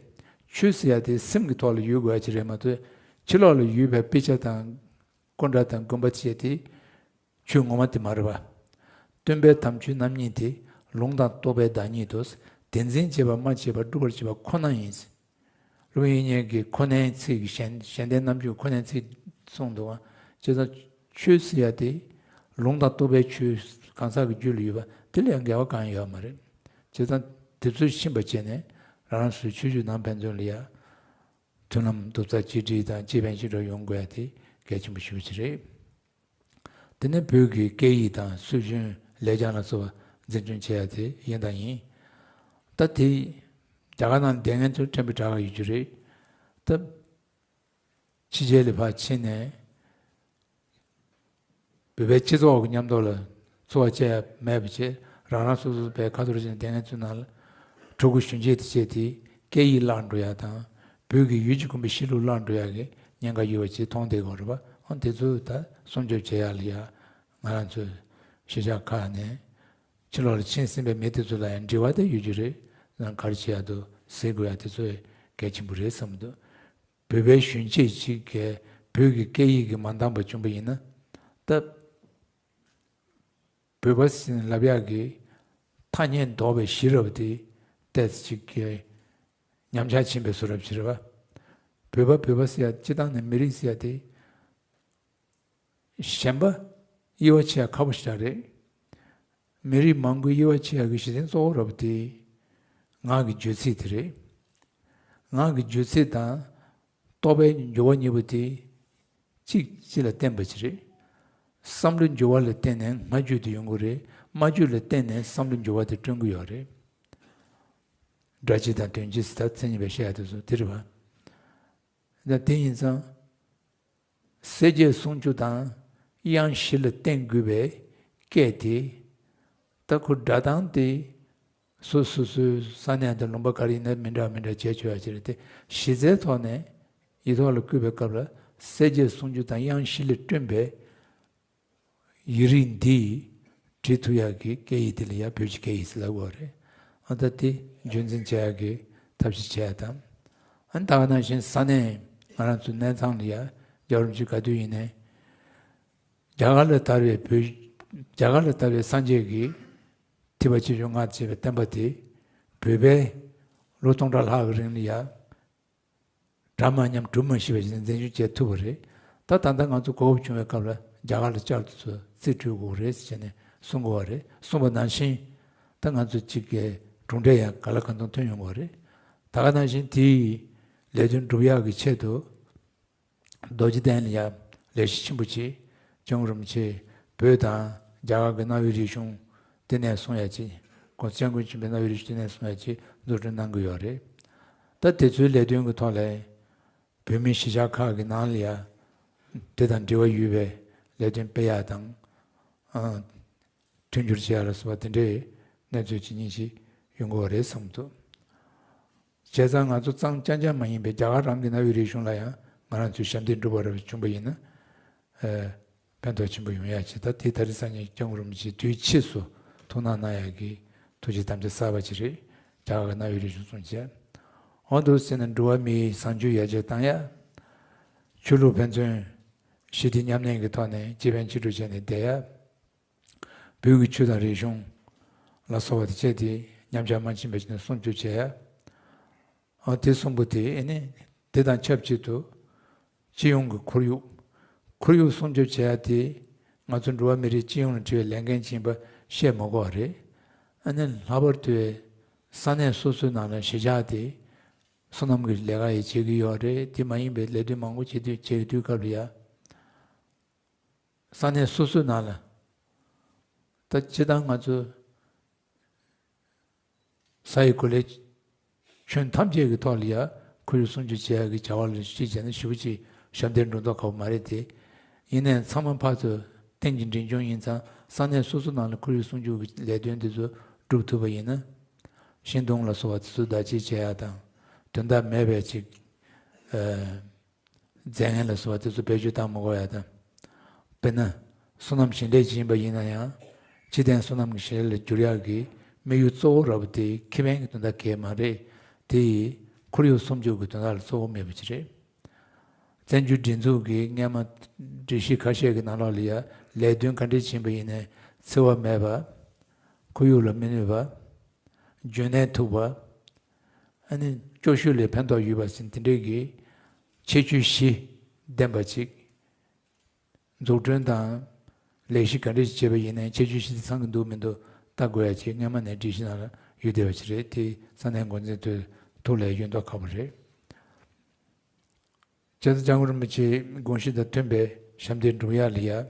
ཆོས་ཟེར་ཡ་དེ་སེམས་ཀྱི་ཐོག་ལ་ཡོད་དགོས་ཡ་ཅིག་རེད་མ་གཏོགས། ཕྱི་ལོགས་ལ་ཡོད་པའི་དཔེ་ཆ་དང་སྐུ་འདྲ་དང་དགོན་པ་བཅས་དེ་ཆོས་ངོ་མ་དེ་མ་རེད་པ། སྟོན་པའི་དམ་ཆོས་རྣམ་གཉིས་དེ་ལུང་དང་རྟོགས་པའི་བདག་ཉིད་དོ། དེ་འཛིན་བྱེད་པ་སྨྲ་བྱེད་པ་སྒྲུབ་པར་བྱེད་པ་ཁོ་ན་ཡིན། སློབ་དཔོན་དབྱིག་གཉེན་གྱིས་ཁོ་ནའི་ཚིག་གིས་གཞན་གཞན་ལྡན་རྣམ་བཅུ་ཁོ་ནའི་ཚིག་གསུངས་འདུག་པ། བྱས་ཙང་ཆོས་ཟེར་ཡ་དེ་ལུང་དང་རྟོགས་པའི་ཆོས་གང་ཟག་གི་རྒྱུད་ལ་ཡོད་པ་དེ་ལ་ཡང་འགལ་བ་གང་ཡང་ཡོད་མ་རེད། བྱས་ཙང་དེ་ཚོ་ཤེས་པ་བྱས་ནས་རང་རང་སོའི་ཆོས་བརྒྱུད་ནང་ཕན་ཚུན་ལ་ཡ་མཐུན་ལམ་རྡོག་རྩ་གཅིག་སྒྲིལ་དང་གཅིག་ཕན་གཅིག་གྲོགས་ཡོང་དགོས་ཡ་དེ་གལ་ཆེན་པོ་ཞེ་པོ་ཅིག་རེད། དེ་ནས་བོད་ཀྱི་སྐད་ཡིག་དང་སྲོལ་རྒྱུན་ལེགས་བྱང་ལ་སོགས་པ་འཛིན་སྐྱོང་བྱེད་ཡ་དེ་ཡིན་དང་ཡིན། ད་དེ་རྒྱ་གར་ནང་བསྡད་མཁན་ཚོར་ཕྲན་བུ་དྲག་ག་ཡོད་རྒྱུ་རེད། ད་ ཕྱི་རྒྱལ་ལ་ཕར་ཕྱིན་ནས། བོད་པའི་སྤྱི་ཚོགས་ཀྱི་མཉམ་དུ་ལ་འཚོ་བ་བཅད་ཡ་མེད་པ་བྱས། རང་རང་སོ་སོ་བའི་ཁ་ཐོར་ཅན་སྡེ་ངན་ཚོའི་ནང་ལ་ཕྲུ་གུ་གཞོན་སྐྱེས་དེ་བྱས་ཏེ་སྐད་ཡིག་བརླག་འགྲོ་ཡ་དང་། བོད་ཀྱི་ཡུལ་གྱི་དགོན་པའི་གཤིས་ལུགས་བརླག་འགྲོ་ཡ་གི་ཉེན་ཁ་ཡོད་པ་ཅིག་མཐོང་བསྡད་ཀྱི་ཡོད་རེད་པ། ཨ་དེ་ཚོ་ད་སྲུང་སྐྱོབ་བྱེད་ཡ་ལ་ཡ་ང་རང་ཚོའི་གཞིས་ཆགས་ཁག་ནས་ཕྱི་ལོགས་ལ་ཕྱིན་ཟིན་པའི་མི་དེ་ཚོ་ལ་ཡང་འབྲེལ་བ་དེ་ཡོད་རྒྱུ་རེད། ཡང་ག་རེ་བྱེད་ཡ་འདུག་ཟེར་དགོས་ཡ་དེ་ཚོ་གལ་ཆེན་པོ་རེད་བསམ་གྱི་འདུག་བོད་པའི་གཞོན་སྐྱེས་ཅིག་གིས་བོད་ཀྱི་སྐད་ཡིག་གིས་མ་འདང་བ་བྱུང་བ་ཡིན་ན། ད་བོད་པ་ཟེར་ནས་ལབ་ཡག་གི་ཐ་སྙད་འདོགས་པའི་གཞི་རབ་དེ་ཏོག་ཙམ་ཅིག་གི་ཉམས་ཆག་ཕྱིན་པའི་བཟོ་འདྲ་ཞིག་རེད་པ། བོད་པ་བོད་པ་ཟེར་ཡ་སྤྱིར་བཏང་ནས་མི་རིགས་ཟེར་ཡ་དེ། གཞན་པ་དབྱེ་བ་ཕྱེ་ཡ་ཁག་པོ་ཞེ་དྲག་རེད། མི་རིགས་མང་པོའི་དབྱེ་བ་ཕྱེ་ཡ་གི་གཞི་རྟེན་གཙོ་བོ་རབ་དེ་ངག་གི་སྒྱུ་རྩལ་དེ་རེད། ངག་གི་སྒྱུ་རྩལ་དང་རྟོག་པའི་འགྱུར་བ་གཉིས་པོ་དེ་གཅིག་གཅིག་ལ་བརྟེན་པ་ཅིག་རེད། བསམ་བློའི་འགྱུར་བ་ལ་བརྟེན་ནས་སྨྲ་བརྗོད་དེ་ཡོང་གི་རེད། སྨྲ་བརྗོད་ལ་བརྟེན་ནས་བསམ་བློའི་འགྱུར་བ་དེ་བསྐྲུན་གྱི་ཡོད་རེད། སྒྲ་སྤྱི་དང་དོན་སྤྱི་ཟེར་ད་མཚན་ཉིད་པའི་བཤད་ཡ་དེ་ཚོ་དེ་རེད་པ། ད་དེ་ཡིན་ཙང་། གསལ་བྱེད་སུམ་ཅུ་དང་དབྱངས་བཞི་ལ་བརྟེན་དགོས་པའི་སྐད་དེ། ད་ཁོ་སྒྲ་གདངས་དེ་སོ་སོ་སོའི་ས་གནས་དང་ལུང་པ་ག་རེ་ཡིན་ན་མི་འདྲ་མི་འདྲ་བྱས་ཆོག་ཡ་ཅིག་རེད་དེ། གཞི་རྩའི་ཐོག་ནས་ཡིག་ཐོག་ལ་བཀོད་པའི་སྐབས་ལ་གསལ་བྱེད་སུམ་ཅུ་དང་དབྱངས་བཞི་ལས་བསྐྲུན་པའི་ཡིག་རིགས་འདིས་བྲིས་ཐུབ་ཡག་གི་སྐད་ཡིག་དེ་ལ་ཡང་བོད་ཀྱི་སྐད་ཡིག་ཟེར་ལབ་དགོས་རེད། ཨ་ད་དེ་རྒྱུན་འཛིན་བྱེད་ཡག་གི་ཐབས་ཤེས་བྱེད་ཡག་དང་། ཨ་ད་ག་ནང་བཞིན་ས་གནས་ང་རང་ཚོའི་གནས་ཚང་ལ་ཡང་རྒྱལ་བ་རིན་པོ་ཆེ་ག་དུས་ཡིན་ནའི་རྒྱ་གར་ལ་དར་བའི་བོད། རྒྱ་གར་ལ་དར་བའི་སངས་རྒྱས་ཀྱི་ཐེག་པ་ཆེ་ཆུང་ལྔ་ཅེས་པའི་བསྟན་པ་དེ་བོད་པས་ལོ་སྟོང་ཕྲག་ལྷག་གི་རིང་ལ་ཡང་། གྲ་མ་ཉམས་གྲུ་མ་ཞིག་པ་ཞིག་འཛིན་སྐྱོང་བྱེད་ཐུབ་པ་རེད། ད་ད་ལྟ་ང་ཚོ་གོ་སྐབས་བྱུང་བའི་སྐབས་ལ་རྒྱ་གར་ལ་བསྐྱར་དུ་ཚུར་རྩིས་སྤྲོད་དགོས་རེད་ཟེར་ནས་གསུང་དགོས་པ་རེད། གསུངས་པ་ནང་བཞིན་ད་ང་ཚོ་གཅིག་གི་གྲུབ་འབྲས་ཡང་ག་ལ་གང་ཐུབ་ཐོན་ཡོང་གི་རེད། ད་ག་ནང་བཞིན་དེའི་ལས་དོན་སྒྲུབ་ཡག་གི་ཆེད་དུ། རྡོ་རྗེ་གདན་ལ་ཡང་ལས་གཞི་ཆེན་པོ་ཆེ། སྐྱབས་མགོན་རིན་པོ་ཆེ་བོད་དང་རྒྱ་གར་གྱི་གནའ་བོའི་རིག་གཞུང་ལྟེ་གནས་སྲུང་ཡ་ཆེད། སྐུ་སྐྱབས་མགོན་ཆེན་པོའི་གནའ་བོའི་རིག་གཞུང་ལྟེ་གནས་སྲུང་ཡ་ཆེད་འཛུགས་སྐྲུན་གནང་གི་ཡོད་རེད། ད་དེ་ཚོའི་ལས་དོན་གྱི་ཐོག་ལ་བོད་མིའི་གཞིས་ཆགས་ཁག་གི་ནང་ལ་ཡང་དེ་དང་འབྲེལ་བ་ཡོད་པའི་ལས་དོན་སྤེལ་ཡ་དང་། ཨ། མཐུན་འགྱུར་བྱེད་ཡ་ལ་སོགས་པ་དེ་འདྲའི་གནས་ཚུལ་ཇི་སྙེད་ཅིག་ཡོང་གི་ཡོད་རེད་བསམ་འདུག་བྱས་ཙང་ང་ཚོ་གཙང་རྐྱང་རྐྱང་མ་ཡིན་པའི་རྒྱ་གར་རང་གི་གནའ་བོའི་རིག་གཞུང་ལ་ཡང་ང་རང་ཚོས་ཞབས་འདེགས་སྒྲུབ་པ་རབ་བྱུང་པ་ཡིན་ན། ཨ། ཕན་ཐོགས་ཆེན་པོ་ཡོང་ཡ་ཆེ། ད་དེ་ད་རེས་སང་ཉིན་སྐྱབས་མགོན་རིན་པོ་ཆེ་དུས་ཕྱིས་སུ་ཐུགས་སྣང་གནང་ཡ་གི་ཐུགས་རྗེ་དམ་བཅའ་གསར་པ་ཅིག་རེད། རྒྱ་གར་གྱི་གནའ་བོའི་རིག་གཞུང་སྲུང་བྱས། འོ་འདུག་ཟེར་ནས་འགྲོ་བ་མིའི་བཟང་སྤྱོད་ཡར་རྒྱས་བཏང་ཡ། ཆོས་ལུགས་ཕན་ཚུན་ཞི་བདེ་མཉམ་གནས་ཀྱི་ཐོག་ནས་སྤྱི་ཕན་སྤྱི་སྒྲུབ་བྱས་ནས་བསྡད་ཡ། བོད་ཀྱི་ཆོས་དང་རིག་གཞུང་ལ་སོགས་པ་དེ་བཅས་ཏེ་ཉམས་ཆག་མ་ཕྱིན་པ་ཞིག་ནས་སྲུང་སྐྱོབ་བྱེད་ཡ། ཨ་དེ་གསུམ་པོ་དེ་ཨེ་ནི་དེ་དང་ཆབས་ཅིག་ཏུ་སྤྱི་ཡོངས་ཀྱི་ཁོར་ཡུག་ཁོར་ཡུག་སྲུང་སྐྱོབ་བྱེད་ཡ་དེ་ང་ཚོ་འགྲོ་བ་མི་རིགས་སྤྱི་ཡོངས་ལ་དྲི་བའི་ལས་འགན་ཅིག་ཡིན་པ་བཤད་མ་དགོས་པ་རེད། ཨ་ནི་ལྷག་པར་དུ་ས་གནས་སོ་སོའི་ནང་ལ་གཞིས་ཆགས་དེ་སོ་ནམ་གྱི་ལས་ཀ་ཡང་བྱེད་ཀྱི་ཡོད་རེད། དེ་མ་ཡིན་པའི་ལས་དོན་མང་པོ་བྱེད་དུས་བྱེད་དུས་སྐབས་ལ་ཡ། ས་གནས་སོ་སོའི་ནང་ལ། ད་སྤྱིར་བཏང་ང་ཚོ་ས་ཡི་གོ་ལའི་ཁྱོན་ཐམས་ཅད་ཀྱི་ཐོག་ལ་ཡ་ཁོར་ཡུག་སྲུང་སྐྱོབ་བྱེད་ཡག་གི་བྱ་བ་ལ་གཞི་བྱས་ན་ཞེ་པོ་ཅིག་ཞབས་འདེགས་འགྲོ་མདོག་ཁ་པོ་མ་རེད་དེ། ཡིན་ནའི་ཚང་མ་ཕར་ཚུར་རྟེན་གྱི་འབྲེལ་འབྱུང་ཡིན་ཙང་ས་གནས་སོ་སོ་ནང་ལ་ཁོར་ཡུག་སྲུང་སྐྱོབ་ཀྱི་ལས་དོན་དེ་ཚོ་སྒྲུབ་ཐུབ་པ་ཡིན་ན། ཤིང་སྡོང་ལ་སོགས་པ་དེ་ཚོ་བདག་གཅེས་བྱེད་ཡག་དང་དོན་དག་མེད་པའི་ཅིག་རྫས་ངན་ལ་སོགས་པ་དེ་ཚོ་བེད་སྤྱོད་བཏང་མི་དགོས་ཡ་དང་། དཔེར་ན། སོ་ནམ་ཞིང་ལས་ཅིག་ཡིན་པ་ཡིན་ན་ཡང་། སྤྱི་བཏང་སོ་ནམ་གྱི་ཞིང་ལས་ལ་བསྒྱུར་ཡག་གི་དམིགས་ཡུལ་གཙོ་བོ་ར་བ་དེ་ཁེ་ཕན་གྱི་དོན་དག་གས་མ་རེད། དེ་ཡིས་ཁོར་ཡུག་སྲུང་སྐྱོབ་ཀྱི་དོན་དག་ལ་གཙོ་བོ་མེད་པ་ཅིག་རེད། བཙན་བྱོལ་སྒྲིག་འཛུགས་ཀྱི་སྔས་མ་སྒྲིག་གཞི་ཁ་ཤས་ཀྱི་ནང་ལོགས་ལ་ཡ་ལས་དོན་ག་འདྲས་ཡིན་པ་ཡིན་ནའི་འཚེ་བ་མེད་པ། ཁོར་ཡུག་ལ་མི་གནོད་པ། རྒྱུན་གནས་ཐུབ་པ། ཨ་ནི་སྐྱོ་ཤོས་ལས་ཕན་ཐོགས་ཡོད་པ་ཟེར་དེ་འདྲས་ཀྱི་ཁྱད་ཆོས་བཞི་ལྡན་པ་ཅིག་འཛུགས་སྐྲུན་དང་ལས་གཞི་ག་འདྲ་ཞིག་བྱས་པ་ཡིན་ནའི་ཁྱད་ཆོས་བཞི་དེ་ཚང་གི་འདུག་མི་འདུག་ལྟ་དགོས་ཡ་ཅིག་སྔས་མ་ནས་སྒྲིག་གཞི་ནང་ལ་ཡོད་བསྡད་པ་ཅིག་རེད། དེ་ས་གནས་འགོ་འཛིན་ཚོའི་ཐུགས་ལ་ཡོད་མདོག་ཁ་པོ་རེད། བྱས་ཙང་སྐྱབས་མགོན་རིན་པོ་ཆེའི་དགོངས་གཞི་དང་མཐུན་པའི་ཞབས་འདེགས་སྒྲུབ་ཡ་ལ་ཡ།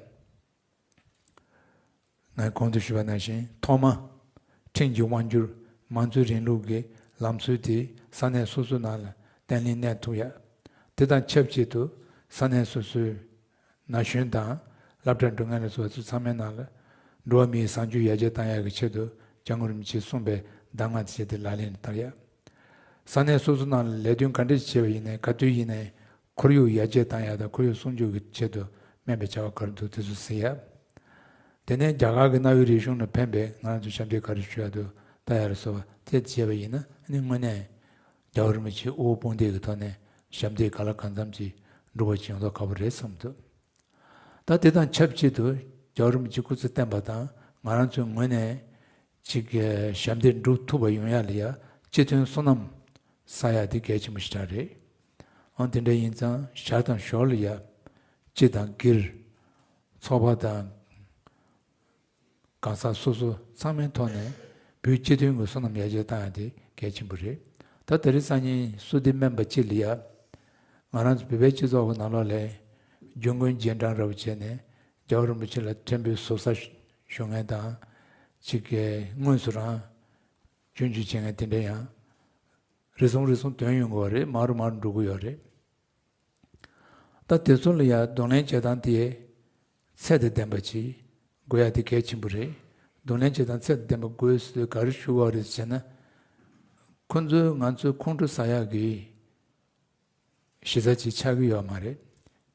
ངས་གོང་དུ་ཞུས་པ་ནང་བཞིན་ཐོག་མ་ཁྲིམས་ཀྱི་དབང་སྒྱུར་མང་གཙོའི་རིང་ལུགས་ཀྱི་ལམ་སྲོལ་དེ་ས་གནས་སོ་སོའི་ནང་ལ་བརྟན་ལྷིང་གནས་ཐུབ་ཡ། དེ་དང་ཆབས་ཅིག་ཏུ་ ས་གནས་སོ་སོའི་ན་གཞོན་དང་སློབ་གྲྭ་འགྲོ་མཁན་ལ་སོགས་ཚོ་ཚང་མའི་ནང་ལ་འགྲོ་བ་མིའི་བཟང་སྤྱོད་ཡར་རྒྱས་བཏང་ཡག་གི་ཆེད་དུ་སྐྱབས་མགོན་རིན་པོ་ཆེས་གསུངས་པའི་གདམས་ངག་དེ་བྱས་ཏེ་ལག་ལེན་བསྟར་ཡག་ས་གནས་སོ་སོ་ནང་ལ་ལས་དོན་ག་འདྲ་ཞིག་བྱས་པ་ཡིན་ནའི་ག་དུས་ཡིན་ནའི་ཁོར་ཡུག་ཡར་རྒྱས་བཏང་ཡག་དང་ཁོར་ཡུག་སྲུང་སྐྱོབ་ཀྱི་ཆེད་དུ་དམན་པའི་བྱ་བ་ག་རེ་འདུག་དེ་ཚོ་གཟིགས་ཡག་དེ་ནས་རྒྱ་གར་གྱི་གནའ་བོའི་རིག་གཞུང་ལ་ཕན་པའི་ང་རང་ཚོ་ཞབས་འདེགས་ག་རེ་ཞུ་ཡག་འདུག་ལྟ་ཡག་ལ་སོགས་པ་དེ་བྱས་པ་ཡིན་ན་ཨ་ནི་དངོས་གནས་རྒྱལ་བ་རིན་པོ་ཆེའི་དབུ་དཔུང་འདེགས་ཀྱི་ཐོག་ནས་ཞབས་འདེགས་གང་ལ་གང་འཚམ་ཅིག་འགྲུབ་པ་ཅིག་ཡོང་མདོག་ཁ་པོ་རེད་བསམ་འདུག་ད་དེ་དང་ཆབས་ཅིག་ཏུ་རྒྱལ་བ་རིན་པོ་ཆེ་སྐུ་ཚེ་བརྟན་པ་དང་ང་རང་ཚོའི་ངོས་ནས་ཅིག་གི་ཞབས་འདེགས་སྒྲུབ་ཐུབ་པ་ཡོང་ཡག་ལ་ཡ་སྤྱི་མཐུན་བསོད་ནམས་བསགས་ཡག་དེ་གལ་ཆེན་པོ་ཞེ་དྲག་རེད། ཨང་དེ་འདྲ་ཡིན་ཙང་ཞར་དང་ཞོར་ལ་ཡ་སྤྱི་དང་སྒེར་ཚོགས་པ་དང་གང་ཟག་སོ་སོ་ཚང་མའི་ཐོག་ནས་བོད་སྤྱི་མཐུན་གྱི་བསོད་ནམས་ཡར་རྒྱས་བཏང་ཡག་དེ་གལ་ཆེན་པོ་རེད། ད་དེ་རིང་སང་ཉིན་བསོད་བདེ་སྨན་པ་སྤྱི་ལ་ཡ་ང་རང་ཚོ་བོད་པའི་སྤྱི་ཚོགས་ཀྱི་ནང་ལོགས་ལ་རྒྱུན་དགོན་རྗེས་འབྲང་འདྲ་བོ་བྱས་ནས་རྒྱལ་བ་རིན་པོ་ཆེ་ལ་མཆོད་འབུལ་བཟོ་ས་ཞུ་མཁན་དང་ཅིག་གི་དངོས་སུ་རང་སྐྱོན་བརྗོད་བྱེད་མཁན་དེ་འདྲ་ཡང་རེ་ཟུང་རེ་ཟུང་ཐོན་ཡོང་གི་ཡོད་རེད། མར་མར་འགྲོ་གི་ཡོད་རེད། ད་དེ་ཚོ་ལ་ཡང་གདོང་ལེན་བྱེད་སྟངས་དེ་ཚད་དང་ལྡན་པ་ཅིག་དགོས་ཡ་དེ་གལ་ཆེན་པོ་རེད། གདོང་ལེན་བྱེད་སྟངས་ཚད་དང་ལྡན་པ་དགོས་ཟེར་ག་རེ་ཞུ་དགོས་རེད་ཟེར་ན། ཁོ་ཚོས་ང་ཚོའི་ཁོང་ཁྲོ་ཟ་ཡག་གི་གཞི་རྩ་ཅིག་ཆགས་ཀྱི་ཡོད་མ་རེད།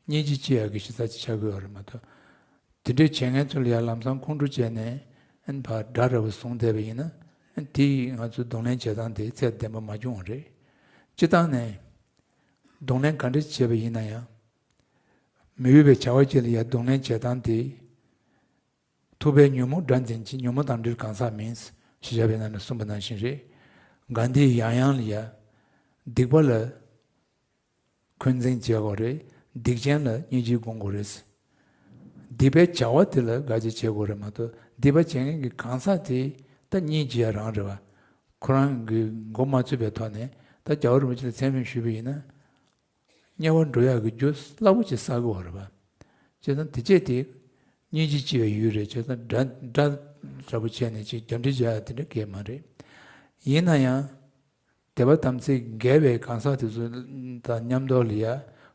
སྙིང་རྗེ་སྐྱེ་ཡག་གི་གཞི་རྩ་ཅིག་ཆགས་ཀྱི་ཡོད་རེད་མ་གཏོགས། དེ་འདྲའི་བྱེད་མཁན་ཚོ་ལ་ཡང་ལམ་སང་ཁོང་ཁྲོ་བྱས་ནས་ཨན་ཕར་དགྲ་འདྲ་བོ་བཟུང་བསྡད་པ་ཡིན་ན་ཨན་དེ་ཡིས་ང་ཚོའི་གདོང་ལེན་བྱེད་སྟངས་དེ་ཚད་ལྡན་པ་མ་བྱུང་བ་རེད། སྤྱིར་བཏང་ནས་གདོང་ལེན་ག་འདྲ་བྱས་པ་ཡིན་ན་ཡང་། མི་འོས་པའི་བྱ་བ་ཅིག་ལ་ཡང་གདོང་ལེན་བྱེད་སྟངས་དེ། ཐུབ་པས་ཉོན་མོངས་དགྲར་འཛིན་ཅིང་། ཉོན་མོངས་དང་འབྲེལ་གང་ཟག་མིན། ཞེས་བྱ་བའི་ནང་ནས་གསུངས་པ་ནང་བཞིན་རེད། གྷན་དྷིས་ཡང་ཡང་ལ་ཡ། སྡིག་པ་ལ་འཁོན་འཛིན་བྱེད་དགོས་རེད། སྡིག་ཅན་ལ་སྙིང་རྗེ་སྒོམ་དགོས་རེད། སྡིག་པའི་བྱ་བ་དེ་ལ་དགའ་བྱེད་བྱེད་དགོས་རེད་མ་གཏོགས་སྡིག་པ་བྱེད་མཁན་གྱི་གང་ཟག་དེ་ད་སྙིང་རྗེ་ཡ་རང་རེད་བ། ཁོ་རང་གི་མགོ་མ་ཚོས་པའི་ཐོག་ནས་ད་རྒྱལ་བ་རིན་པོ་ཆེ་ལ་མཚན་སྨད་ཞུས་པ་ཡིན་ན། དམྱལ་བར་འགྲོ་ཡག་གི་རྒྱུ་སླ་པོ་ཅིག་བསགས་ཀྱི་ཡོད་རེད་པ། བྱས་ཙང་དེ་བྱས་དེ་སྙིང་རྗེ་སྐྱེ་བའི་ཡུལ་རེད། བྱས་ཙང་དགྲ་དགྲ་འདྲ་པོ་བྱས་ནས་ཅིག་རྒྱབ་འདྲེ་རྒྱག་ཡག་དེ་འདྲ་གང་ཡང་མ་རེད། ཡིན་ན་ཡང་དད་པ་དམ་ཚིག་འགལ་བའི་གང་ཟག་དེ་ཚོ་དང་མཉམ་དུ་ལ་ཡ་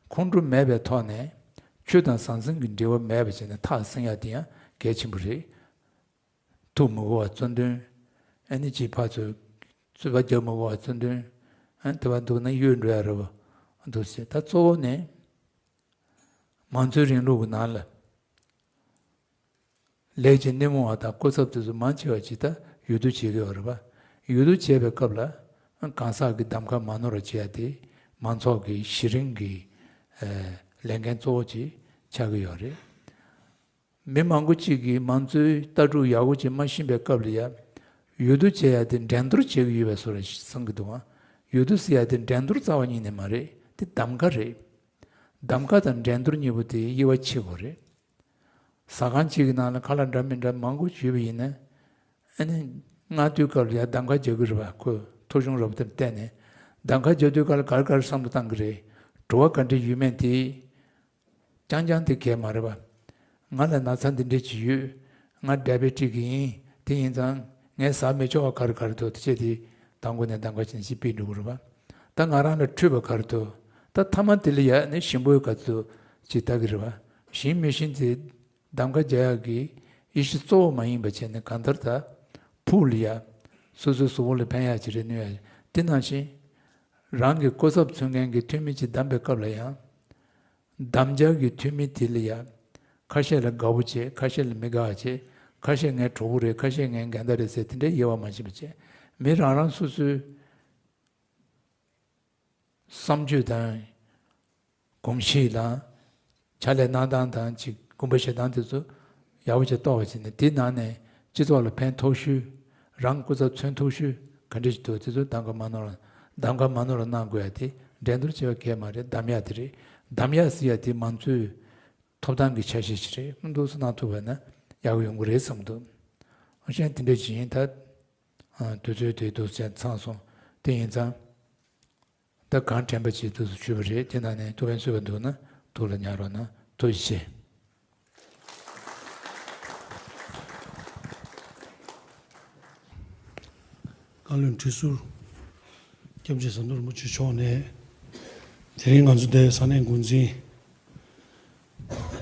ཁོང་ཁྲོ་མེད་པའི་ཐོག་ནས་ཆོས་དང་ཟང་ཟིང་གི་འབྲེལ་བ་མེད་པ་བྱས་ནས་ཐག་བསྲིང་ཡག་དེ་ཡང་གལ་ཆེན་པོ་རེད། ཐུག་མི་དགོས་པ་གཙོ་འདོན། ཨ་ནི་ཅིག་ཕར་ཚུར་རྩོད་པ་རྒྱག་མི་དགོས་པ་གཙོ་འདོན། ཨ་ནི་དེ་བ་འདུག་ན་གཡོལ་འགྲོ་ཡ་རེད་པ། འདུག་ཟེར་ད་གཙོ་བོ་ནི། མང་གཙོའི་རིང་ལུགས་ཀྱི་ནང་ལ། ལས་ཀྱི་སྣེ་མོ་བ་དང་སྐུ་ཚབ་དེ་ཚོ་མང་ཆེ་བ་ཅིག་ད་འོས་བསྡུ་བྱེད་ཀྱི་ཡོད་རེད་པ། འོས་བསྡུ་བྱེད་པའི་སྐབས་ལ། གང་ཟག་གི་གདམ་ཁ་མ་ནོར་བ་བྱེད་ཡ་དེ། མང་ཚོགས་ཀྱི་གཞི་རིམ་གྱི། ལས་འགན་གཙོ་བོ་ཅིག་ཆགས་ཀྱི་ཡོད་རེད། མི་མང་པོ་གཅིག་གིས་མང་གཙོའི་ལྟ་གྲུབ་ཡག་པོ་ཅིག་མ་ཤེས་པའི་སྐབས་ལ་ཡ། འོས་བསྡུ་བྱེད་ཡ་དེ་འགྲན་བསྡུར་བྱེད་ཀྱི་ཡོད་པའི་བཟོ་འདྲ་ཞིག་བསམ་གྱི་འདུག་ཨང་། འོས་བསྡུ་ཟེར་ཡ་དེ་འགྲན་བསྡུར་རྩ་བ་ཉིད་ནས་མ་རེད། དེ་གདམ་ག་རེད། གདམ་ག་དང་འགྲན་བསྡུར་གཉིས་པོ་དེ་དབྱེ་བ་ཕྱེ་དགོས་རེད། ཟ་ཁང་གཅིག་གི་ནང་ལ་ཁ་ལག་འདྲ་མི་འདྲ་མང་པོ་ཞུས་པ་ཡིན་ན། ཨ་ནི། སྔ་དུས་སྐབས་ལ་ཡ་གདམ་ག་རྒྱག་གི་རེད་པ། ཁོས་ཐོ་གཞུང་རབ་དེར་བལྟས་ནས། གདམ་ག་རྒྱག་དུས་སྐབས་ལ་ག་རེ་ག་རེ་བསམ་བློ་བཏང་གི་རེད། བྲོ་བ་ག་འདྲ་ཡོད་མེད་དེ། རྐྱང་རྐྱང་དེ་གས་མ་རེད་པ། ང་ལ་ན་ཚ་འདི་འདྲས་ཅིག་ཡོད། ང་ཌའི་བེ་ཊིག་ཡིན། དེ་ཡིན་ཙང་ངས་ཟ་མི་ཆོག་པ་ག་རེ་ག་རེ་འདུག་དེ་བྱས་དེ་དང་པོ་ནས་གདམ་ག་བྱས་ནས་ཅིག་སྤེལ་འགྲོ་གི་རེད་པ། ད་ང་རང་ལ་འཕྲོད་པ་ག་རེ་འདུག་ད་མཐའ་མ་དེ་ལ་ཡ་ནི་ཞིམ་པོའི་ག་ཚོད་ཅིག་ལྟ་གི་རེད་པ། ཞིམ་མི་ཞིམ་དེ་གདམ་ག་རྒྱག་ཡག་གི་དབྱེ་གཞི་གཙོ་བོ་མ་ཡིན་པ་བྱས་ནས་གང་ལྟར་ད་ཕུགས་ལ་ཡ་སོ་སོའི་གཟུགས་པོ་ལ་ཕན་ཡག་ཅིག་རེད་ནུས་ཡ། དེ་ནང་བཞིན་རང་གི་སྐུ་ཚབ་མཚོན་མཁན་གྱི་འཐུས་མི་ཅིག་བདམས་པའི་སྐབས་ལ་ཡང་། གདམ་རྒྱག་གི་འཐུས་མི་དེ་ལ་ཡ། ཁ་ཤས་ལ་དགའ་པོ་བྱེད། ཁ་ཤས་ལ་མི་དགའ་བ་བྱེད། ཁ་ཤས་ངའི་གྲོགས་པོ་རེད། ཁ་ཤས་ངའི་འགལ་ཟླ་རེད་ཟེར་དེ་འདྲའི་དབྱེ་བ་མ་ཕྱེ་བ་བྱས། མི་རང་རང་སོ་སོའི་བསམ་སྤྱོད་དང་། གོམས་གཤིས་དང་། ཕྱག་ལས་གནང་སྟངས་དང་ཅིག་གུན་པ་བཞེས་སྟངས་དེ་ཚོ་ཡག་པོ་བྱས་རྟོགས་པ་བྱས་ནས་དེའི་ནང་ནས་སྤྱི་ཚོགས་ལ་ཕན་ཐོགས་ཤོས། རང་སྐུ་ཚབ་མཚོན་ཐུབ་ཤོས་ག་འདྲ་ཞིག་འདུག་དེ་ཚོ་གདམ་ག་མ་ནོར་བ། གདམ་ག་མ་ནོར་བ་གནང་དགོས་ཡ་དེ་འགྲན་བསྡུར་བྱེད་པ་གས་མ་རེད། གདམ་ཡ་དེ་རེད། གདམ་ཡ་ཟེར་ཡ་དེ་མང་གཙོའི་ཐོབ་ཐང་གི་ཆ་ཤས་ཤིག་རེད། འདུག་སེ་གནང་ཐུབ་པ་ན་ཡག་པོ་ཡོང་གི་རེད་བསམ་འདུག་གཞན་དེ་འདྲ་ཅིག་ཡིན་ད། དུས་ཚོད་དེ་འདུག་སེ་ཚང་སོང་། དེ་ཡིན་ཙང་། ད་གང་དྲན་པ་ཅིག་འདུག་སེ་ཞུས་པ་རེད། དེ་ནང་ནས་ཐུགས་ཕན་གསོས་པ་འདུག་ན་ཐུགས་ལ་ཉར་རོགས་གནང་། ཐུགས་རྗེ་ཆེ། བཀའ་བློན་ཁྲི་ཟུར་སྐྱབས་རྗེ་ཟམ་གདོང་རིན་པོ་ཆེ་མཆོག་ནས། དེ་རིང་ང་ཚོ་འདིར་ས་གནས་འགོ་འཛིན་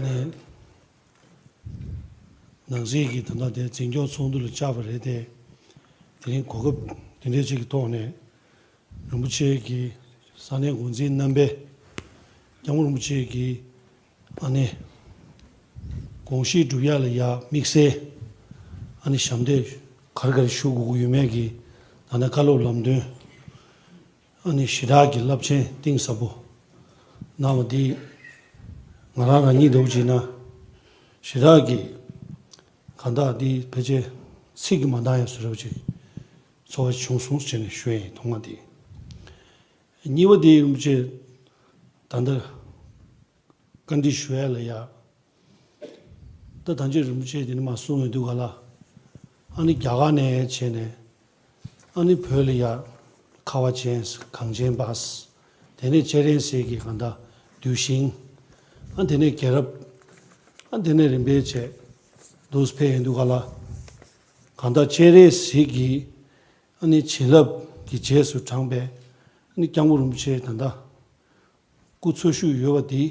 ནས་ནང་སྲིད་ཀྱི་ད་ལྟ་དེ་འཛིན་སྐྱོང་ཚོགས་འདུ་ལ་བཅར་བ་རེད་དེ། དེ་རིང་གོ་སྐབས་དེ་འདྲའི་ཅིག་གི་ཐོག་ནས་རིན་པོ་ཆེ་གི་ས་གནས་འགོ་འཛིན་རྣམ་པས་སྐྱབས་མགོན་རིན་པོ་ཆེ་གི་ཨ་ནི་དགོངས་གཞི་སྒྲུབ་ཡ་ལ་ཡ་དམིགས་བསལ་ཨ་ནི་ཞབས་འདེགས་ག་རེ་ག་རེ་ཞུ་དགོས་ཀྱི་ཡོད་མེད་ཀྱི་ད་ལྟ་བཀའ་སློབ་ལམ་སྟོན། ཨ་ནི་ཞེ་དྲག་གི་རླབས་ཆེན་གཏིང་ཟབ་པོ་གནང་བ་འདི་ང་རང་རང་ཉིད་འདྲ་བོ་བྱས་ན་ཞེ་དྲག་གི་གང་ལྟར་འདི་ཕལ་ཆེར་ཚིག་གིས་མ་འདང་ཡ་བཟོ་འདྲ་བོ་ཅིག་ཚོར་བ་བྱུང་སོང་ཟེར་ནས་ཞུ་ཡ་ཡིན། ཐོག་མ་དེ། གཉིས་པ་དེ་རིན་པོ་ཆེ་ད་ལྟ་བཀའ་འདྲི་ཞུ་ཡ་ལ་ཡ། ད་ད་ཅི་རིན་པོ་ཆེ་དེ་ནི་མ་གསུངས་ཡོང་དུས་ག་ལ། ཨ་ནི་རྒྱ་གར་ནས་བྱས་ནས་ཨ་ནི་བོད་ལ་ཡ་ཁ་བ་ཅན་གངས་ཅན་པ། དེ་ནས་སྤྱན་རས་གཟིགས་ཀྱི་གང་ལྟར་གདུལ་ཞིང་། ཨ་དེ་ནས་རྒྱལ་རབས། ཨ་དེ་ནས་རིམ་པས་བྱས་འདུག་ཕེབས་ཡོང་དུས་ག་ལ། གང་ལྟར་སྤྱན་རས་གཟིགས་ཀྱི་ཨ་ནི་བྱིན་རླབས་ཀྱི་རྗེས་སུ་འབྲངས་པའི་ཨ་ནི་སྐྱབས་མགོན་རིན་པོ་ཆེ་ད་ལྟ་སྐུ་འཚོ་བཞུགས་ཡོད་པ་འདི།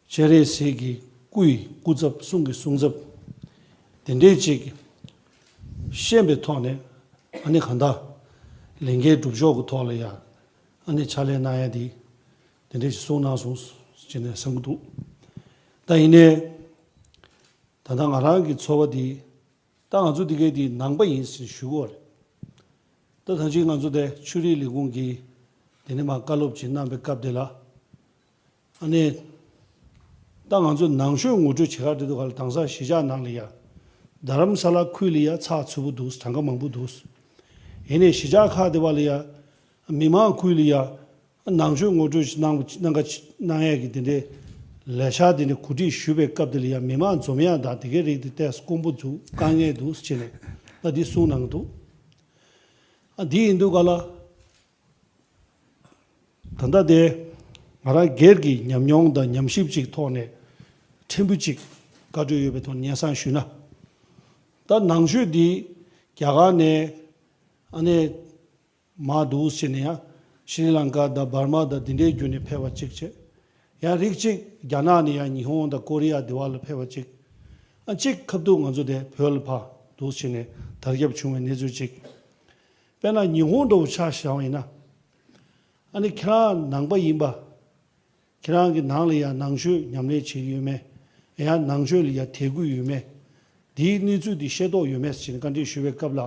སྤྱན་རས་གཟིགས་ཀྱི་སྐུ་ཡི་སྐུ་ཚབ་གསུང་གི་གསུང་ཚབ་དེ་འདྲའི་ཅིག་ཤེས་པའི་ཐོག་ནས་ཨ་ནི་གང་ལྟར་ལས་འགན་སྒྲུབ་ཕྱོགས་ཀྱི་ཐོག་ལ་ཡང་ཨ་ནི་ཕྱག་ལས་གནང་ཡ་དེ་དེ་འདྲའི་ཅིག་གསུངས་གནང་སོང་ཅེས་ནས་བསམ་གྱི་འདུག་ད་ཡིན་ནའི་ད་ལྟ་ང་རང་གི་ཚོར་བ་དེ། ད་ང་ཚོ་འདི་གའི་འདི་ནང་པ་ཡིན་ཟེར་ཞུ་གི་ཡོད་རེད། ད་ད་ཅི་ང་ཚོ་དེ་ཆོས་རིག་ལས་ཁུངས་ཀྱིས་དེ་ནས་མར་བཀའ་སློབ་ཅིག་གནང་པའི་སྐབས་དེ་ལ། ཨ་ནི། ད་ང་ཚོ་ནང་ཆོས་ངོ་སྤྲོད་བྱེད་ག་འགྲོ་དུས་ག་ལ་དེང་སང་གཞིས་ཆགས་ནང་ལ་ཡ། རྡ་རམ་ས་ལ་ཁུལ་ལ་ཡ་ཚགས་ཚུད་པོ་འདུག་གྲངས་ཀ་མང་པོ་འདུག་ཡིན་ནའི་གཞིས་ཆགས་ཁག་དེ་བ་ལ་ཡ། མི་མང་ཁུལ་ལ་ཡ། ནང་ཆོས་ངོ་སྤྲོད་ཅིག་གནང་གནང་ག་གནང་ཡས་ཀྱི་དེ་འདྲའི་ལས་འཆར་དེ་འདྲ་གོ་སྒྲིག་ཞུས་པའི་སྐབས་དེ་ལ་ཡང་མི་མང་འཛོམས་ཡ་དང་དེ་གའི་རིགས་དེ་ཏོག་ཙམ་དཀོན་པོ་འདུག་དཀའ་ངལ་འདུག་ཟེར་ནས་ད་འདི་གསུངས་གནང་གི་འདུག་ཨ་འདི་ཡིན་དུས་ག་ལ། ད་ལྟ་དེ་ང་རང་སྒེར་གྱི་ཉམས་མྱོང་དང་ཉམས་ཞིབ་ཅིག་ཐོག་ནས་ཕྲན་བུ་ཅིག་བཀའ་འཁྲོལ་ཡོད་པའི་ཐོག་ནས་སྙན་སེང་ཞུས་ན། ད་ནང་ཆོས་འདི་རྒྱ་གར་ནས་ཨ་ནེ། མར་འདུག་ཟེར་ནས་ཡང་ཤྲི་ལང་ཀ་དང་འབར་མ་དང་འདི་འདྲའི་བརྒྱུད་ནས་ཕེབས་པ་གཅིག་བྱས། ཡང་རིགས་གཅིག་རྒྱ་ནག་ནས་ཡང་ཉི་ཧོང་དང་ཀོ་རི་ཡ་འདི་བ་ལ་ཕེབས་པ་གཅིག་ཨ་གཅིག་ཁ་ཐུག་ང་ཚོ་དེ་བོད་ལ་ཕར་འདུག་ཟེར་ནས་དར་ཁྱབ་བྱུང་བའི་གནས་ཚུལ་གཅིག་དཔེར་ན་ཉི་ཧོང་འདྲ་བོ་ཆ་བཞག་པ་ཡིན་ན། ཨ་ནི་ཁྱེད་རང་ནང་པ་ཡིན་པ། ཁྱེད་རང་གི་ནང་ལ་ཡང་ནང་ཆོས་ཉམས་ལེན་བྱེད་ཀྱི་ཡོད་མེད། ཡང་ནང་ཆོས་ལ་ཡང་དད་གུས་ཡོད་མེད། འདིའི་གནས་ཚུལ་འདི་ཤེས་རྟོགས་ཡོད་མེད་ཟེར་ནས་བཀའ་འདྲི་ཞུ་བའི་སྐབས་ལ།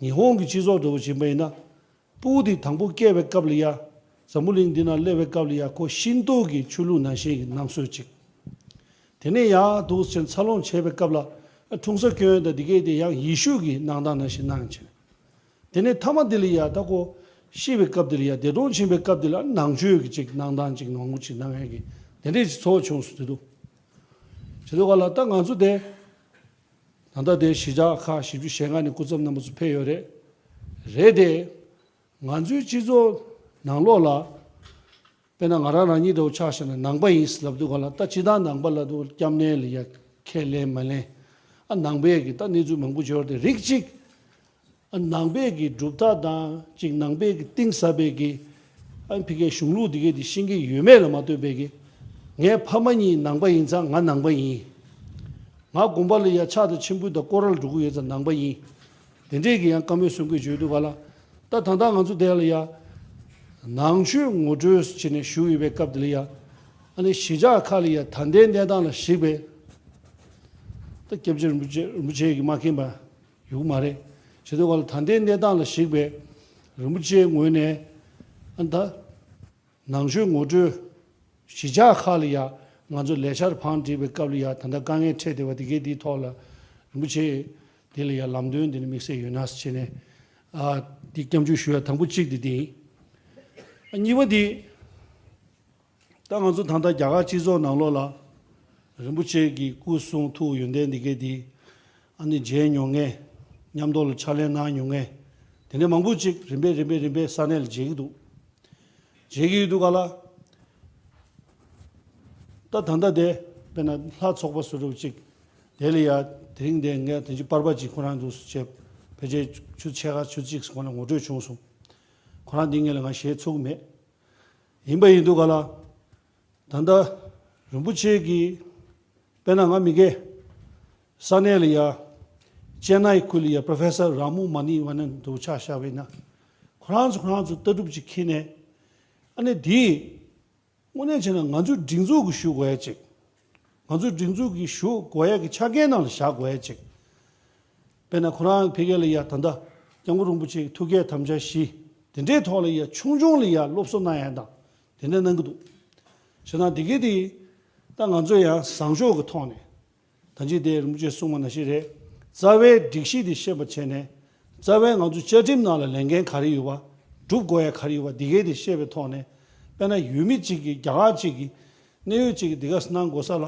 ཉི་ཧོང་གི་སྤྱི་ཚོགས་འདྲ་བོ་ཅིག་ཡིན་པ་ཡིན་ན། སྤུ་གུ་འདི་དང་པོ་སྐྱེས་པའི་སྐབས་ལ་ཡ། འཛམ་བུ་གླིང་འདི་ན་སླེབས་པའི་སྐབས་ལ་ཡ་ཁོ་ཤིན་ཏོ་གི་ཆོས་ལུགས་ནང་བཞིན་གྱི་སྣང་ཚུལ་ཅིག་དེ་ནས་ཡང་འདུག་ཟེར་འཚར་ལོངས་བྱས་པའི་སྐབས་ལ། འཁྲུངས་ས་སྐྱོན་དང་འདི་གས་དེ་ཡང་ཡེ་ཤུ་གི་གནང་སྟངས་ནང་བཞིན་གནང་བྱས། དེ་ནས་མཐའ་མ་འདི་ལ་ཡ་ད་ཁོ་ཤི་བའི་སྐབས་འདི་ལ་ཡ་འདས་གྲོངས་ཕྱིན་པའི་སྐབས་འདི་ལ་ནང་ཆོས་ཀྱི་ཅིག་གནང་སྟངས་ཅིག་མང་པོ་ཅིག་གནང་ཡས་ཀྱི་དེ་འདྲས་ཅིག་ཚོར་བ་བྱུང་སོང་དེ་འདུག་བྱེད་དུས་ག་ལ་ད་ང་ཚོ་དེ་ད་ལྟ་དེ་གཞིས་ཆགས་ཁག་བཞི་བཅུ་ཞེ་ལྔ་ནས་སྐུ་ཚབ་རྣམ་པ་ཚོ་ཕེབས་ཡོད་རེད། རེད་དེ། ང་ཚོའི་སྤྱི་ཚོགས་ནང་ལོགས་ལ། དཔེར་ན་ང་རང་རང་ཉིད་འདྲ་བོ་ཆ་བཞག་ན་ནང་པ་ཡིན་ལབ་དུས་ག་ལ་ད་སྤྱིར་བཏང་ནང་པ་ལབ་དུས་སྐྱབས་གནས་ལ་ཡ་ཁས་ལེན་མ་ལེན། ཨ་ནང་པའི་གི་ད་གནས་ཚུལ་མང་པོ་འབྱོར་ཏེ་རིགས་གཅིག་ཨ་ནང་པའི་གི་གྲུབ་མཐའ་དང་གཅིག་ནང་པའི་གི་གཏིང་ཟབ་པའི་གི་ཨ་ཕ་གིའི་གཞུང་ལུགས་འདི་གའི་དེ་ཤེས་ཀྱི་ཡོད་མེད་ལ་མ་ལྟོས་པའི་གི། ངའི་ཕ་མ་གཉིས་ནང་པ་ཡིན་ཙང་ང་ནང་པ་ཡིན། ང་དགོན་པ་ལ་ཡ་ཕྱག་དང་མཆོད་འབུལ་དང་སྐོར་ར་འགྲོ་གི་ཡོད་ཙང་ནང་པ་ཡིན། དེ་འདྲས་ཀྱི་ཡང་བཀའ་མོལ་གསུང་གི་བརྗོད་དུས་ག་ལ། ད་ད་ལྟ་ང་ཚོ་དེ་ལ་ཡ། ནང་ཆོས་ངོ་སྤྲོད་བྱས་ནས་ཞུ་ཡོད་པའི་སྐབས་དེ་ལ་ཡ། ཨ་ནི་གཞིས་ཆགས་ཁག་ལ་ཡ་ད་ལྟའི་གནས་སྟངས་ལ་གཞིགས་པའི། ད་སྐྱབས་རྗེ་རིན་པོ་ཆེ་རིན་པོ་ཆེ་གིས་མ་མཁྱེན་པ་ཡོད་མ་རེད། བྱེད་དུས་ག་ལ་ད་ལྟའི་གནས་སྟངས་ལ་གཞིགས་པའི། རིན་པོ་ཆེའི་ངོས་ནས། ཨ་ད། ནང་ཆོས་ངོ་སྤྲོད། གཞིས་ཆགས་ཁག་ལ་ཡ། ང་ཚོ་ལས་འཆར་བང་བསྒྲིགས་པའི་སྐབས་ལ་ཡ་ད་ལྟ་དཀའ་ངལ་འཕྲད་བསྡད་པ་དེ་གའི་དེའི་ཐོག་ལ། རིན་པོ་ཆེ། དེ་ལ་ཡ་ལམ་སྟོན་དེ་ནི་དམིགས་བསལ་ཡོད་ན་ཟེར་བྱས་ནས། ཨ། འདི་སྐྱབས་འཇུག་ཞུ་ཡ་དང་པོ་གཅིག་དེ་དེ་ཡིན། ཨ་གཉིས་པ་དེ། ད་ང་ཚོ་ད་ལྟ་རྒྱ་གར་སྤྱི་ཚོགས་ནང་ལོགས་ལ། རིན་པོ་ཆེ་གི་སྐུ་གསུང་ཐུགས་ཡོན་ཏན་འདི་གའི་དེ། ཨ་ནི་མཇལ་མྱོང་མཁན། མཉམ་དུ་ལ་ཕྱག་ལས་གནང་མྱོང་མཁན། དེ་འདྲ་མང་པོ་ཅིག་རིམ་པས་རིམ་པས་རིམ་པས་ས་གནས་ལ་མཇལ་གྱི་འདུག་མཇལ་གྱི་ཡོད་དུས་ག་ལ། ད་ད་ལྟ་དེ་དཔེར་ན་ལྷ་ཚོགས་པ་བཟོ་འདྲ་བོ་ཅིག་དེ་ལ་ཡ་དེ་རིང་དེ་ངས་དེ་ཅིག་པར་པ་ཅིག་ཁོ་རང་འདུག་སེ་བྱས། ཕལ་ཆེར་ཆུ་ཚོད་ཕྱེད་ཀ་ཆུ་ཚོད་གཅིག་ཁོ་རང་ངོ་སྤྲོད་བྱུང་སོང་། ཁོ་རང་འདི་ངས་ལ་ང་ཞེ་ཚུགས་མེད། ཡིན་པ་ཡིན་དུས་ག་ལ། ད་ལྟ་རིན་པོ་ཆེ་གིས། དཔེར་ན་ང་མི་དགེ་ས་གནས་ལ་ཡ། ཅེན་ནའི་ཁུལ་ལ་ཡ་པྲོ་ཕེ་སར་ར་མུ་མ་ནི་ཝ་ནན་དུ་ཆ་བཞག་པ་ཡིན་ན། ཁོ་རང་ཚོ་ཁོ་རང་ཚོ་ལྟ་གྲུབ་ཅིག་འཁྱེར་ནས། ཨ་ནི་འདི། དངོས་གནས་བྱས་ན་ང་ཚོའི་སྒྲིག་འཛུགས་ཀྱི་ཞུ་དགོས་ཡ་ཅིག་ང་ཚོའི་སྒྲིག་འཛུགས་ཀྱི་ཞུ་དགོས་ཡ་གི་ཆ་རྐྱེན་ནང་ལ་བཞག་དགོས་ཡ་ཅིག་དཔེར་ན་ཁོ་རང་ཕ་གི་ལ་ཡ་ད་ལྟ་སྐྱབས་མགོན་རིན་པོ་ཆེའི་ཐུགས་བསྐྱེད་དམ་བཅའ་བཞི་དེ་འདྲའི་ཐོག་ལ་ཡ་ཆུང་ཆུང་ལ་ཡ་སློབ་གསོ་གནང་ཡ་དང་དེ་འདྲ་གནང་གི་འདུག་བྱས་ན་འདི་གི་དེ་ད་ང་ཚོ་ཡང་བཟང་ཕྱོགས་ཀྱི་ཐོག་ནས། ད་ཅི་དེ་རིན་པོ་ཆེས་གསུངས་པ་ནང་བཞིན་རེད། རྩ་བའི་སྒྲིག་གཞི་དེ་ཤེས་པ་བྱས་ནས། རྩ་བའི་ང་ཚོ་བཅའ་ཁྲིམས་ནང་ལ་ལས་འགན་ག་རེ་ཡོད་པ། སྒྲུབ་དགོས་ཡ་ག་རེ་ཡོད་པ་འདི་གའི་དེ་ཤེས་པའི་ཐོག་ནས། དཔེར་ན་ཡུལ་མི་གཅིག་གིས་རྒྱ་གར་གཅིག་གིས་གནད་ཡོད་གཅིག་གིས་འདི་ག་གནང་དགོས་ས་ལ་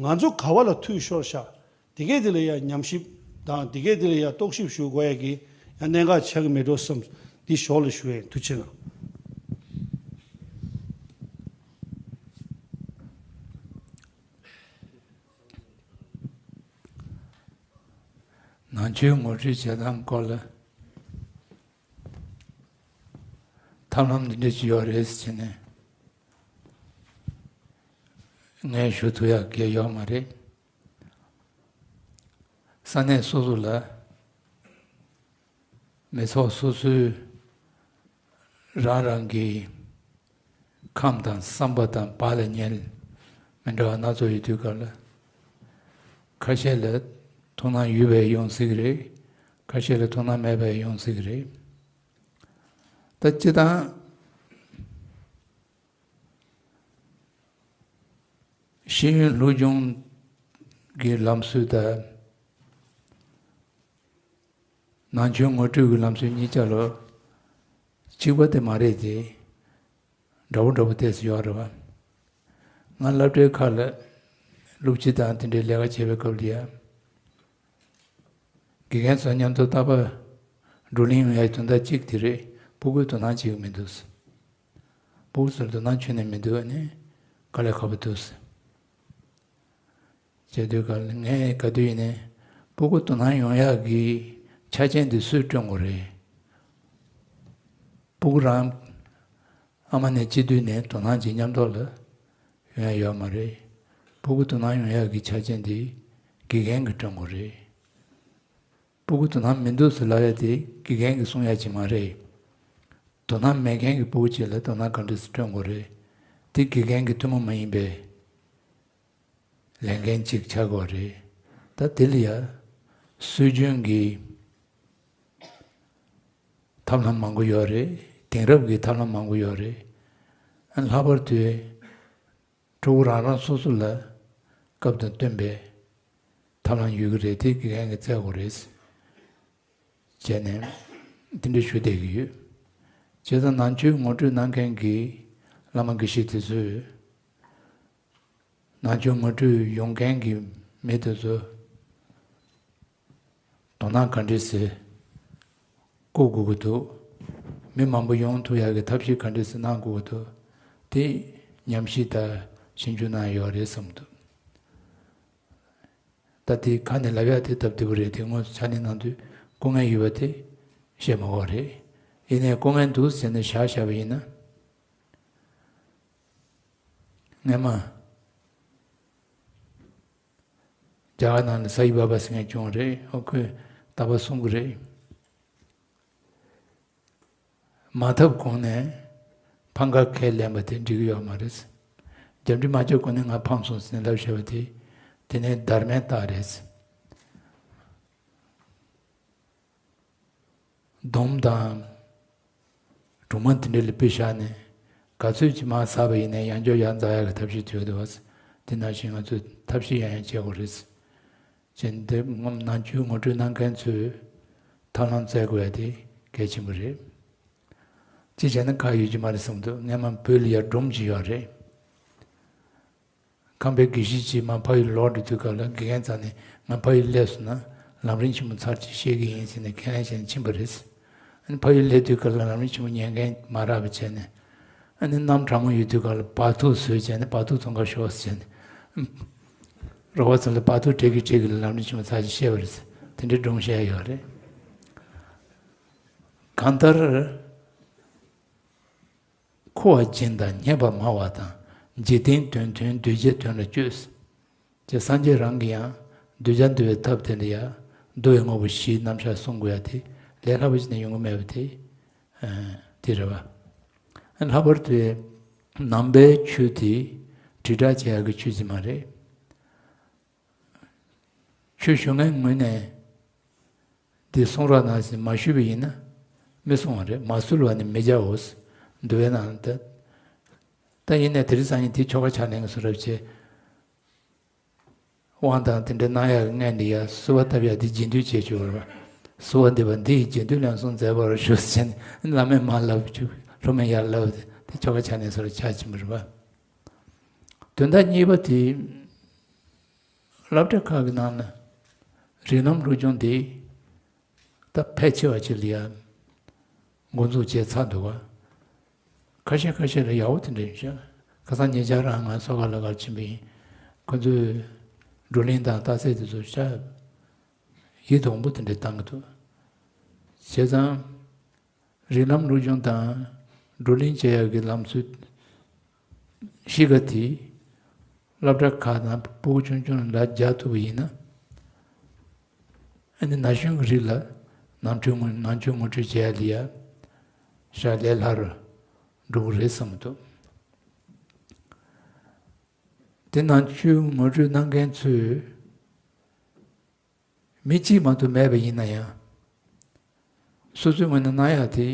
ང་ཚོ་ག་བ་ལ་འཐུས་ཤོར་ཤག་འདི་གའི་དེ་ལ་ཡ་ཉམས་ཞིབ་དང་འདི་གའི་དེ་ལ་ཡ་རྟོག་ཞིབ་ཞུ་དགོས་ཡ་གི་ཡ་གནད་འགག་ཆགས་ཀྱི་མེད་འགྲོ་བསམ། འདི་ཞོར་ལ་ཞུ་ཡ་ཡིན། ཐུགས་རྗེ་གནང་། ནང་ཆོས་ངོ་སྤྲོད་བྱེད་སྟངས་སྐོར་ལ་ཐབས་ལམ་འདི་འདྲ་ཅིག་ཡོད་རེད་ཟེར་ནས་ངས་ཞུ་ཐུབ་ཡག་གི་ཡོད་མ་རེད། ས་གནས་སོ་སོ་ལ་མི་ཚོགས་སོ་སོའི་རང་རང་གི་ཁམས་དང་བསམ་པ་དང་བག་ལ་ཉལ་མི་འདྲ་བ་སྣ་ཚོགས་ཡོད་དུས་སྐབས་ལ། ཁ་ཤས་ལ་དོ་སྣང་ཡོད་པའི་ཡོང་སྲིད་ཀྱི་རེད། ཁ་ཤས་ལ་དོ་སྣང་མེད་པའི་ཡོང་སྲིད་ཀྱི་རེད། ད་སྤྱིར་བཏང་ཤེས་ཡོན་སློབ་སྦྱོང་གི་ལམ་སྲོལ་དང་ནང་ཆོས་ངོ་སྤྲོད་ཀྱི་ལམ་སྲོལ་གཉིས་ཆ་ལ་གཅིག་པ་དེ་མ་རེད་དེ། འདྲ་བོ་འདྲ་བོ་ཏོག་ཙམ་ཡོད་རེད་བ། ང་སློབ་གྲྭའི་ཁག་ལ་སློབ་སྤྱི་དང་དེ་འདྲའི་ལས་ཀ་བྱེད་པའི་སྐབས་ལ་ཡ། དགེ་རྒན་ཚོ་མཉམ་དུ་རྟག་པར་བགྲོ་གླེང་ཡོང་ཡའི་དོན་དག་གཅིག་དེ་རེད། སྤུ་གུའི་དོ་སྣང་བྱེད་ཀྱི་མི་འདུག་སྤུ་གུ་ཚོར་དོ་སྣང་ཁྱོན་ནས་མི་འདུག་ཨ་ནི་དཀའ་ལས་ཁག་པོ་འདུག་བྱས་དུས་ག་ལ་ངས་ག་དུས་ཡིན་ནའི་སྤུ་གུ་དོ་སྣང་ཡོང་ཡག་གི་ཆ་རྐྱེན་འདི་སུས་བསྐྲུན་དགོས་རེད། སྤུ་གུ་རང་ཨ་མ་ནས་སྐྱེས་དུས་ནས་དོ་སྣང་བྱེད་མཉམ་དུ་ལ་ཡོང་ཡ་ཡོད་མ་རེད། སྤུ་གུ་དོ་སྣང་ཡོང་ཡག་གི་ཆ་རྐྱེན་འདི་དགེ་རྒན་གྱིས་བསྐྲུན་དགོས་རེད། སྤུ་གུ་དོ་སྣང་མི་འདུག་ཟེར་ལབ་ཡ་དེ་དགེ་རྒན་གྱིས་གསུང་ཡ་ཅིག་མ་རེད། དོ་སྣང་མེད་མཁན་གྱི་སྤུ་གུ་ཅིག་ལ་དོ་སྣང་ག་འདྲ་སེ་བསྐྲུན་དགོས་རེད། དེ་དགེ་རྒན་གྱི་ཐུན་མོང་མ་ཡིན་པའི་ལས་འགན་ཅིག་ཆགས་ཀྱི་ཡོད་རེད། ད་དེ་ལ་ཡ་སྲོལ་རྒྱུན་གྱི་ཐབས་ལམ་མང་པོ་ཡོད་རེད། དེང་རབས་ཀྱི་ཐབས་ལམ་མང་པོ་ཡོད་རེད། ཨ་ལྷག་པར་དུ་ཕྲུ་གུ་རང་རང་སོ་སོ་ལ་སྐབས་དང་བསྟུན་པའི་ཐབས་ལམ་ཡོད་ཀྱི་རེད། དེ་དགེ་རྒན་གྱིས་བཙལ་དགོས་རེད། བྱས་ནས་དེ་འདྲ་ཞུ་བསྡད་ཀྱི་ཡོད། བྱས་ཙང་ནང་ཆོས་ངོ་སྤྲོད་གནང་མཁན་གྱི་བླ་མ་དགེ་བཤེས་དེ་ཚོས་ནང་ཆོས་ངོ་སྤྲོད་ཡོང་མཁན་གྱི་མི་དེ་ཚོ་དོ་སྣང་ག་འདྲ་སེ་བསྐུལ་དགོས་ཀྱི་འདུག་མི་མང་པོ་ཡོང་ཐུབ་ཡག་གི་ཐབས་ཤེས་ག་འདྲ་སེ་གནང་དགོས་ཀྱི་འདུག་དེ་ཉམས་ཞིབ་དང་ཞིབ་འཇུག་གནང་ཡོད་རེད་བསམ་འདུག་ད་དེ་ཁ་ནས་ལབ་ཡག་དེ་སྟབས་བདེ་པོ་རེད། དེ་དངོས་སུ་ཕྱག་ལས་གནང་དུས་སྐུ་ངལ་ཡོད་པ་དེ་བཤད་མ་དགོས་རེད། ཡིན་ནའི་སྐུ་ངལ་འདུག་ཟེར་ནས་བཞག་བཞག་པ་ཡིན་ན། སྔོན་མ་རྒྱ་གར་ནང་ལ་སའི་བྷ་བྷ་ཟེར་མཁན་བྱུང་བ་རེད། ཨོ་ཁོས་རྟག་པར་གསུང་གི་རེད། མ་ཐབས་གོང་ནས་ཕམ་ཁ་ཁས་ལེན་པ་དེ་འགྲིག་གི་ཡོད་མ་རེད། རྒྱབ་འདྲི་མ་བྱས་གོང་ནས་ང་ཕམ་སོང་ཟེར་ནས་ལབ་བཞག་པ་དེ། དེ་ནས་སྡར་མའི་རྟགས་རེད། སྡོམ་དང་སྒྲོལ་མ་དེ་འདྲ་ལ་དཔེ་བཞག་ནས་ག་ཚོད་ཅིག་མར་ཟགས་པ་ཡིན་ནའི་ཡང་བསྐྱར་ཡར་འཛེག་ཡག་གི་ཐབས་ཤེས་བྱེད་དགོས་འདུག་བ། དེ་ནང་བཞིན་ང་ཚོས་ཐབས་ཤེས་ཡང་ཡང་བྱེད་དགོས་རེད། ཅེས་འདི་ངོམ་ནང་ཆོས་ངོ་སྤྲོད་གནང་མཁན་ཚོས་ཐབས་ལམ་བཙལ་དགོས་ཡ་དེ་གལ་ཆེན་པོ་རེད། ཅི་བྱས་ན་ཁག་ཡོད་ཀྱི་མ་རེད་བསམ་འདུག་སྔོན་མ་བོད་ལ་ཡ་སྒྲོམ་གྱི་ཡོད་རེད། ཁམས་པའི་དགེ་བཤེས་ཀྱིས་མར་ཕ་ཡུལ་ལོག་འགྲོ་དུས་སྐབས་ལ་དགེ་རྒན་རྩ་ནས་ང་ཕ་ཡུལ་སླེབས་སོང་ན་ལམ་རིམ་ཆེན་མོ་ཚར་གཅིག་བཤད་ཀྱི་ཡིན་ཟེར་ནས་ཁས་ལེན་བྱས་ནས་ཕྱིན་པ་རེད། ཨ་ནི་ཕ་ཡུལ་སླེབས་དུས་སྐབས་ལ་ལམ་རིམ་ཆེན་མོ་ཉན་མཁན་མ་རག་པ་བྱས་ནས། ཨ་ནི་གནམ་གྲང་མོ་ཡོད་དུས་སྐབས་ལ་བག་ཐུག་བཟོས་བྱས་ནས་བག་ཐུག་འཚོང་གར་ཤོག་ཟེར་ནས། རོགས་པ་ཚོ་ལ་བག་ཐུག་སྤྲད་ཀྱི་སྤྲད་ཀྱི་ལ་ལམ་རིམ་ཆེན་མོ་ཚར་གཅིག་བཤད་པ་རེད། དེ་འདྲའི་སྒྲུང་བཤད་ཡོད་རེད། གང་ལྟར། མཁོ་བ་སྦྱིན་དང་རྙེད་པ་སྨྲ་བ་དང་ འཇིག་རྟེན་དོན་མཐུན་གདུལ་བྱའི་དོན་ལ་སྤྱོད། ཅེས་སངས་རྒྱས་རང་གིས་ཡང་གདུལ་བྱ་འདུལ་བའི་ཐབས་དེ་ལ་ཡང་འདུལ་བའི་དངོས་པོ་བཞིའི་རྣམ་གཞག་གསུང་དགོས་ཡ་དེ་ལས་སླ་པོ་ཞིག་ནས་ཡོང་གི་མེད་པ་དེ་དེ་རེད་བ། ལྷག་པར་དུ་ནང་པའི་ཆོས་དེ་དྲིལ་བསྒྲགས་བྱེད་ཡག་གི་ཆོས་ཅིག་མ་རེད། ཆོས་ཞུ་མཁན་ངོས་ནས་འདི་གསུང་རོགས་གནང་ཞེས་མ་ཞུས་པ་ཡིན་ན་མི་གསུང་བ་རེད། མ་གསོལ་བ་ནི་མི་བྱའོ། འདུལ་བའི་ནང་ད་ད་ཡིན་ནའི་དེ་རིང་སང་ཉིན་དེ་ཆོ་ག་ཆགས་ལེན་གྱི་བཟོ་འདྲ་བྱས། དབང་དང་དེ་འདྲ་གནང་ཡག་གི་སྔོན་ནས་ཡ་གསོལ་བ་བཏབ་ཡག་དེ་རྗེས་ཟློས་བྱེད་ཆོག་རེད་པ། གསོལ་བ་འདེབས་པ་འདི་ཡི་རྗེས་ཟློས་ལན་གསུམ་མཛད་པར་ཞུ་ཟེར་ནས་བླ་མས་མར་ལབ་བཅུག་སློབ་མས་ཡར་ལབ་དེ་ཆོ་ག་ཆགས་ནས་སོར་ཆགས་ཕྱིན་པ་རེད་པ། དོན་དག་གཉིས་པ་དེ་སློབ་གྲྭ་ཁག་གི་ནང་ན་རིགས་ལམ་སློབ་སྦྱོང་དེ་ད་ཕལ་ཆེ་བ་ཅིག་ལ་ཡ་འགོ་འཛུགས་བྱས་ཚར་འདུག་ག་ཁ་ཤས་ཁ་ཤས་ལ་ཡག་པོ་དེ་འདྲ་ཡིན་ཤག་ཁ་སང་ཉེ་ཆར་རང་ང་སོ་ག་ལ་གར་ཕྱིན་པ་ཡིན། ཁོ་ཚོས་བགྲོ་གླེང་དང་རྟགས་གསལ་དེ་ཚོ་ཤག་ཡིད་དུ་འོང་པོ་དེ་འདྲ་བཏང་གི་འདུག་བྱས་ཙང་རིགས་ལམ་སློབ་སྦྱོང་དང་བགྲོ་གླེང་བྱེད་ཡག་གི་ལམ་སྲོལ་གཤིས་ཀ་དེ་སློབ་གྲྭ་ཁག་ནང་ཕྲུ་གུ་ཆུང་ཆུང་ལ་ལ་རྒྱག་ཐུབ་པ་ཡིན་ན། ཨ་ནི་ན་གཞོན་གྱི་རིགས་ལ་ནང་ཆོས་ངོ་ནང་ཆོས་ངོ་སྤྲོད་བྱེད་ཡ་ལ་ཡ་ཤག་ལས་སླ་རུ་འགྲོ་གི་རེད་བསམ་གྱི་འདུག་དེ་ནང་ཆོས་ངོ་སྤྲོད་གནང་མཁན་ཚོས་མི་གཅིག་མ་གཏོགས་མེད་པ་ཡིན་ན་ཡང་། སོ་སོའི་ངོས་ནས་གནང་ཡག་དེ།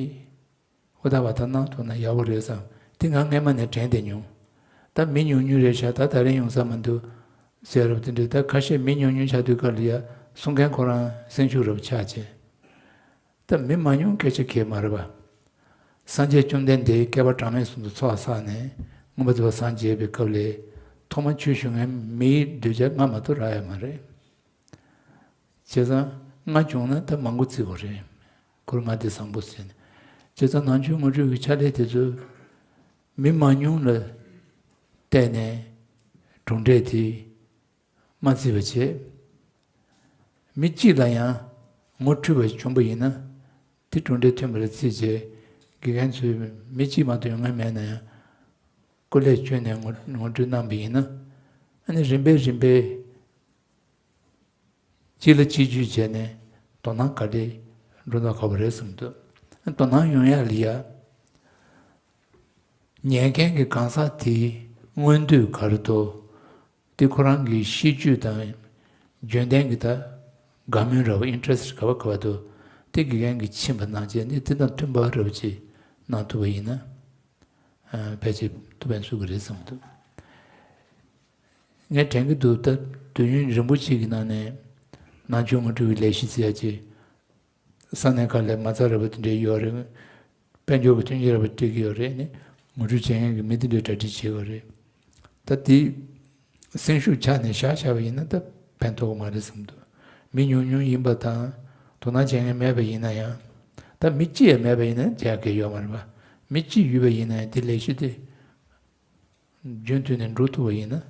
ཨོ་ད་བ་ད་གནང་ཐུབ་ན་ཡག་པོ་རེད་བསམ། དེ་ང་སྔས་མ་ནས་དྲན་བསྡད་མྱོང་། ད་མི་ཉུང་ཉུང་རེད་ཤག་ད་ད་རིང་ཡོང་ས་མི་འདུག་ཟེར་རབས་དེ་འདྲ། ད་ཁ་ཤས་མི་ཉུང་ཉུང་ཆགས་དུས་སྐབས་ལ་ཡ་གསུང་མཁན་ཁོ་རང་སེམས་ཤུགས་རབ་ཆག་བྱས། ད་མི་མང་ཉུང་སྐད་ཆ་གལ་མ་རེད་པ། སངས་རྒྱས་བཅོམ་ལྡན་འདས་བསྐལ་པ་གྲངས་མེད་གསུམ་དུ་འཚོ་བ་བསགས་ནས་མངོན་པར་རྫོགས་པར་སངས་རྒྱས་པའི་སྐབས་ལ་ཐོག་མ་ཆོས་ཞུ་མཁན་མིའི་གདུལ་བྱ་ལྔ་མ་གཏོགས་རག་ཡ་མ་རེད། བྱས་ཙང་ལྔ་བྱུང་ན་ད་མང་པོ་བརྩི་དགོས་རེད། ཁོར་ལྔ་སྡེ་བཟང་པོ་ཟེར་ནས། བྱས་ཙང་ནང་ཆོས་ངོ་སྤྲོད་ཀྱི་ཕྱག་ལས་དེ་ཚོ་མི་མང་ཉུང་ལ་བལྟས་ནས་གྲུབ་འབྲས་དེ་མ་བརྩི་བ་བྱས། མི་གཅིག་ལ་ཡང་ངོ་འཕྲོད་པ་བྱུང་པ་ཡིན་ན་དེ་གྲུབ་འབྲས་ཐོན་པ་ལ་བརྩིས་བྱས། དགེ་རྒན་ཚོས་མི་གཅིག་མ་གཏོགས་ཡོང་མཁན་མེད་ན་ཡང་སྐུ་ལས་བསྐྱོན་ནས་ངོ་ངོ་སྤྲོད་གནང་པ་ཡིན་ན། ཨ་ནི་རིམ་པས་རིམ་པས་གཅིག་ལ་གཅིག་བརྒྱུད་བྱས་ནས་དོ་སྣང་ག་འདྲས་འགྲོ་ན་ཁག་པོ་རེད་བསམ་འདུག་དོ་སྣང་ཡོང་ཡག་ལ་ཡ། ཉན་མཁན་གྱི་གང་ཟག་དེའི་མངོན་འདོད་ག་རེ་འདུག་དེ་ཁོ་རང་གི་གཤིས་རྒྱུད་དང་རྒྱུན་ལྡན་གྱི་ད་དགའ་མོས་འདྲ་བོ་ཨིན་ཊི་རེ་སི་ཊི་ག་བ་ག་བ་འདུག་དེ་དགེ་རྒན་གྱིས་མཁྱེན་པ་གནང་བྱས་ནས་དེ་དང་མཐུན་པ་འདྲ་བོ་ཅིག་གནང་ཐུབ་པ་ཡིན་ན། ཕལ་ཆེར་ཐུགས་ཕན་གསོས་ཀྱི་རེད་བསམ་འདུག་ངས་དྲན་གྱི་འདུག་ད་དུས་ཡུན་རིང་པོ་ཅིག་གི་ནང་ནས་ནང་ཆོས་ངོ་སྤྲོད་ཀྱི་ལས་གཞི་ཟེར་ཡ་ཅིག་ས་གནས་ཁག་ལ་མ་རྩ་འདྲ་བོ་དེ་འདྲ་ཡོད་རེད། དཔལ་འབྱོར་གྱི་མཐུན་རྐྱེན་འདྲ་བོ་སྤྲད་ཀྱི་ཡོད་རེད། ནི་ངོ་སྤྲོད་བྱེད་མཁན་གྱི་མི་དེ་འདྲས་གྲ་སྒྲིག་བྱེད་དགོས་རེད། ད་དེ་སེམས་ཤུགས་ཆག་ནས་བཞག་བཞག་པ་ཡིན་ན་ད་ཕན་ཐོགས་མ་རེད་བསམ་འདུག་མི་ཉུང་ཉུང་ཡིན་པ་དང་དོ་སྣང་བྱེད་མཁན་མེད་པ་ཡིན་ན་ཡང་། ད་མི་གཅིག་ཡང་མེད་པ་ཡིན་ན་བྱ་དགའ་ཡོད་མ་རེད་པ། མི་གཅིག་ཡོད་པ་ཡིན་ན་ཡང་དེ་ལས་གཞི་དེ་རྒྱུན་མཐུད་ནས་འགྲོ་ཐུབ་པ་ཡིན་ན།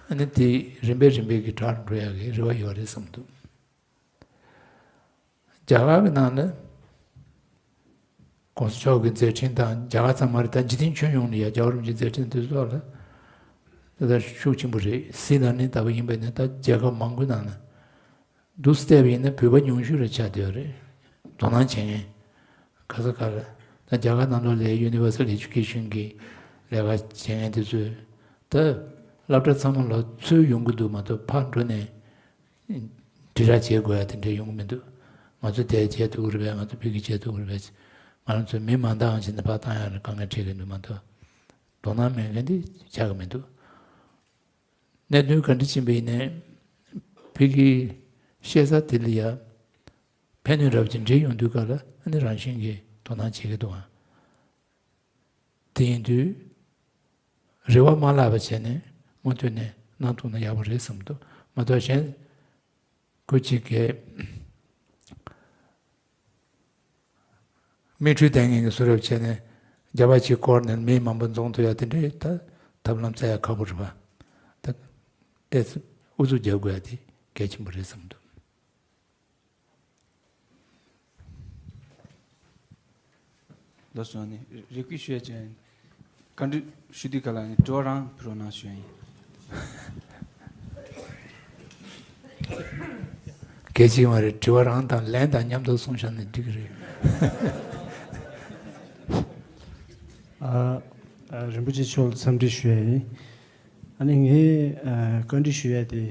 ཨ་ནི་དེ་རིམ་པས་རིམ་པས་ཀྱི་དྲག་འགྲོ་ཡག་གི་རེ་བ་ཡོད་རེད་བསམ་འདུག་རྒྱ་གར་གྱི་ནང་ལ་༸གོང་ས་མཆོག་གི་མཛད་འཕྲིན་དང་། རྒྱ་གར་ཙམ་མ་རེད། ད་འཇིག་རྟེན་ཁྱོན་ཡོངས་ལ་ཡ་རྒྱལ་བ་རིན་པོ་ཆེའི་མཛད་འཕྲིན་དེ་ཚོ་ལ་ད་ལྟ་ཤུགས་ཆེན་པོ་རེད། སྲིད་ལ་ནི་ལྟ་བུ་ཡིན་པ་ནི་ད་རྒྱལ་ཁབ་མང་པོའི་ནང་ལ་འདུག་སེ་བལྟས་པ་ཡིན་ན་བོད་པ་ཉུང་ཤོས་རེ་ཆགས་བསྡད་ཡོད་རེད། དོ་སྣང་བྱེད་མཁན་ག་ས་ག་ལ། ད་རྒྱ་གར་ནང་ལོགས་ལ་ཡུ་ནི་ཝར་སལ་ཨེ་ཇུ་ཀེ་ཤན་གྱི་ལས་ཀ་བྱེད་མཁན་དེ་ཚོས་ད་སློབ་གྲྭ་ཚང་མ་ལ་ཚུར་ཡོང་གི་འདུག་མ་གཏོགས་ཕར་འགྲོ་ནས་དྲིལ་བསྒྲགས་བྱེད་དགོས་ཡ་དེ་འདྲ་ཡོང་གི་མི་འདུག་ང་ཚོ་དེ་བྱེད་ཐུབ་ཀྱི་རེད་པས། ང་ཚོ་ཕ་གི་བྱེད་ཐུབ་ཀྱི་རེད་པས། ང་རང་ཚོ་མི་མང་དག་ཅིག་ནས་ཕར་བཏང་ཡག་ལ་དཀའ་ངལ་འཕྲད་ཀྱི་འདུག་མ་གཏོགས་དོ་སྣང་མེད་མཁན་དེ་ཆགས་ཀྱི་མི་འདུག་གནད་དོན་ག་འདྲ་ཕྱིན་པ་ཡིན་ནའི་ཕ་གིའི་ཤེས་བྱ་དེ་ལ་ཡ་ཕན་ནུས་རབ་ཅིག་འདྲེས་ཡོང་དུས་སྐབས་ལ་ཨ་ནི་རང་བཞིན་གྱིས་དོ་སྣང་བྱེད་ཀྱི་འདུག་ཨང་། དེ་ཡིན་དུས་རེ་བ་མ་བརླག་པ་བྱས་ནས་མུ་མཐུད་ནས་གནང་ཐུབ་ན་ཡག་པོ་རེད་བསམ་འདུག་མ་གཏོགས་གཞན་ཁོ་གཅིག་གིས་མིག་འཕྲུལ་ལྡན་མཁན་གྱི་བཟོ་འདྲ་བྱས་ནས་རྒྱ་ཕར་གཅིག་བསྐོར་ནས་མི་མང་པོ་འཛོམས་ཐུབ་ཡ་དེ་འདྲའི་ད་ཐབས་ལམ་བཙལ་ཡ་ཁག་པོ་རེད་པ། ད་ཏོག་ཙམ་ཨུ་ཚུགས་རྒྱག་དགོས་ཡ་དེ་གལ་ཆེན་པོ་རེད་བསམ་འདུག་ལགས་སོ། ཨ་ནི་རེ་སྐུལ་ཞུ་ཡ་ཅིག་ བཀའ་འདྲི་ཞུ་དུས་ག་ལ་ནི་དྲི་བ་རང་ཕུལ་རོགས་གནང་ཞུ་ཡ་ཡིན། གལ་ཆེ་བ་རེད། དྲི་བ་རང་དང་ལན་དང་མཉམ་དུ་གསུངས་བཞག་ན་འགྲིག་གི་རེད། ཨ། ཨ། རིན་པོ་ཆེ་མཆོག་ལ་འཚམས་འདྲི་ཞུ་ཡ་ཡིན། ཨ་ནི་ངས་ཨ། བཀའ་འདྲི་ཞུ་ཡ་དེ།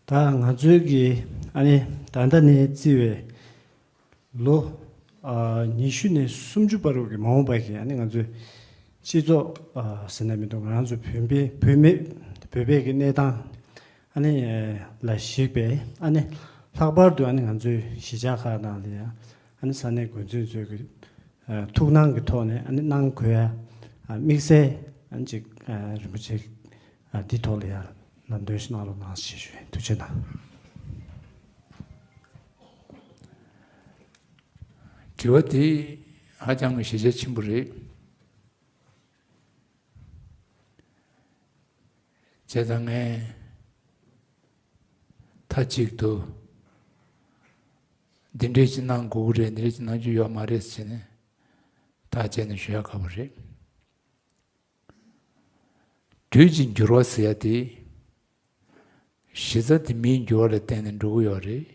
ད་ང་ཚོའི་གི་ཨ་ནི་ད་ལྟ་ནས་བརྩིས་པའི་ལོ་ཨ། ཉི་ཤུ་ནས་སུམ་ཅུ་བར་གྱི་མ་འོངས་པ་གི་ཨ་ནི་ང་ཚོའི་སྤྱི་ཚོགས་ཨ། ཟེར་ན་མི་འདུག་ང་རང་ཚོ་བོད་པའི་བོད་མི་བོད་པའི་གི་གནས་སྟངས་ཨ་ནི་ལ་གཞིགས་པའི་ཨ་ནི་ལྷག་པར་དུ་ཨ་ནི་ང་ཚོའི་གཞིས་ཆགས་ཁག་ནང་ལ་ཡང་ཨ་ནི་ས་གནས་འགོ་འཛིན་ཚོའི་གི་ཨ། ཐུགས་སྣང་གི་ཐོག་ནས་ཨ་ནི་གནང་དགོས་ཡ་ཨ། དམིགས་བསལ་ཨ་ནི་ཅིག་ཨ། རིན་པོ་ཆེ་ཨ། འདི་ཐོག་ལ་ཡང་ལམ་སྟོན་ཞིག་གནང་རོགས་གནང་ཞེས་ཞུ། ཐུགས་རྗེ་གནང་། དྲི་བ་དེ་ཧ་ཅང་གི་ཤེས་བྱ་ཆེན་པོ་རེད། བྱས་ཙང་ངས་མཐའ་གཅིག་ཏུ་འདི་འདྲས་ཅིག་གནང་དགོས་ཀྱི་རེད། འདི་འདྲས་ཅིག་གནང་རྒྱུ་ཡོད་མ་རེད་ཟེར་ནས་ཐག་བཅད་ནས་ཞུ་ཡ་དཀའ་པོ་རེད། དུས་ཀྱི་འགྱུར་བ་ཟེར་ཡ་དེ་གཞི་རྩ་དེ་མིའི་འགྱུར་བ་ལ་བརྟེན་ནས་འགྲོ་གི་ཡོད་རེད།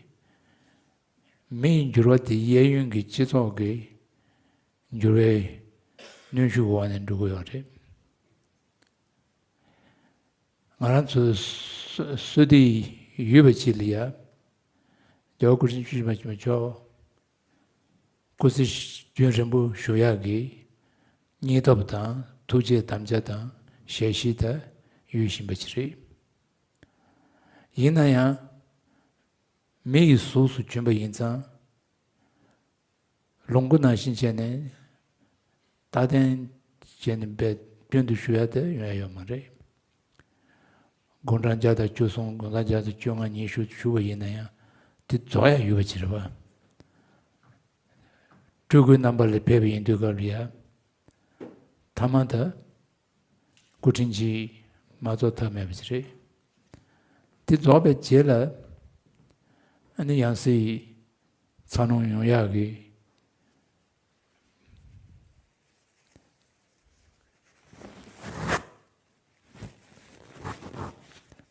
མིའི་འགྱུར་བ་དེ་གཡས་གཡོན་གྱི་སྤྱི་ཚོགས་ཀྱི་འགྱུར་བའི་གནོན་ཤུགས་འོག་ནས་འགྲོ་གི་ཡོད་རེད། ང་རང་ཚོ་བསོད་བདེ་ཡོད་པ་ཅིག་ལ་ཡ། རྒྱལ་བ་སྐུ་ཕྲེང་བཅུ་བཞི་པ་ཆེན་པོ་མཆོག་སྐུ་ཚེ་རྒྱུན་རིང་པོ་བཞུགས་ཡག་གི་སྙིང་སྟོབས་དང་ཐུགས་རྗེ་དམ་བཅའ་དང་ཞལ་བཞེས་དང་ཡོད་བཞིན་པ་ཅིག་རེད། ཡིན་ན་ཡང་མི་ཡི་གཟུགས་སུ་བྱོན་པ་ཡིན་ཙང་། ལོངས་སྐུ་ནང་བཞིན་བྱས་ནས་རྟག་བརྟན་བྱས་ནས་འབད་མདུན་དུ་བཞུགས་ཡ་དེ་ཡོང་ཡ་ཡོད་མ་རེད། དགུང་གྲངས་བརྒྱ་དང་བཅུ་གསུམ། དགུང་གྲངས་བརྒྱ་དང་བཅོ་ལྔ་ཉི་ཤུ་བཞུགས་པ་ཡིན་ན་ཡང་དེ་རྫོགས་ཡ་ཡོད་པ་ཅིག་རེད་པ། སྤྲུལ་སྐུའི་རྣམ་པ་ལ་ཕེབས་པ་ཡིན་དུས་སྐབས་ལ་ཡ། ཐ་མ་ད་སྐུ་ཕྲེང་གཅིག་མ་རྫོགས་ཐབས་མེད་པ་ཅིག་རེད། དེ་རྫོགས་པའི་རྗེས་ལ་ཨ་ནི་ཡང་སྲིད་འཚར་ལོངས་ཡོང་ཡག་གི་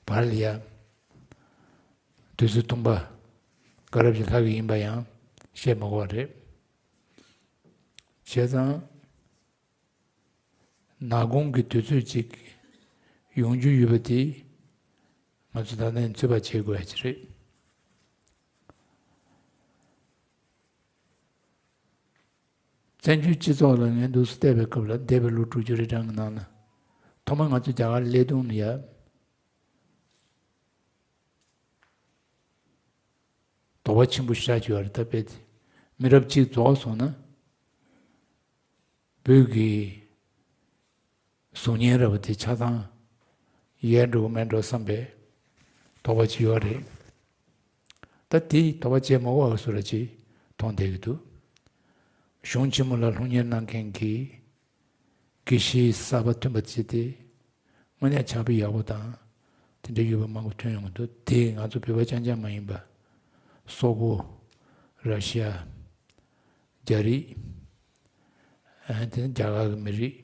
བར་ལ་ཡ། དུས་ཚོད་ཐུང་པ་དགའ་རབ་ཀྱི་ལྷག་གི་ཡིན་པ་ཡང་བཤད་མ་དགོས་པ་རེད། བྱས་ཙང་། ནག་ཁུང་གི་དུས་ཚོད་ཅིག་ཡོང་རྒྱུ་ཡོད་པ་དེ་ང་ཚོ་ད་ནས་ཚོད་དཔག་བྱེད་དགོས་ཡ་ཅིག་རེད། བཙན་བྱོལ་སྤྱི་ཚོགས་ལ་ངས་འདུག་སེ་བལྟས་པའི་སྐབས་ལ་འདས་པའི་ལོ་དྲུག་ཅུ་རེ་གྲངས་ཀྱི་ནང་ལ་ཐོག་མར་ང་ཚོ་རྒྱ་གར་སླེབས་དུས་ལ་ཡ། དོགས་པ་ཆེན་པོ་ཞེ་དྲག་ཅིག་ཡོད་རེད། ད་དཔེ་དེ་མི་རབས་གཅིག་རྫོགས་སོང་ན་བོད་ཀྱི་གཟུགས་བརྙན་ར་བ་དེ་ཆ་ཚང་ཡལ་འགྲོ་གི་མེད་འགྲོ་བསམ་པའི་དོགས་པ་ཅིག་ཡོད་རེད། ད་དེ་དོགས་པ་བྱེད་མ་དགོས་པ་བཟོ་འདྲ་ཅིག་མཐོང་བསྡད་ཀྱི་འདུག་གཞུང་ཆེན་མོ་ལ་སློབ་གཉེར་གནང་མཁན་གྱི་དགེ་བཤེས་གསར་པ་ཐོན་པ་བྱས་ཏེ། དངོས་གནས་ཕྱག་དཔེ་ཡག་པོ་དང་། དེ་འདྲའི་ཡོད་པ་མང་པོ་ཐོན་ཡོང་གི་འདུག་དེ་ང་ཚོ་བོད་པ་རྐྱང་རྐྱང་མ་ཡིན་པ། སོག་པོ། ར་ཤི་ཡ། རྒྱ་རིགས། ཨ། དེ་ནི་རྒྱ་གར་གྱི་མི་རིགས།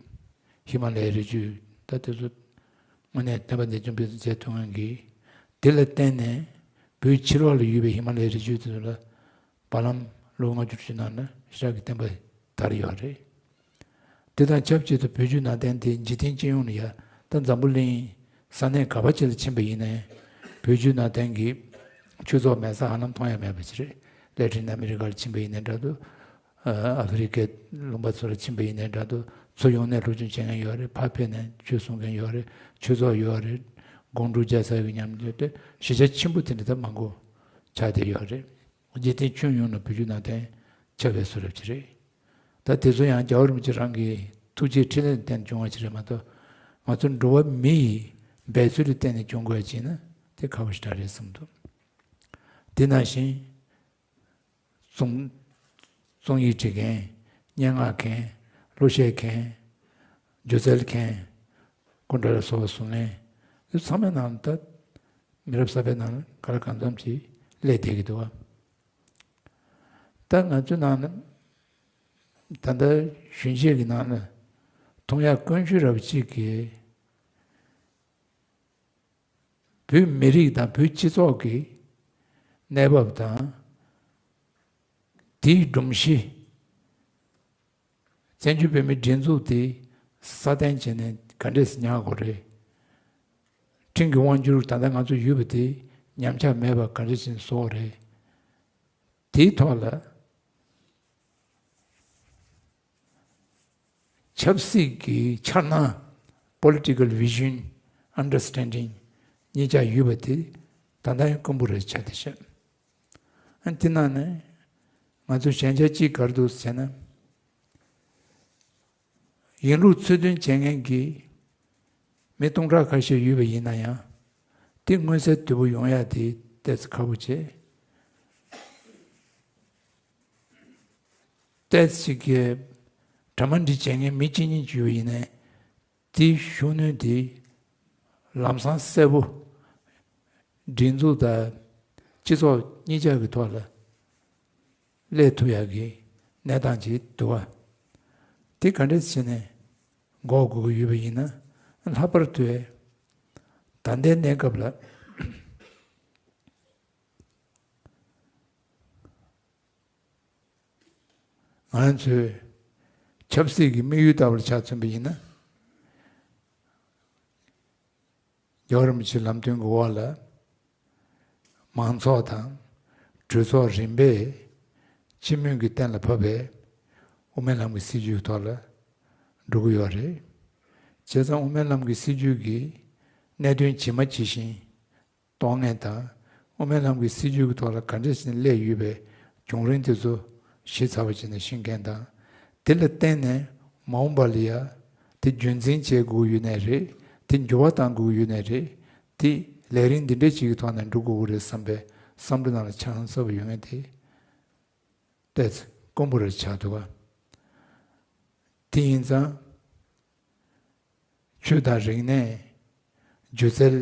ཧི་མ་ལ་ཡའི་རི་རྒྱུད། ད་དེ་ཚོ་དངོས་གནས་སྟོན་པ་འདི་ཚོ་འབད་བརྩོན་བྱེད་ཐུབ་མཁན་གྱི། དེ་ལ་བརྟེན་ནས་བོད་ཕྱི་ལོགས་ལ་ཡོད་པའི་ཧི་མ་ལ་ཡའི་རི་རྒྱུད་དེ་ཚོ་ལ། བར་ལམ་ལོ་ལྔ་བཅུ་ཅིག་ནང་ན་ཞེ་དྲག་གི་བསྟན་པ་དར་ཡོད་རེད། དེ་དང་ཆབས་ཅིག་ཏུ་བོད་བརྒྱུད་ནང་བསྟན་དེ་འཇིག་རྟེན་སྤྱི་ཡོངས་ལ་ཡ། ད་འཛམ་བུ་གླིང་ས་གནས་ག་པ་ཅིག་ལ་ཕྱིན་པ་ཡིན་ནའི་བོད་བརྒྱུད་ནང་བསྟན་གྱི་ཆོས་ཚོགས་མེད་ས་ཧ་ལམ་མཐོང་ཡ་མེད་པ་ཅིག་རེད། ལེ་ཊིན་ཨ་མི་རི་ཀ་ལ་ཕྱིན་པ་ཡིན་ནའི་འདྲ་འདུག་ཨ་ཧྥེ་རི་ཀའི་ལུང་པ་ཚོ་ལ་ཕྱིན་པ་ཡིན་ནའི་འདྲ་འདུག་ཚུར་ཡོང་ནས་སློབ་སྦྱོང་བྱེད་མཁན་ཡོད་རེད། ཕར་ཕེབས་ནས་ཆོས་གསུང་མཁན་ཡོད་རེད། ཆོས་ཚོགས་ཡོད་རེད། སྒོམ་སྒྲུབ་རྒྱག་ས་ཡོད། མཉམ་དུ་དེ་གཞིས་ཆགས་ཆེན་པོ་དེ་འདྲ་ད་མང་པོ་ཆགས་བསྡད་ཡོད་རེད། འཇིག་རྟེན་ཁྱོན་ཡོངས་ལ་བོད་བརྒྱུད་ནང་བསྟན་ཁྱབ་པའི་བཟོ་འདྲ་ཅིག་རེད། ད་དེ་ཚོ་ཡང་རྒྱལ་བ་རིན་པོ་ཆེ་རང་གི་ཐུགས་རྗེའི་ཕྲིན་ལས་ལ་བརྟེན་བྱུང་བ་ཅིག་རེད་མ་གཏོགས། ང་ཚོ་འགྲོ་བ་མི་ཡི་འབད་རྩོལ་ལ་བརྟེན་ནས་བྱུང་དགོས་ཡ་ཅིག་ན་དེ་ཁག་པོ་ཞེ་དྲག་རེད་བསམ་འདུག་དེ་ནང་བཞིན་རྩོམ་རྩོམ་ཡིག་འབྲི་མཁན། སྙན་ངག་མཁན། གླུ་གཞས་མཁན། སྒྱུ་རྩལ་མཁན། སྐུ་འདྲ་ལ་སོགས་པ་བཟོ་མཁན། དེ་ཚང་མའི་ནང་ད་མི་རབས་གསར་པའི་ནང་ག་ལ་གང་འཚམ་ཅིག་སླེབས་བསྡད་ཀྱི་འདུག་བ། ད་ང་ཚོའི་ནང་ན་ད་ལྟ་གཞོན་སྐྱེས་ཀྱི་ནང་ན་ མཐོང་ཡག་ཀུན་སྤྱོད་རབ་ཅིག་གིས་བོད་མི་རིགས་དང་བོད་སྤྱི་ཚོགས་ཀྱི་གནས་བབ་དང་དེའི་སྒྲོམ་གཞི། བཙན་བྱོལ་བོད་མིའི་སྒྲིག་འཛུགས་དེ་སྲ་བརྟན་བྱས་ནས་ག་འདྲས་སེ་ཉར་དགོས་རེད། ཁྲིམས་ཀྱི་དབང་སྒྱུར་ད་ལྟ་ང་ཚོ་ཡོད་པ་དེ་ཉམས་ཆག་མེད་པ་ག་འདྲས་བྱས་ནས་བཟོ་དགོས་རེད། དེའི་ཐོག་ལ་ཆབ་སྲིད་ཀྱི་འཆར་སྣང་། Political Vision Understanding གཉིས་ཆ་ཡོད་པ་དེ་ད་ལྟ་ཡང་དཀོན་པོ་རེད་ཆགས་བསྡད་ཤག་ཨ་དེ་ནང་ནས་ང་ཚོ་ཞན་ཆ་གཅིག་ག་རེ་འདུག་ཟེར་ན། ཡིན་ལུགས་ཚུལ་མཐུན་བྱེད་མཁན་གྱི་མི་སྟོང་ཕྲག་ཁ་ཤས་ཡོད་པ་ཡིན་ན་ཡང་། དེ་མངོན་གསལ་དོད་པོ་ཡོང་ཡ་དེ་ཏོག་ཙམ་ཁག་པོ་བྱེད། ཏོག་ཙམ་གྱི་གྲ་མ་འགྲིག་བྱེད་མཁན་མི་གཅིག་གཉིས་ཅིག་ཡོད་པ་ཡིན་ན། དེའི་ཤུགས་སྣོན་དེ་ལམ་སང་གསལ་པོ་སྒྲིག་འཛུགས་དང་སྤྱི་ཚོགས་གཉིས་ཆ་གི་ཐོག་ལ་སླེབས་ཐུབ་ཡག་གི་གནས་སྟངས་ཅིག་འདུག་བ། དེ་ག་འདྲས་བྱས་ནས་འགོག་དགོས་ཀྱི་ཡོད་པ་ཡིན་ན། ལྷག་པར་དུ་ད་ལྟའི་གནས་སྐབས་ལ། ང་ཚོས་ཆབ་སྲིད་ཀྱི་དམིགས་ཡུལ་ལྟ་བུར་ཆ་མཚོན་པ་ཡིན་ན། རྒྱལ་བ་རིན་པོ་ཆེའི་ལམ་སྟོན་གྱི་འོག་ལ། མང་ཚོགས་དང་གྲོས་ཚོགས་རིམ་པས་སྤྱི་མོས་ཀྱི་གཏན་ལ་ཕབ་པའི་དབུ་མའི་ལམ་གྱི་སྲིད་བྱུས་ཐོག་ལ་འགྲོ་གི་ཡོད་རེད། བྱས་ཙང་དབུ་མའི་ལམ་གྱི་སྲིད་བྱུས་ཀྱི་གནད་དོན་ཇི་མ་ཇི་བཞིན། གཏོང་མཁན་དང་། དབུ་མའི་ལམ་གྱི་སྲིད་བྱུས་ཀྱི་ཐོག་ལ་ག་འདྲ་ཞིག་སླེབས་ཡོད་པའི་བྱུང་རིམ་དེ་ཚོ་ཞིབ་ཚགས་པོ་བྱས་ནས་ཤེས་མཁན་དང་། དེ་ལ་བརྟེན་ནས་མ་འོངས་པ་ལ་ཡ་དེ་རྒྱུན་འཛིན་བྱེད་དགོས་ཡོད་ནའི་རེད། དེ་འགྱུར་བ་གཏང་དགོས་ཡོད་ནའི་རེད། དེ་ལས་རིམ་འདི་འདྲ་ཞིག་གི་ཐོག་ནས་འགྲོ་དགོས་ཀྱི་རེད་བསམ་པའི་བསམ་བློ་ནང་ལ་ཆ་ཚང་གསལ་པོ་ཡོང་མཁན་དེ་ཏོག་ཙམ་དཀོན་པོ་རེད་ཆགས་འདུག་ག་དེ་ཡིན་ཙང་། ཆོས་དང་རིག་གནས། སྒྱུ་རྩལ།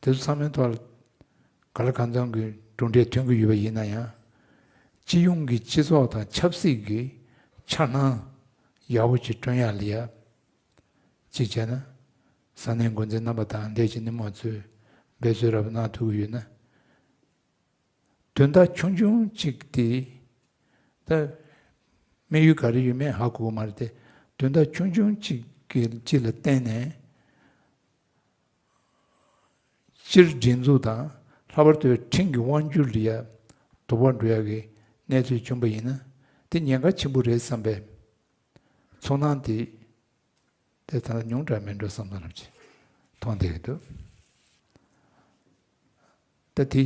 དེ་ཚོ་ཚང་མའི་ཐོག་ལ་ག་ལ་གང་འཚམ་གྱི་གྲུབ་འབྲས་ཐོན་གྱི་ཡོད་པ་ཡིན་ན་ཡང་། སྤྱི་ཡོངས་ཀྱི་སྤྱི་ཚོགས་དང་ཆབ་སྲིད་ཀྱི་འཆར་སྣང་ཡག་པོ་ཅིག་བསྐྲུན་ཡག་ལ་ཡ། གཅིག་བྱས་ན། ས་གནས་འགོ་འཛིན་རྣམ་པ་དང་ལས་བྱེད་སྣེ་མོ་ཚོས་འབད་རྩོལ་རབ་གནང་ཐུབ་ཀྱི་ཡོད་ན། དོན་དག་ཆུང་ཆུང་གཅིག་དེ། ད་དམིགས་ཡུལ་ག་རེ་ཡོད་མེད་ཧ་གོ་གི་མ་རེད་དེ། དོན་དག་ཆུང་ཆུང་གཅིག་གི་གཅིག་ལ་བརྟེན་ནས། སྤྱིར་སྒྲིག་འཛུགས་དང་ལྷག་པར་དུ་ཁྲིམས་ཀྱི་དབང་སྒྱུར་ལ་ཡ་དོགས་པ་འགྲོ་ཡག་གི་གནས་ཚུལ་བྱུང་པ་ཡིན་ན། དེ་ཉེན་ཁ་ཆེན་པོ་རེད་བསམ་པའི་ཚོར་སྣང་དེ། དེ་ད་ལྟ་ཉུང་དྲགས་མེད་འགྲོ་བསམ་སྟངས་རབ་ཅིག་མཐོང་བསྡད་ཀྱི་འདུག་ད་དེ་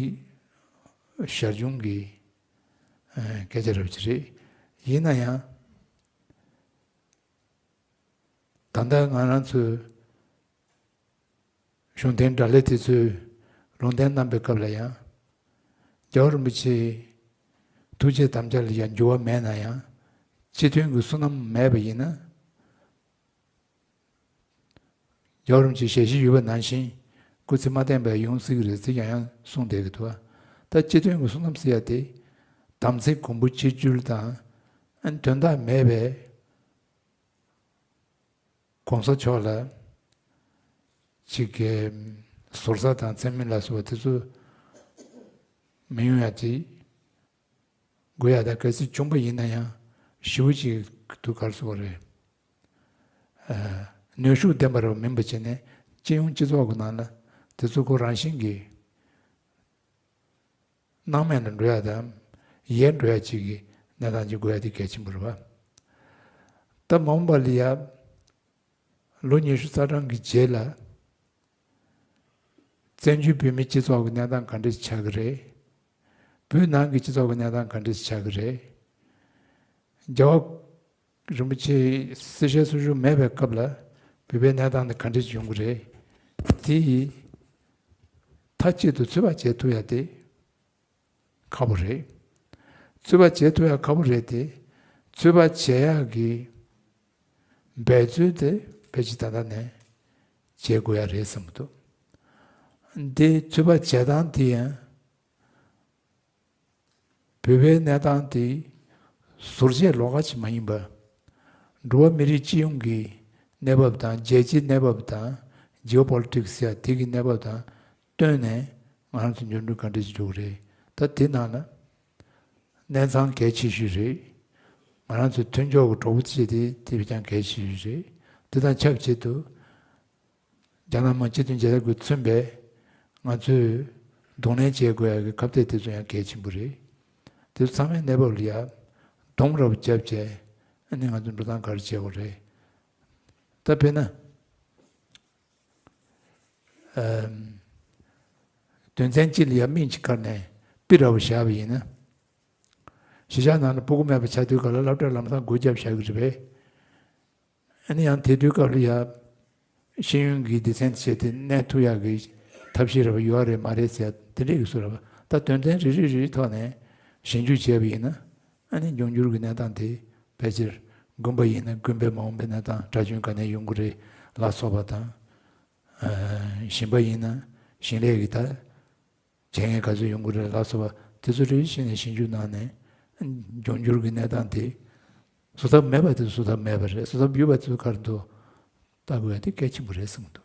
ཞར་བྱུང་གི་ཨ་སྐད་ཆ་རབ་ཅིག་རེད། ཡིན་ན་ཡང་། ད་ལྟ་ང་རང་ཚོའི་གཞུང་དོན་དྲ་ལས་དེ་ཚོས་ལུང་བསྟན་གནང་པའི་སྐབས་ལ་ཡང་། རྒྱལ་བ་རིན་པོ་ཆེའི་ཐུགས་བསྐྱེད་དམ་བཅའ་ལ་ཡང་འགྱུར་བ་མེད་ན་ཡང་། སྤྱི་མཐུན་གྱི་བསོད་ནམས་མེད་པ་ཡིན་ན། རྒྱལ་བ་རིན་པོ་ཆེའི་ཞལ་བཞེས་ཡོད་པ་ནང་བཞིན་སྐུ་ཚེ་མ་བརྟན་པ་ཡོང་སྲིད་ཀྱི་རེད་ཟེར་ཡང་ཡང་གསུངས་བསྡད་ཀྱི་འདུག་ད་སྤྱི་མཐུན་གྱི་བསོད་ནམས་ཟེར་ཡ་དེ། དམ་ཚིག་གོང་བུ་གཅིག་གྱུར་དང་། ཨ་དོན་དག་མེད་པའི་གོང་ས་མཆོག་ལ་ཅིག་གི་ཟུར་ཟ་དང་མཚན་སྨད་ལ་སོགས་པ་དེ་ཚོ་མི་ཡོང་ཡ་དེ། དགོས་ཡ་དང་གལ་སྲིད་བྱུང་པ་ཡིན་ན་ཡང་ཞེ་པོ་ཅིག་ཏུ་ག་རེ་ཟེར་དགོས་རེད། ཨ་ནུས་ཤུགས་ལྡན་པ་རུ་མིན་པ་བྱས་ནས་སྤྱི་ཡོངས་སྤྱི་ཚོགས་ཀྱི་ནང་ལ་དེ་ཚོ་ཁོ་རང་བཞིན་གྱིས་སྣང་མེད་ལ་འགྲོ་ཡ་དང་ཡལ་འགྲོ་ཡ་ཅིག་གི་གནས་སྟངས་ཅིག་དགོས་ཡ་དེ་གལ་ཆེན་པོ་རེད་པ། ད་མ་འོངས་པ་ལ་ཡ། ལོ་ཉི་ཤུ་རྩ་གྲངས་ཀྱི་རྗེས་ལ། བཙན་བྱོལ་བོད་མིའི་སྤྱི་ཚོགས་ཀྱི་གནས་སྟངས་ག་འདྲ་ཆགས་ཀྱི་རེད། བོད་ནང་གི་སྤྱི་ཚོགས་ཀྱི་གནས་སྟངས་ག་འདྲ་ཆགས་ཀྱི་རེད། རྒྱལ་བ་རིན་པོ་ཆེ་སྲིད་ཞིའི་གསོལ་ཞུགས་མེད་པའི་སྐབས་ལ་བོད་པའི་གནས་སྟངས་དེ་ག་འདྲ་ཡོང་གི་རེད། དེ་ཡིས་མཐའ་གཅིག་ཏུ་ཚོད་དཔག་བྱེད་ཐུབ་ཡ་དེ་ཁག་པོ་རེད། ཚོད་དཔག་བྱེད་ཐུབ་ཡ་ཁག་པོ་རེད་དེ། ཚོད་དཔག་བྱེད་ཡག་གི་འབད་རྩོལ་དེ་ཕལ་ཆེར་ད་ལྟ་ནས་བྱེད་དགོས་ཡ་རེད་བསམ་གྱི་འདུག་འདི་ཚོད་དཔག་བྱེད་སྟངས་དེ་ཡང་། བོད་པའི་གནས་སྟངས་དེ་ཟུར་བཅད་ལོགས་ཀ་ཅིག་མ་ཡིན་པ། འགྲོ་བ་མི་རིགས་སྤྱི་ཡོངས་ཀྱི་ གནས་བབ་དང་རྒྱལ་སྤྱིའི་གནས་བབ་དང་Geopolitics ཟེར་ཡ་དེ་གི་གནས་བབ་དང་བསྟུན་ནས་ང་རང་ཚོ་འགྱུར་འགྲོས་ག་འདྲ་ཞིག་འགྲོ་གི་རེད། ད་དེ་ནང་ལ་གནས་ཚང་གལ་ཆེ་ཤོས་རེད། ང་རང་ཚོའི་མཐུན་ཕྱོགས་ཀྱི་གྲོགས་པོ་བྱས་ཏེ་དེ་བས་ཀྱང་གལ་ཆེ་ཤོས་རེད། དེ་དང་ཆབས་ཅིག་ཏུ་རྒྱ་ནག་དམངས་སྤྱི་མཐུན་རྒྱལ་ཁབ་ཀྱིས་མཚོན་པའི་ང་ཚོས་གདོང་ལེན་བྱེད་དགོས་ཡག་གི་ཁ་གཏད་དེ་ཚོ་ཡང་གལ་ཆེན་པོ་རེད། དེ་ཚོ་ཚང་མའི་གནས་བབ་ལ་ཡ་སྡོམ་ར་བ་བརྒྱབ་བྱས་ཨ་ནི་ང་ཚོ་འགྲོ་སྟངས་ག་རེ་བྱེད་དགོས་རེད། ད་དཔེར་ན། ཨམ། དོན་ཚན་གཅིག་ལ་ཡ་མིང་གཅིག་བཀར་ནས་པི་ར་བ་བཞག་པ་ཡིན་ན། གཞིས་ཆགས་ནང་ལ་སྤུ་གུ་མེད་པ་ཆགས་དུས་སྐབས་ལ་སློབ་གྲྭ་ལམ་སང་སྒོ་བརྒྱབ་བཞག་གི་རེད་པས། ཨ་ནི་ཡང་དེ་དུས་སྐབས་ལ་ཡ་ཤེས་ཡོན་གྱི་སྡེ་ཚན་བྱས་ཏེ་གནས་ཐུབ་ཡག་གི་ཐབས་ཤེས་རེད་པ་ཡོད་རེད་མ་རེད་ཟེར་དེ་འདྲས་ཀྱི་བཟོ་རེད་པ། ད་དོན་ཚན་རེ་རེ་རེ་རེའི་ཐོག་ནས་ཞིབ་འཇུག་བྱས་པ་ཡིན་ན་ཨ་ནི་འབྱུང་འགྱུར་གྱི་གནས་སྟངས་དེ་ཕལ་ཆེར་དགོན་པ་ཡིན་ན་དགོན་པའི་མ་འོངས་པའི་གནས་སྟངས་གྲྭ་ཆུང་ག་ནས་ཡོང་གི་རེད་ལ་སོགས་པ་དང་། ཨ། ཞིང་པ་ཡིན་ན་ཞིང་ལས་ཀྱི་ད་བྱེད་མཁན་ག་ཚོད་ཡོང་གི་རེད་ལ་སོགས་པ་དེ་ཚོ་རེ་རེ་བཞིན་ནས་ཞིབ་འཇུག་གནང་ནས་འབྱུང་འགྱུར་གྱི་གནས་སྟངས་དེ་བཟོ་ཐབས་མེད་པ་དེ་བཟོ་ཐབས་མེད་པ་རེད། བཟོ་ཐབས་ཡོད་པ་དེ་ཚོ་ག་རེ་འདུག་ལྟ་དགོས་ཡ་དེ་གལ་ཆེན་པོ་རེད་བསམ་གྱི་འདུག